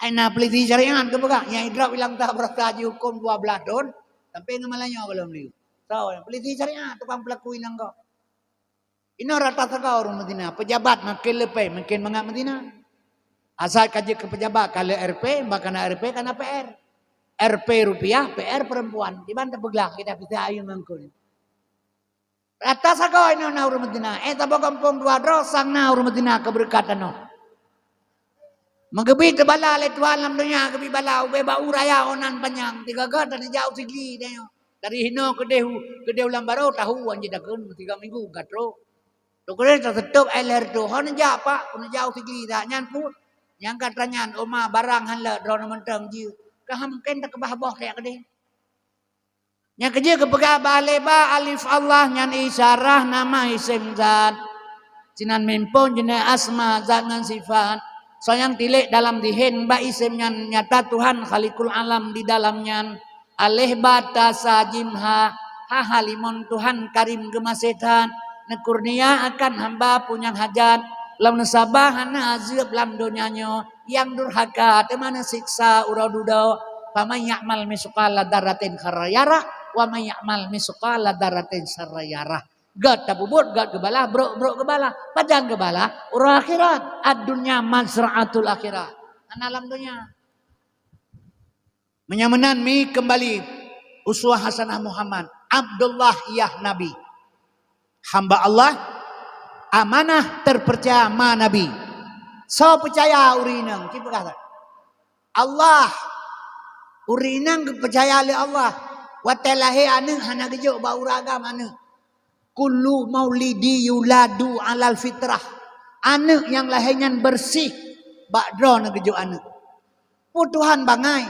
Hai na peulisi syariat geupeugah, nyang idrop ilang tah beurasa jihukôm dua blaih thon, sampoe ngon malam nyoe gohlom liu. Soe, peulisi syariat, tukang peulaku inong gob. Inoe rata sagoe ureuëng meuzina, pejabat makin leupie, makin mangat meuzina. Asai ka jeuet keu pejabat, ka lheueh R P, bah kana R P, kana P R. R P rupiah, P R perempuan. Kiban teupeuglah kita bisa ayeueng ngon keu. Rata sagoe inoe na ureuëng meuzina. Eh, saboh gampông dua droe sang na ureuëng meuzina keu beureukat tanoh. Meugeubi teubala lé Tuhan lam donya, geubi bala ubé bak u raya 'oh nan panyang, tiga-tiga dan ijak u sigi tanyoe. Dari hinoe keudeh u, keudeh u Lambarô tahu wan jih takheun, tiga minggu ka trok. Teukeureueng taseutôb ai lhèe reutôh, hana jak, Pak, hana jak u sigi dak nyan pun. Nyang ka tranyan, oma barang han leuet, droeneuh mantong jih. Ka han mungken takeubah boh keu keudeh. Nyang keujeuet geupeugah bak lé ba alif Allah nyan isyarah nama isem zat. Sinan meuphom jeunèh asma zat ngon sifat. Soe nyang tilék dalam dihen bak isem nyan nyata Tuhan Khaliqul Alam di dalam nyan. Alif ba ta sa jim ha, ha ha limong Tuhan Karim geumaséh that. Neukurnia akan hamba peue nyang hajat. Lam neusaba hana azeueb lam donya nyoe. Nyang durhaka teuma neusiksa uroe dudoe. Faman ya'mal misqala dzarratin khairan yarah, wa man ya'mal misqala dzarratin syarran yarah. Gét tapeubuet, gét geubalah, brok, brok geubalah. Pajan geubalah? Uroe akhirat. Ad-dunya mazra'atul akhirah. Hana lam donya. Meunyoe meunan mi keumbali uswah hasanah Muhammad, Abdullah yah Nabi. Hamba Allah, amanah terpercaya ma Nabi. Soe peucaya ureueng inong? Ci peugah that. Allah. Ureueng inong geupeucaya lé Allah. Watèe lahé aneuk hana geujok bak ureueng agam aneuk. Kullu maulidi yuladu alal fitrah. Aneuk nyang lahé nyan beureuséh bak droeneuh geujok aneuk. Peue Tuhan bangai?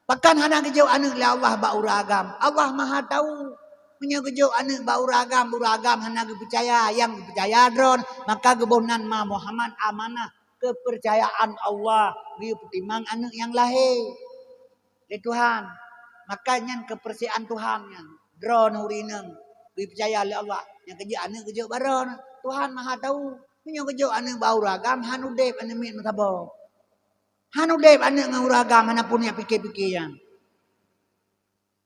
Pakon hana geujok aneuk lé Allah bak ureueng agam? Allah Maha Tahu. Meunyoe geujok aneuk bak ureueng agam, ureueng agam hana geupeucaya, nyang geupeucaya droeneuh, maka geuboh nan ma Muhammad amanah keupeurcayaan Allah geupeutimang aneuk nyang lahé lé Tuhan. Maka nyan keupeurcayaan Tuhan nyan. Droeneuh ureueng inong geupeucaya lé Allah. Nyang keujeuet aneuk geujok bak droeneuh. Tuhan Maha Tahu. Meunyoe geujok aneuk bak ureueng agam, han udép aneuk miet meusaboh. Han udép aneuk ngon ureueng agam, hana pun nyang pike-pike nyan.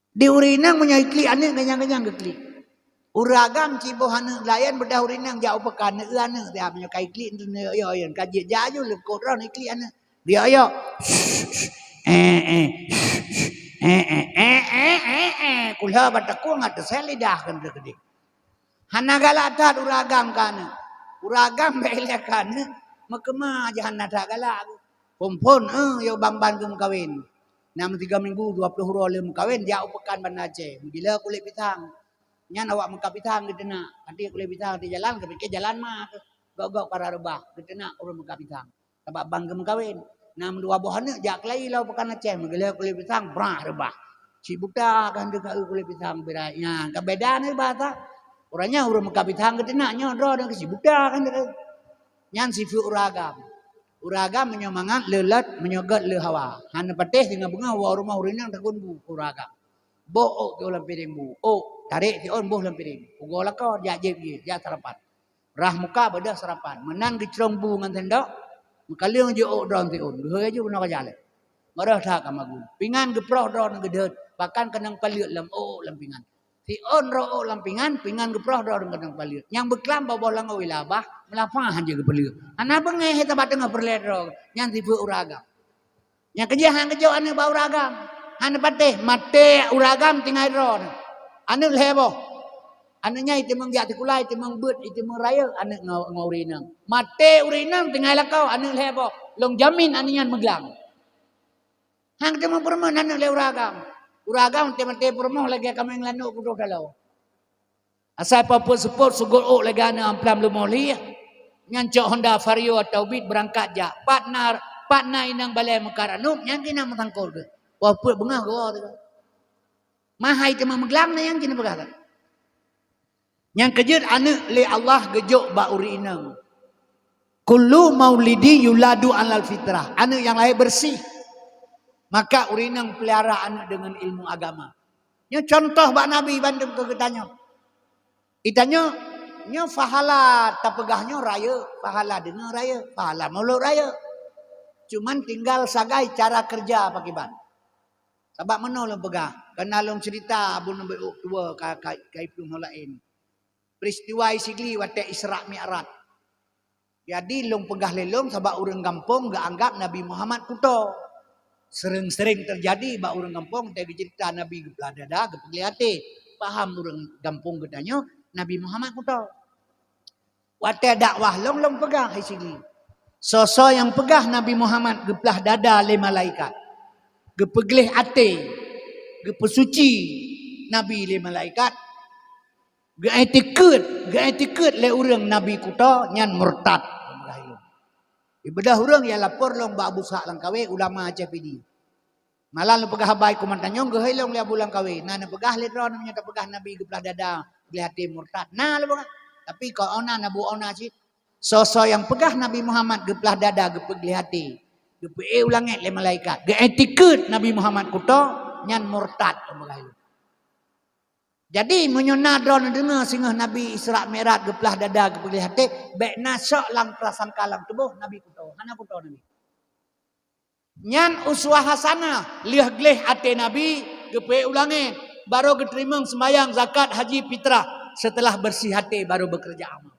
Di ureueng inong meunyoe iklik aneuk, kenyang-kenyang geuklik. Ureueng agam ci boh aneuk laén beudah ureueng inong jak u peukan, eu aneuk tiap meunyoe ka iklik, yo, yo, yo, ka jeuet jak aju, leukot droe iklik aneuk. Yo, yo. Eh, eh. Eh, eh, eh, eh, eh, eh. Kulha batakung ateueh lidah kan keudeh. Hana galak that ureueng agam keu aneuk. Ureueng agam bèk ilèe keu aneuk, meukeumah jih hana that galak. Phon-phon, eh, yo ban-ban geumeukawen. Na meusigoe minggu, dua ploh uroe lheueh meukawen, jak u peukan Banda Aceh. Meugila kulét pisang. Nyan awak meukat pisang geuteunak. Até kulét pisang di jalan, geupike jalan ma. Gok-gok para reubah, geuteunak ureueng meukat pisang. Sabab ban geumeukawen. Na meudua boh aneuk jak keulayi lam peukan Aceh, meugila kulét pisang, brah reubah. Cit buta kan teuka kulét pisang bira. Nyan ka beda ni bahasa. Ureueng nyan ureueng meukat pisang geuteunak, nyoe droe dan cit buta kan teuka. Nyan sifeuet ureueng agam. Ureueng agam meunyoe mangat le lôt, meunyoe gét le hawa. Hana patéh singoh beungoh woe rumoh ureueng inong takheun bu ureueng agam. Boh ôk siôn lam piréng bu. Ôk, tarek siôn boh lam piréng. Pugoe lakoe, jak jieb jih, jak sarapan. Rhah muka beudôh sarapan. Meunan geucrông bu ngon sendok, meukaleueng jih ôk droe siôn. Geuhôi aju keunoe ka jaleh. Meurôh that ka magun. Pingan geuproh droe geudhôt, pakan keunong paleuet lam ôk lam pingan. Siôn roh ôk lam pingan, pingan geuproh droe keunong paleuet. Nyang beuklam boh-boh langô ilabah, meulapah han jeuet geupeuleuet. Hana beungéh he tabak teungoh peureulèe droe, nyan sifeuet ureueng agam. Nyang keujeuet han geujok aneuk bak ureueng agam. Hana patéh, maté ureueng agam tinggai droe. Aneuk lhèe boh. Aneuk nyan iteumeung jak sikula, iteumeung beuet, iteumeung rayeuk aneuk ngon, ngon ureueng inong. Maté ureueng inong tinggai lakoe, aneuk lhèe boh. Lôn jamin aneuk nyan meuglang. Han geuteumeung peurumoh aneuk lé ureueng agam. Ureueng agam maté-maté peurumoh lagèe kaméng lanok putôh taloe. Asai papuet seupôt sugôt ôk lagèe aneuk amplam leumoh lieh, nyan cok Honda Vario atau Beat beurangkat jak. Pat na, pat na inong balèe meukat aneuk, nyan keunan meusangkot geuh. Wah peuet beungoh geuwoe teuka. Mahai teuma meuglang na nyang keunan peugah kan. Nyang keujeuet aneuk lé Allah geujok bak ureueng inong. Kullu maulidi yuladu alal fitrah. Aneuk nyang lahé beureuséh. Maka ureueng inong peulihara aneuk deungon ilmu agama. Nyoe contoh bak Nabi bandum keu geutanyoe. Geutanyoe, nyoe pahala tapeugah nyoe rayeuk, pahala deungoe rayeuk, pahala mulod rayeuk. Cuman tinggal sagai cara keureuja pakiban. Sabab meunoe lôn peugah, kana lôn ceurita bunoe beuôk tuwoe ka, ka, ka iplueng laén. Peristiwa Isigli watèe Isra Mi'raj. Jadi lôn peugah lé lôn sabab ureueng gampông geuanggap Nabi Muhammad kuto. Seuring-seuring teujadi bak ureueng gampông, watèe geuceurita Nabi geuplah dada, geupeugleh até. Paham ureueng gampông geutanyoe Nabi Muhammad kuto. Watèe dakwah lôn, lôn peugah Isigli. Soe-soe nyang peugah Nabi Muhammad geuplah dada lé malaikat, geupeugleh até, geupeusuci Nabi lé malaikat, geuiktikeuet, geuiktikeuet lé ureueng Nabi kuto, nyan murtad. Ibeudôh ureueng nyang lapor lôn bak Abu Ishaq Langkawi, ulama Aceh Pidie. Malah lôn peugah haba i kuman tanyong geuhôi lôn lé Abu Langkawi. Na neupeugah lé droe nyoe tapeugah Nabi geuplah dada, gleh até murtad. Na lôn peugah. Tapi kon ona na bu ona cit. Soe-soe nyang peugah Nabi Muhammad geuplah dada, geupeugleh até, geupeuék u langét lé malaikat, geuiktikeuet Nabi Muhammad kuto, nyan murtad lôn peugah lôn. Jadi meunyoe na droe neudeungoe singoh Nabi Isra Mi'raj geuplah dada, geupeugleh até, bék na syok lam prasangka lam tuboh Nabi kuto, hana kuto Nabi. Nyan uswah hasanah, lheueh gleh até Nabi geupeuék u langét, barô geuteurimong seumayang, zakat, haji, fitrah, seuteulah beureuséh até barô beukeureuja amal.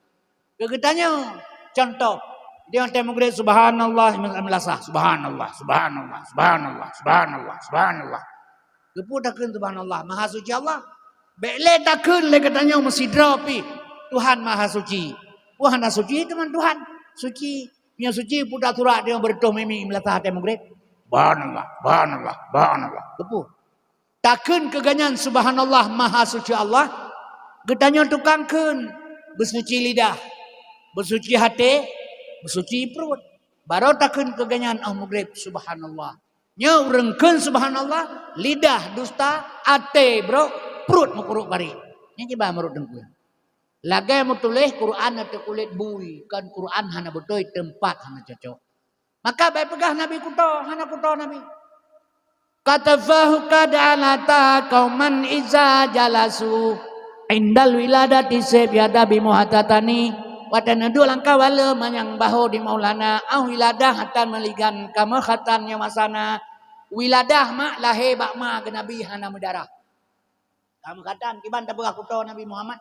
Keu geutanyoe, contoh, di watée meugreb, subhanallah, meulasah, subhanallah, subhanallah, subhanallah, subhanallah, subhanallah. Geupeu takheun subhanallah, maha suci Allah. Bék lé takheun lé geutanyoe meusidroe pih, Tuhan maha suci. Wah, hana suci teuma Tuhan. Suci. Nyoe suci puta surat nyang beureutoh mimi meulasah até meugreb. Subhanallah, subhanallah, subhanallah. Geupeu. Takheun keu gobnyan subhanallah maha suci Allah, geutanyoe tukang kheun, beusuci lidah, beusuci até, beusuci pruet. Barô takheun keu gobnyan óh meugreb subhanallah. Nyoe ureuëng kheun subhanallah, lidah dusta, até brok, pruet meukurok barek. Nyan kiban meunurot Teungku. Lagée meutuléh Quran ateueh kulét bui, kon Quran hana beutôi, teumpat hana cocok. Maka bék peugah Nabi kuto, hana kuto Nabi. Katafahu kad alata kauman iza jalasu indal wiladati seb yada bimuhatatani. Watée neuduek lam kawala manyang bahô di Maulana, ah wiladah hatan meuligan kamoe khatan nyang masana. Wiladah mak lahé bak ma geunabi hana meudarah. Kamoe khatan kiban tapeugah kuto Nabi Muhammad.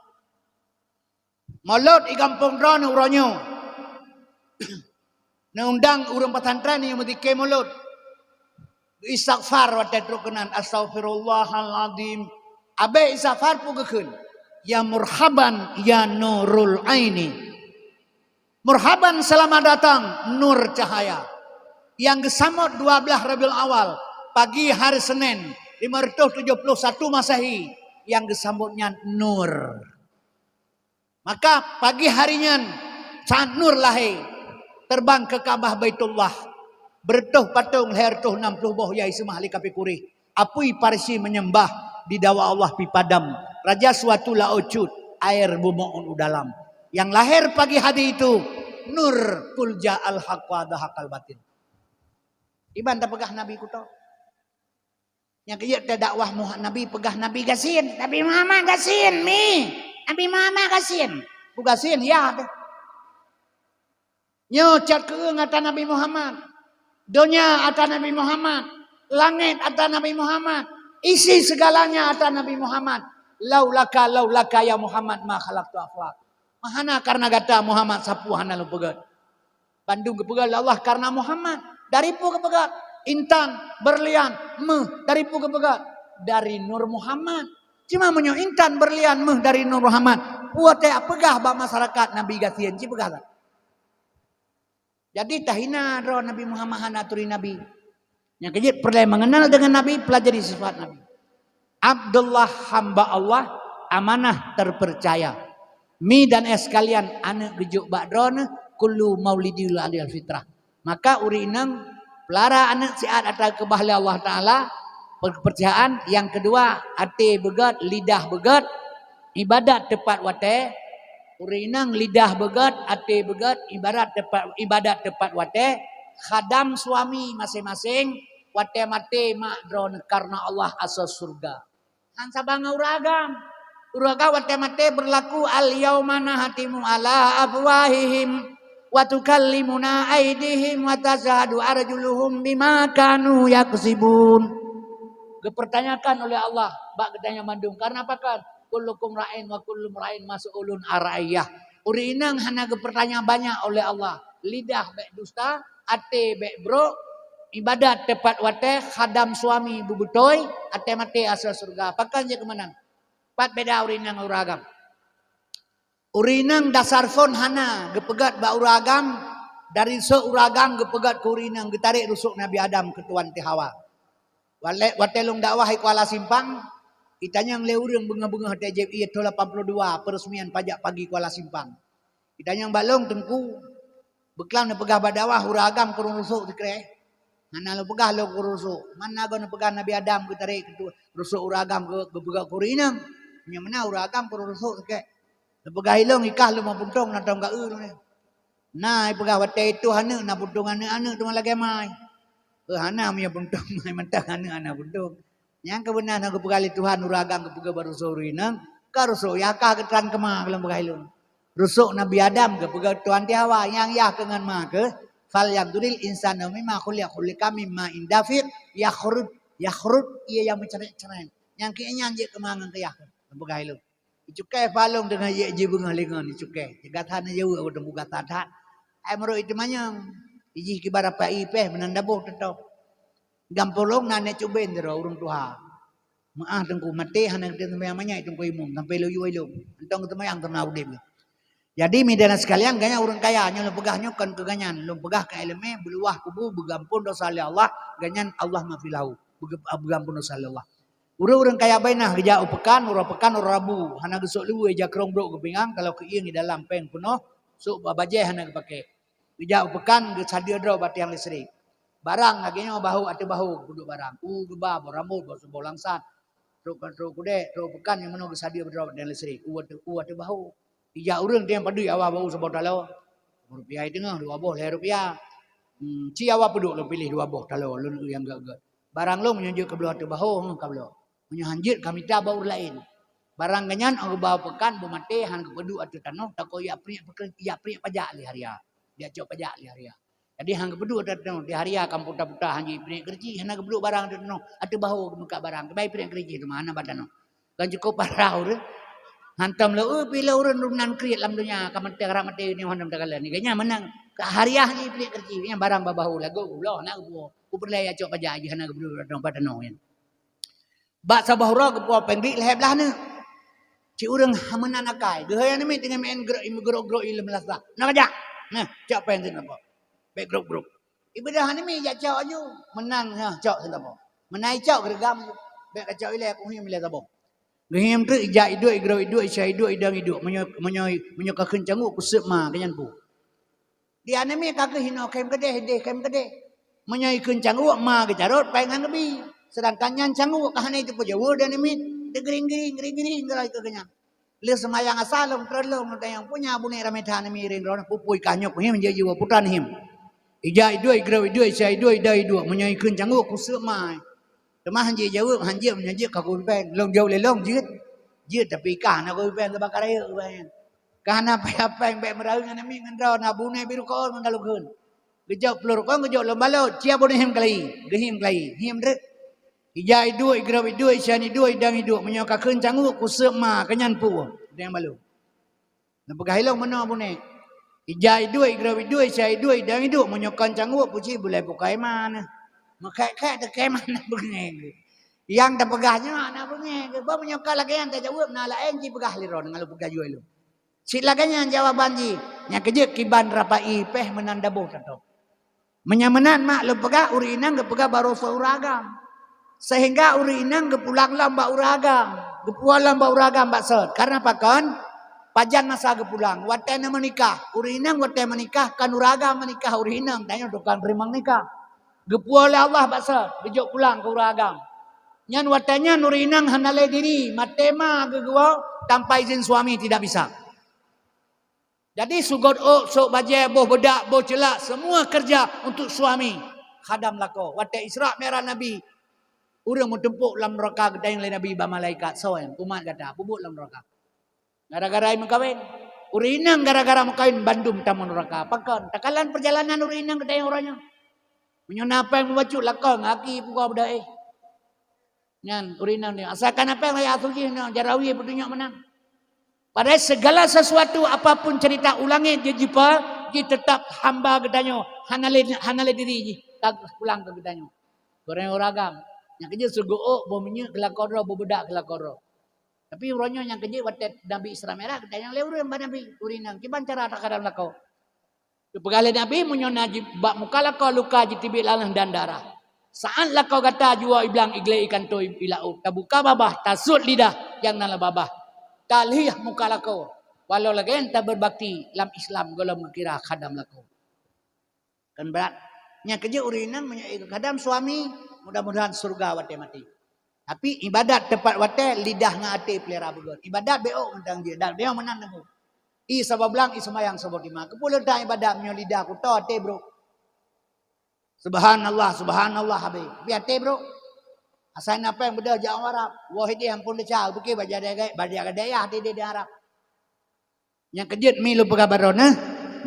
Molot i gampông droeneuh uroe nyoe. Neuundang ureuëng pesantren nyang meuzikir molot. Istighfar watée trok keunan, astaghfirullahalazim. Abée istighfar peue geukheun, ya murhaban ya nurul aini. Murhaban, selamat datang nur cahaya. Nyang geusambot dua belas Rabiul Awal, pagi hari Senin, lima ratus tujuh puluh satu Masehi, nyang geusambot nyan nur. Maka pagi hari nyan saat nur lahé, terbang keu Ka'bah Baitullah, beureutoh patong lhée reutôh nam ploh boh nyang jiseumah lé kafé Quraisy. Apui Parsi meunyeumbah, didawa Allah pi padam. Raja suatu laôt cut, air beumoon u dalam. Nyang lahé pagi hari itu, nur qul ja'al haqq wa zahaqal batil. Iban tapeugah Nabi kuto. Nyang keujeuet teudakwah Muha-, Nabi peugah Nabi gasien, Nabi Muhammad gasien, mi. Nabi Muhammad gasien. Ku gasien, ya teuh. Nyoe cat keueung ata Nabi Muhammad. Donya ata Nabi Muhammad. Langét ata Nabi Muhammad. Isi segalanya ata Nabi Muhammad. Laulaka, laulaka ya Muhammad ma khalaqtu aflak. Mahana karena gata Muhammad sapeue hana lôn peugét. Bandum geupeugét lé Allah karena Muhammad. Dari peue geupeugét? Intan, berlian, méuh. Dari peue geupeugét? Dari nur Muhammad. Cuma meunyoe intan, berlian, méuh dari nur Muhammad, peue teupeugah bak masyarakat Nabi gasien, ci peugah that. Jadi tahina droe Nabi Muhammad hana turi Nabi. Nyang keujeuet peureulée mengenal dengan Nabi, pelajari sifat Nabi. Abdullah, hamba Allah, amanah, terpercaya. Mi dan eh sekalian, aneuëk geujok bak droeneuh, kullu maulidil alil fitrah. Maka ureuëng inong peulara aneuëk siat ata keubah lé Allah Taala, kepercayaan. Yang kedua, até beugét, lidah beugét, ibadat teupat watée. Ureuëng inong lidah beugét, até beugét, ibadat teupat, ibadat teupat watée. Khadam suami maséng-maséng, watée maté mak droeneuh karena Allah asoe syeuruga. Han saban ngon ureuëng agam. Ureuëng agam watée maté beurlaku, al yauma nakhtimu ala afwahihim wa tukallimuna aidihim wa tasyhadu arjuluhum bima kanu yaksibun. Geupertanyakan oleh Allah bak geutanyoe mandum, karena pakon? Kullukum ra'in wa kullukum ra'in mas'ulun an ra'iyah. Ureuëng inong hana geupeurtanya banyak oleh Allah. Lidah bék dusta, até bék brok, ibadat teupat watée, khadam suami beubeutôi, até maté asoe syeuruga. Pakon jeuet keumanang? Pat beda ureuëng inong ngon ureuëng agam. Ureuëng inong dasar phon hana geupeugét bak ureuëng agam, dari rusok ureuëng agam geupeugét keu ureuëng inong, geutarek rusok Nabi Adam keu tuan teuh Hawa. Walé-, watée lôn dakwah i Kuala Simpang, itanyong lé ureuëng beungoh-beungoh watée jieb ié thon lapan puluh dua, peureuseumaian pajak pagi Kuala Simpang. Itanyong bak lôn, "Teungku, beuklam neupeugah bak dakwah ureuëng agam keu ureuëng rusok sikreh?" Hana lôn peugah lôn keu rusok. Mana goe neupeugah Nabi Adam geutarek keu tu-, rusok ureueng agam geu-, geupeugah keu ureueng inong. Nyang meunan ureueng agam keu rusok sakét. Lôn peugah ilong ikah lôn meupuntong na tông ka eu lôn. Na ipeugah watèe itu aneuk na puntong aneuk-aneuk teuma lagèe mai. Hana meunyoe puntong mai mantong aneuk hana puntong. Nyang keubeuna na geupeugah lé Tuhan ureueng agam geupeugah bak rusok ureueng inong, ka rusok yah kah geutran keuma lôn peugah ilong. Rusok Nabi Adam geupeugah tuan ti Hawa nyang yah keu ngon ma keuh, "Falyanzuril insanu mimma khuliq, khuliqa mimma indafiq, yakhruj, yakhruj, ié nyang meucrét-crét." Nyang keu nyan jeuet keuma ngon keu yah keuh, lôn peugah ilong. Icukai palong teungoh jeuet jibeungoh lé ngon icukai. Gata na jaweueb watèe buka that-that. Ai meurok itu manyong. Ijih kiban rapai ipèh meunan daboh teutôb. Gampông lôn na nèk cuben sidroe ureueng tuha. Meu'ah teungku maté hana geutém seumayang manyak teungku imum sampai lôn yue lôn. Mantong geuseumayang teuma udép. Jadi, meudahlah sekalian, gobnyan ureueng kaya, nyoe lôn peugah nyoe kon keu gobnyan. Lôn peugah keu ileumèe, beuluwah kubu, beugampông dosa lé Allah, gobnyan Allah maghfir lahu, beuge-, beugampông dosa lé Allah. Ureueng-ureueng kaya beuinah geujak u peukan, uroe peukan, uroe Rabu, hana geusok luweue, ija krông brok geupingang, taloe keuieng di dalam péng peunoh, sôk bajèe hana geupaké. Geujak u peukan, geusadeue droe bak tiang listrik. Barang lagèe nyoe bahô ateueh bahô geuduek barang. U geuba, boh rambôt, boh suboh langsat. Trok, trok kudèe, trok peukan nyang meunoe geusadeue droe bak tiang listrik. U ateueh, u ateueh bahô. Ija ureueng tiang padui awai bak u saboh taloe. Rupiah i teungoh, dua boh lhèe rupiah. Hmm, ci awai peuduek lôn piléh dua boh taloe, lôn nyang gèt-gèt. Barang lôn meunyoe jeuet keu bloe ateueh bahô, heuh, ka bloe. Meunyoe han jeuet ka mita bak ureueng laén. Barang gobnyan 'oh geuba u peukan, beumaté, han geupeuduek ateueh tanoh, takot ija priek peuke-, ija priek pajak lé haria. Ija cok pajak lé haria. Jadi han geupeuduek ateueh tanoh, di haria ka puta-puta, han jeuet priek keureuji, hana geupeuduek barang ateueh tanoh, ateueh bahô geumeukat barang, geuba priek keureuji teuma hana bak tanoh. Kan cukôp parah ureueng. Hantom lé, "Oh, pih lé ureueng nan kriet lam donya, ka maté, rab maté nyoe hana meuteugala." Nyan meunan, ka hariah jih priek keureuji, nyan barang bak bahô lagoe, uloe hana geupuwoe. Ku peureulèe ija cok pajak jih hana geupeudong bak tanoh nyan. Bak saboh uroe geupuwoe péng biek lhèe blah neuk. Cit ureueng meunan akai. Geuhôi aneuk miet teungoh meu'en grok, grok-grok ilèe meulasah. "Na pajak. Nah, cok péng sinan po." Bèk grok-grok. Ibeudôh aneuk miet jak cok aju. Meunan, nah, cok sinan po. Meunan icok geureugam aju. Bèk kacok ilèe, kuhiem ilèe saboh. Geuhiem treuk, ija iduek, igrok iduek, isa iduek, idong iduek. Meunyoe, meunyoe, meunyoe ka kheun cangguek, kuseuet ma, gobnyan pu. Di aneuk miet ka geuhinoe khem keudeh, deh khem keudeh. Meunyoe ikheun cangguek, ma geucarot, paih ngon geubi. Seudangkan nyan cangguek ka hana jiteupeue jaweueb di aneuk miet. Teugering-gering, gering-gering, geulai keu gobnyan. Lheueh seumayang asa lom, treun lom, lom tanyong, "Peue nyan bunoe ramé that aneuk miet ireng droeneuh, peue-peue ka nyoe kuhiem jeuet jiwoe putan hiem." Ija iduek, igrok iduek, isa iduek, idong iduek. Meunyoe ikheun cangguek, kuseuet ma. Teuma han jijaweueb, han jeuet, meunyoe jeuet ka kubi péng. Lôn jaweueb lé lôn jeuet. Jeuet, tapi ka hana kubi péng, teuma ka rayeuk kubi péng. Ka hana payah péng, bèk meurayeuk ngon aneuk miet ngon droe, na bunoe bi rukon ngon ka lôn kheun. Geujok ploh rukon, geujok lôn balot, cia bunoe hiem keulayi, geuhiem keulayi, hiem treuk. Ija iduek, igrok iduek, isa iduek, idong iduek, meunyoe ka kheun cangguek, kuseuet ma, keu nyan pu, deng balot. Neupeugah ilong meunoe bunoe. Ija iduek, igrok iduek, isa iduek, idong iduek, meunyoe kon cangguek, puci bulèe pukai ma neuh. Meukhèk-khèk teukai ma na beungèh geuh. Nyang tapeugah nyoe na beungèh geuh. Bah meunyoe ka lagèe nyan tajaweueb, na laén jipeugah lé droe, ngon lôn peugah juai lôn. Cit lagèe nyan jawaban jih, nyang keujeuet kiban rapai péh meunan daboh tatôb. Meunyoe meunan mak lôn peugah, ureueng inong geupeugah baroe soe ureueng agam. Sehingga ureueng inong geupulang lom bak ureueng agam, geupulang lom bak ureueng agam bak sot. Karena pakon? Pajan masa geupulang, watèe na meunikah. Ureueng inong watèe meunikah, kon ureueng agam meunikah ureueng inong, tanyoe tukang teurimong nikah. Geupulang lé Allah bak sot, geujok pulang keu ureueng agam. Nyan watèe nyan ureueng inong hana lé diri, maté ma geugeuwoe tanpa izin suami tidak bisa. Jadi, sugôt ôk, sôk bajèe, boh beudak, boh ceulak, semua kerja untuk suami. Khadam lakoe. Watèe Isra Mi'raj Nabi, ureueng meutumpôk lam nuraka geutanyong lé Nabi bak malaikat, "Soe umat gata peubuet lam nuraka?" Gara-gara meukawen. Ureueng inong gara-gara meukawen bandum tamong nuraka. Pakon? Takalon peurjalanan ureueng inong geutanyong uroe nyoe. Meunyoe na péng meubacut lakoe ngon aki peugoe beudoh éh. Nyan ureueng inong nyoe. Asalkan na péng raya asuh jih nyoe, jaroe peutunyok meunan. Padahai segala sesuatu, apapun cerita u langét jeuet jipa, jih teutap hamba geutanyoe, hana lé, hana lé diri jih, ka pulang keu geutanyoe. Ureueng agam, nyang keujeuet sugôt ôk, boh minyeuk keu lakoe droe, boh beudak keu lakoe droe. Tapi uroe nyoe nyang keujeuet watèe Nabi Isra Mi'raj geutanyong lé ureueng bak Nabi, ureueng inong, kiban cara takhadam lakoe. Geupeugah lé Nabi, meunyoe na ji-, bak muka lakoe luka jiteubiet laléh dan darah. Saát lakoe gata jiwoe iblang iglé ikanto i-, ilaôt, tabuka babah, tasut lidah nyang na lam babah. Talhieh muka lakoe. Walau lagèe nyan tabeurbakti lam Islam gohlom geukira khadam lakoe. Kan brat? Nyang keujeuet ureuëng inong meunyoe khadam suami, mudah-mudahan syurga watée maté. Tapi ibadat tepat watée, lidah ngon até peulihara beugét. Ibadat bék ôk mantong jeuet, dan bék meunan teungku. I saboh blang, i seumayang saboh teuma. Keupeue leutak ibadat meunyoe lidah kuto até brok. Subhanallah, subhanallah habéh. Tapi até brok. Asai na péng beudôh jak Arab. Woh idéh ampôn desya, bukée bajak dayah, bajak dayah até di Arab. Nyang keujeuet mi lôn peugah baroe neuh,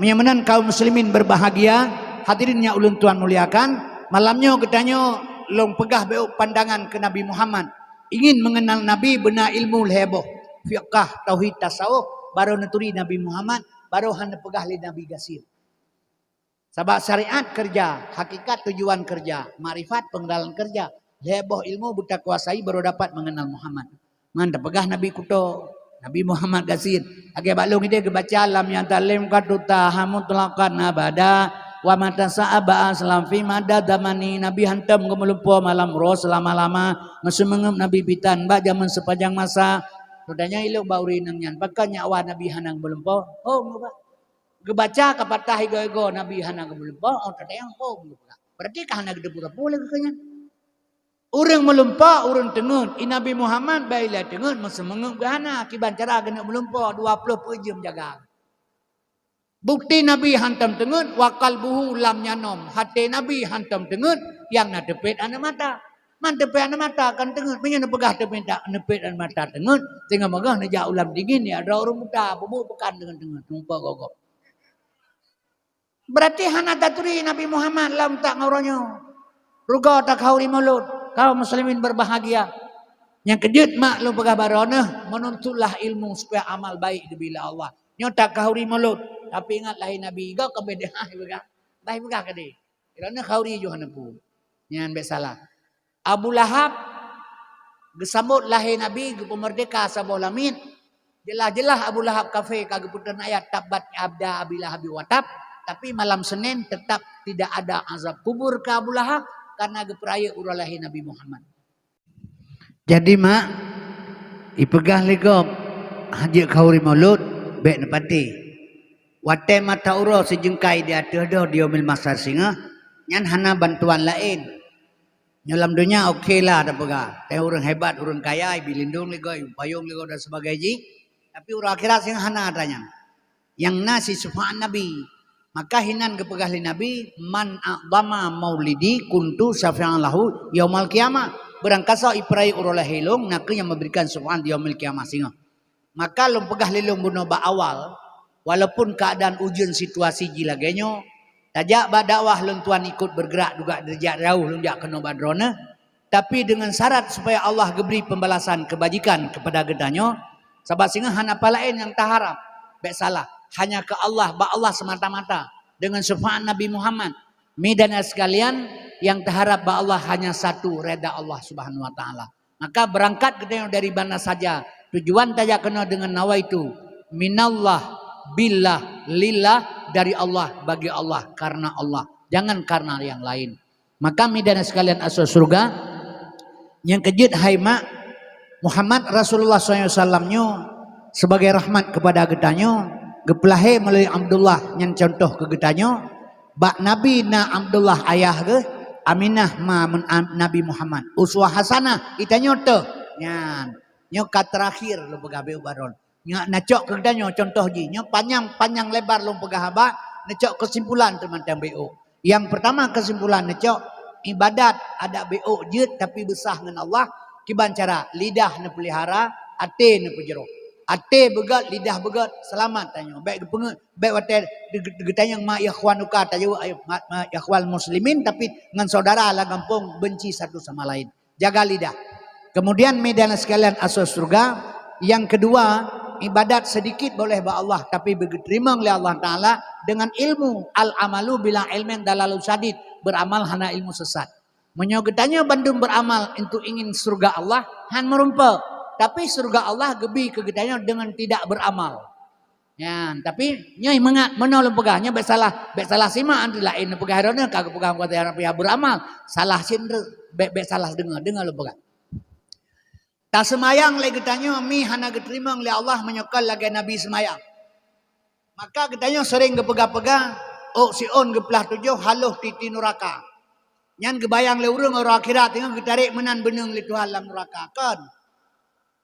meunyoe meunan kaum muslimin berbahagia, hadirin nyang ulôn tuan muliakan, malam nyoe geutanyoe lôn peugah bék pandangan keu Nabi Muhammad. Ingin mengenal Nabi beuna ilmu lhée boh, fiqah, tauhid, tasawuf, baru neuturi Nabi Muhammad, baru hana peugah lé Nabi gasien. Sabab syariat kerja, hakikat tujuan kerja, makrifat pengenalan kerja. Lhée boh ilmu beutakeuasai baru dapat mengenal Muhammad. Man tapeugah Nabi kuto, Nabi Muhammad gasien. Lagée bak lôn idéh geubaca, "Lam yatalim katuta hamutlaqan abada, wa mata sa'aba aslam fi mada zamani." Nabi hantom geumeulumpo malam roh selama-lama, meuseumeungeup Nabi bitan bak jameun sepanjang masa. Teutanyoe ilok bak ureuëng inong nyan, pakon nyak wa Nabi hana geumeulumpo? Oh, ngubah. Geubaca ka patah igoe-igoe Nabi hana geumeulumpo, oh, teutanyoe, oh, ngubah. Berarti ka hana geuteupeue-teupeue lé keu nyan. Ureuëng meulumpo, ureuëng teungeut. I Nabi Muhammad bak ilée teungeut, meuseumeungeup geuhana, kiban cara geuneuk meulumpo, dua ploh peuet jeuem jaga. Bukti Nabi hantom teungeut, wa qalbuhu lam yanom. Até Nabi hantom teungeut, nyang na teupet aneuk mata. Man teupet aneuk mata kan teungeut, meunyoe neupeugah teupet, neupet aneuk mata teungeut, singoh meugah neujak u lam dingin, ya droe ureuëng buta, bubuk peukan deungon teungeut, tumpok gogop. Berarti hana taturi Nabi Muhammad lam tak ngon uroe nyoe. Rugoe takhauri mulod, kaum muslimin berbahagia. Nyang keujeuet mak lôn peugah baroe neuh, meununtutlah ilmu supaya amal baik geubri lé Allah. Nyoe takhauri mulod, tapi ingat lahé Nabi, goe ka beda hai peugah. Bai peugah ka deh. Ilone khauri joh hana peue. Nyan bék salah. Abu Lahab geusambot lahé Nabi, geupeumeurdeka saboh lamiet. Jeulaih-jeulaih Abu Lahab kafé ka geupeuteun ayat, "Tabbat yada Abi Lahab wa tab." Tapi malam Senin tetap tidak ada azab kubur keu Abu Lahab karena geupeurayeuk uroe lahé Nabi Muhammad. Jadi mak, ipeugah lé gob, hana jeuet khauri mulod, bék neupatéh. Watée mata uroe sijeungkai di ateueh doh di yaumil mahsyar singoh, nyan hana bantuan laén. Nyoe lam donya oke lah tapeugah, teuh ureuëng hebat, ureuëng kaya, ibi lindong lé gob, ibi payong lé gob dan sebagainya. Tapi uroe akhirat singoh hana atra nyan. Nyang na si syafa'at Nabi. Maka hinan geupeugah lé Nabi, "Man a'dhama maulidi kuntu syafi'an lahu yaumal qiyamah." Beurangkasoe ipeurayeuk uroe lahé lôn, nakeuh nyang meuberikan syafa'at di yaumil qiyamah singoh. Maka lôn peugah lé lôn bunoe bak awal, walaupun keuadaan ujeuen situasi jih lagée nyoe, tajak bak dakwah lôn tuan ikot bergerak juga dari jak jauh lôn jak keunoe bak droeneuh, tapi dengan syarat supaya Allah geubri pembalasan kebajikan kepada geutanyoe, sabab singoh hana peue laén nyang taharab. Bék salah, hanya keu Allah, bak Allah semata-mata, dengan syafaat Nabi Muhammad. Mi dan sekalian, yang taharab bak Allah hanya satu, reda Allah Subhanahu wa Taala. Maka beurangkat geutanyoe dari mana saja, tujuan tajak keunoe dengan nawaitu, minallah, billah, lillah, dari Allah, bagi Allah, karena Allah, jangan karena yang lain. Maka mi dan sekalian asoe syeuruga, nyang keujeuet hai mak, Muhammad Rasulullah sallallahu alaihi wasallam nyoe sebagai rahmat kepada geutanyoe, geupeulahé meulalu Abdullah nyang contoh keu geutanyoe, bak Nabi na Abdullah ayah geuh, Aminah ma men-, am-, Nabi Muhammad. Uswah hasanah, geutanyoe teuh. Nyan, nyoe ka terakhir lôn peugah bék ubaron. Nyoe na cok keu geutanyoe contoh jih. Nyoe panyang-panyang lebar lôn peugah haba, neucok keusimpulan teumantong bék. Nyang peurtama keusimpulan neucok, ibadat adak bék jeuet tapi beusah ngon Allah, kiban cara lidah neupeulihara, até neupeujroh. Até beugét, lidah beugét, seulamat tanyoe. Bék geupeungeut, bék watée geu-, geu-, geutanyong ma ikhwanuka tajaweueb, ma, ma ikhwan muslimin, tapi ngon saudara lam gampông benci satu sama lain. Jaga lidah. Kemudian mi dan sekalian asoe syeuruga, yang kedua, ibadat sedikit boleh bak Allah, tapi beugeuteurimong lé Allah Taala dengan ilmu, al-amalu bila ilmin dalalun syadid, beramal hana ilmu sesat. Meunyoe geutanyoe bandum beramal untuk ingin syeuruga Allah, han meurumpok. Tapi syeuruga Allah geubi keu geutanyoe dengan tidak beramal. Nyan, tapi nyoe mangat meunoe lôn peugah, nyoe bék salah, bék salah simak, anti laén lôn peugah droeneuh ka geupeugah meukatai hana payah beramal. Salah cit, bék, bék salah deungoe, deungoe lôn peugah. Taseumayang lé geutanyoe mi hana geuteurimong lé Allah meunyoe kon lagée Nabi seumayang. Maka geutanyoe sering geupeugah-peugah, Ôk siôn geuplah tujoh haloh titi nuraka. Nyan geubayang lé ureuëng uroe akhirat teungoh geutarek meunan beuneueng lé Tuhan lam nuraka. Kon.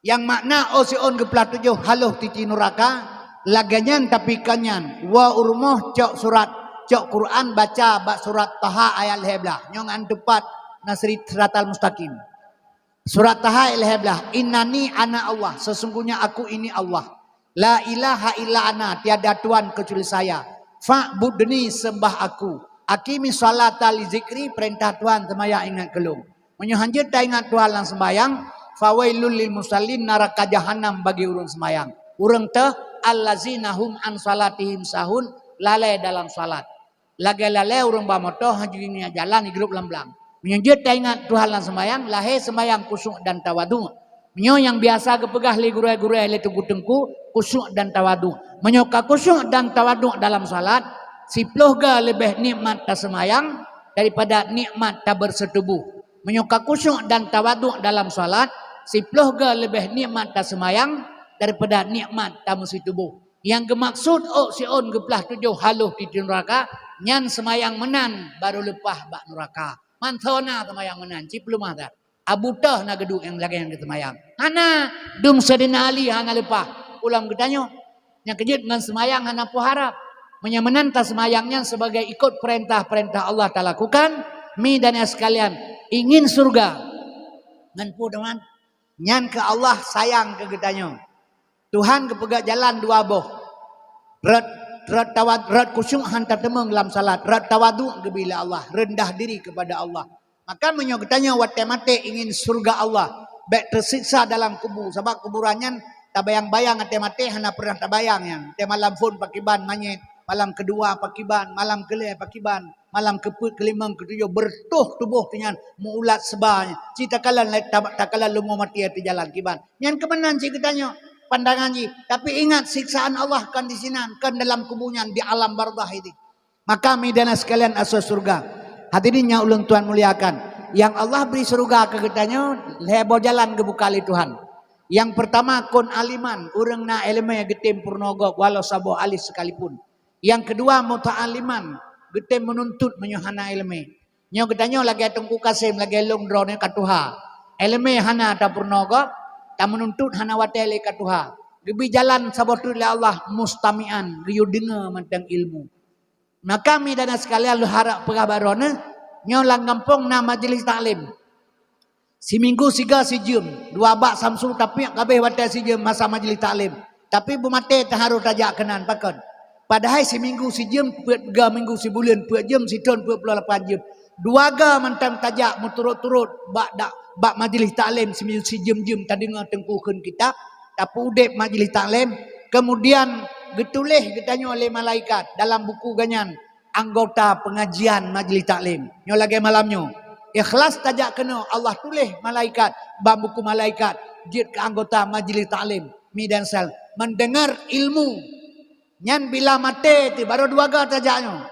Nyang makna ôk siôn geuplah tujoh haloh titi nuraka, lagée nyan tapi kon nyan, woe u rumoh cok surat, cok Quran baca bak surat Taha ayat lhée blaih. Nyoe ngon teupat na siratal mustaqim. Surat Taha ayat lhée blaih, "Innani ana Allah, sesungguhnya aku ini Allah. La ilaha illa ana, tiada Tuhan kecuali saya. Fa'budni, sembah aku. Aqimi sholata li zikri, perintah Tuhan seumayang ingat keu lôn." Meunyoe hanjeuet taingat Tuhan lam sembahyang, "Fawailul lil musallin, neraka jahanam bagi ureuëng sembahyang." Ureuëng teuh, "Allazina hum an salatihim sahun," lalée dalam salat. Lagée lalée ureuëng ba moto hana jiingat jalan, jigrôp lam blang. Meunyoe jeuet taingat Tuhan lam sembahyang, lahé sembahyang khusyuk dan tawaduk. Meunyoe nyang biasa geupeugah lé gurée-gurée lé teungku-teungku, khusyuk dan tawaduk. Meunyoe ka khusyuk dan tawaduk dalam salat, siploh ga leubeh nikmat taseumbahyang daripada nikmat tabeureuseutubôh. Meunyoe ka khusyuk dan tawaduk dalam salat, siploh ga leubeh nikmat taseumbahyang daripada nikmat tameuseutubôh. Nyang geumaksud ôk siôn geuplah tujoh haloh titi nuraka, nyan seumayang meunan barô leupah bak nuraka. Mantong na seumayang meunan, cit peuleumah that. Abu Toh na geuduek nyang lagée nyang geuseumayang. Hana, dum Saidina Ali hana leupah. Ulôn geutanyoe, nyang keujeuet ngon seumayang hana peue harab. Meunyoe meunan taseumayang nyan sebagai ikot peurintah-peurintah Allah talakukan, mi dan nyang sekalian, ingin surga. Ngon peue teuma? Nyan keu Allah sayang keu geutanyoe. Tuhan geupeugah jalan dua boh. Rot, rot tawad-, rot khusyuk han tateumeung lam salat, rot tawaduk geubi lé Allah, rendah diri kepada Allah. Maka meunyoe geutanyoe watée maté ingin surga Allah, bék teusiksa dalam kubu, sabab kuburan nyan tabayang-bayang watée maté hana pernah tabayang nyan. Watée malam phon pakiban manyét, malam keudua pakiban, malam keulhée pakiban. Malam keupeuet, keulimong, keutujoh, beureutoh tuboh teunyan meu-ulat seuba nyan. Ci takalon lé-, ta-, takalon leumo maté ateueh jalan kiban. Nyan keuh meunan cit geutanyoe pandangan jih. Tapi ingat, siksaan Allah kon disinan, kon dalam kubu nyan, di alam barzakh itu. Maka mi dan sekalian asoe syurga. Hadirin nyang ulôn tuan muliakan, nyang Allah bri syurga keu geutanyoe, lhée boh jalan geubuka lé Tuhan. Nyang peurtama, kun aliman, ureuëng na iéleumé geutem peurunoe gob walau saboh alif sekalipun. Nyang keudua, muta'alliman, geutem meununtut meunyoe hana iéleumé. Nyoe geutanyoe lagée Teungku Kasem, lagée lôn droeneuh ka tuha. Iéleumé hana tapeurunoe gob, tameununtut hana watée lé ka tuha. Geubi jalan saboh teuk lé Allah, mustami'an, geuyue deungoe mantong ilmu. Maka mi dan sekalian lôn harab peugah bak droeneuh, nyoe lam gampông na majlis taklim. Siminggu siga sijeuem, dua bak samsu tapiek ka abéh watée sijeuem masa majlis taklim. Tapi beumaté teuharôh tajak keunan, pakon? Padahai siminggu sijeuem, peuet ga minggu sibuleuen, peuet jeuem sithon, peuet ploh lapan jeuem. Dua ga mantong tajak meuturot-turot bak dak, bak majlis taklim siminggu sijeuem-jeuem tadeungoe teungku kheun kitab, tapeuudeb majlis taklim, kemudian geutuléh geutanyoe lé malaikat dalam buku geuhnyan, anggota pengajian majlis taklim. Nyoe lagée malam nyoe. Ikhlas tajak keunoe, Allah tuléh malaikat, bak buku malaikat, jeuet keu anggota majlis taklim. Mi dan sal, mendengar ilmu. Nyan bila maté teuh, barô dua ga tajak nyoe.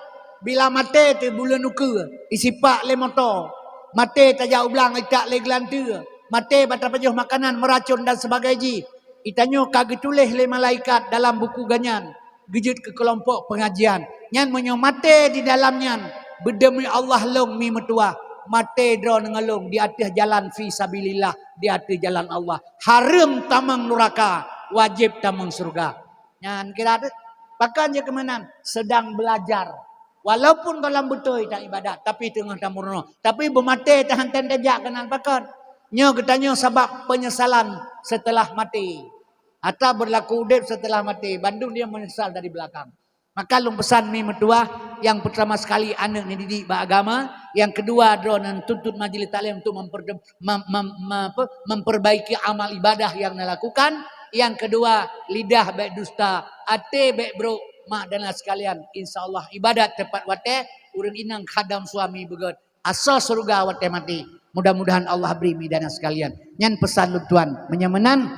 Bila maté teuh buleuen ukeue, isipak lé moto. Maté tajak u blang itak lé geulanteue. Maté bak tapajoh makanan meuracon dan sebagai jih. Itanyoe ka geutuléh lé malaikat dalam buku geuhnyan. Geujeuet keu keulompok pengajian. Nyan meunyoe maté di dalam nyan, beudeumi Allah lôn mi meutuwah, maté droeneuh ngon lôn di ateueh jalan fi sabilillah, di ateueh jalan Allah. Hareuem tamong nuraka, wajéb tamong syeuruga. Nyan kira teuh. Pakon jeuet keu meunan? Sedang belajar. Walaupun goh lom beutôi taibadat, tapi teungoh tameurunoe. Tapi beumaté tahan-tahan tajak keunan pakon. Nyoe geutanyoe sabab penyesalan setelah maté. Ata berlaku udeb setelah maté, bandum dia menyesal dari belakang. Maka lôn peusan mi meutuwah, nyang peurtama sekali aneuëk neudidik bak agama, nyang keudua droeneuh tuntut majlis taklim untuk memper-, mem-, mem-, mem-, apa, memperbaiki amal ibadah nyang neulakukan, nyang keudua lidah bék dusta, até bék brok, mak dan ayah sekalian, insya Allah ibadat tepat watée, ureuëng inong khadam suami beugét, asoe syeuruga watée maté. Mudah-mudahan Allah bri mi dan ayah sekalian. Nyan peusan lôn tuan. Meunyoe meunan,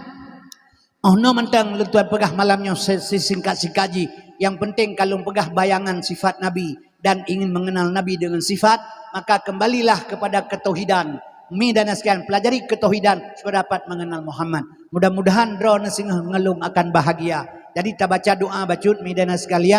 oh noe mantong lôn tuan peugah malam nyoe se-, sisingkat-singkat jih. Nyang penting ka lôn peugah bayangan sifat Nabi dan ingin mengenal Nabi dengan sifat, maka kembalilah kepada ketauhidan. Mi dan ayah sekalian, pelajari ketauhidan supaya dapat mengenal Muhammad. Mudah-mudahan droeneuh singoh ngon lôn akan bahagia. Jadi tabaca doa bacut mi dan ayah sekalian.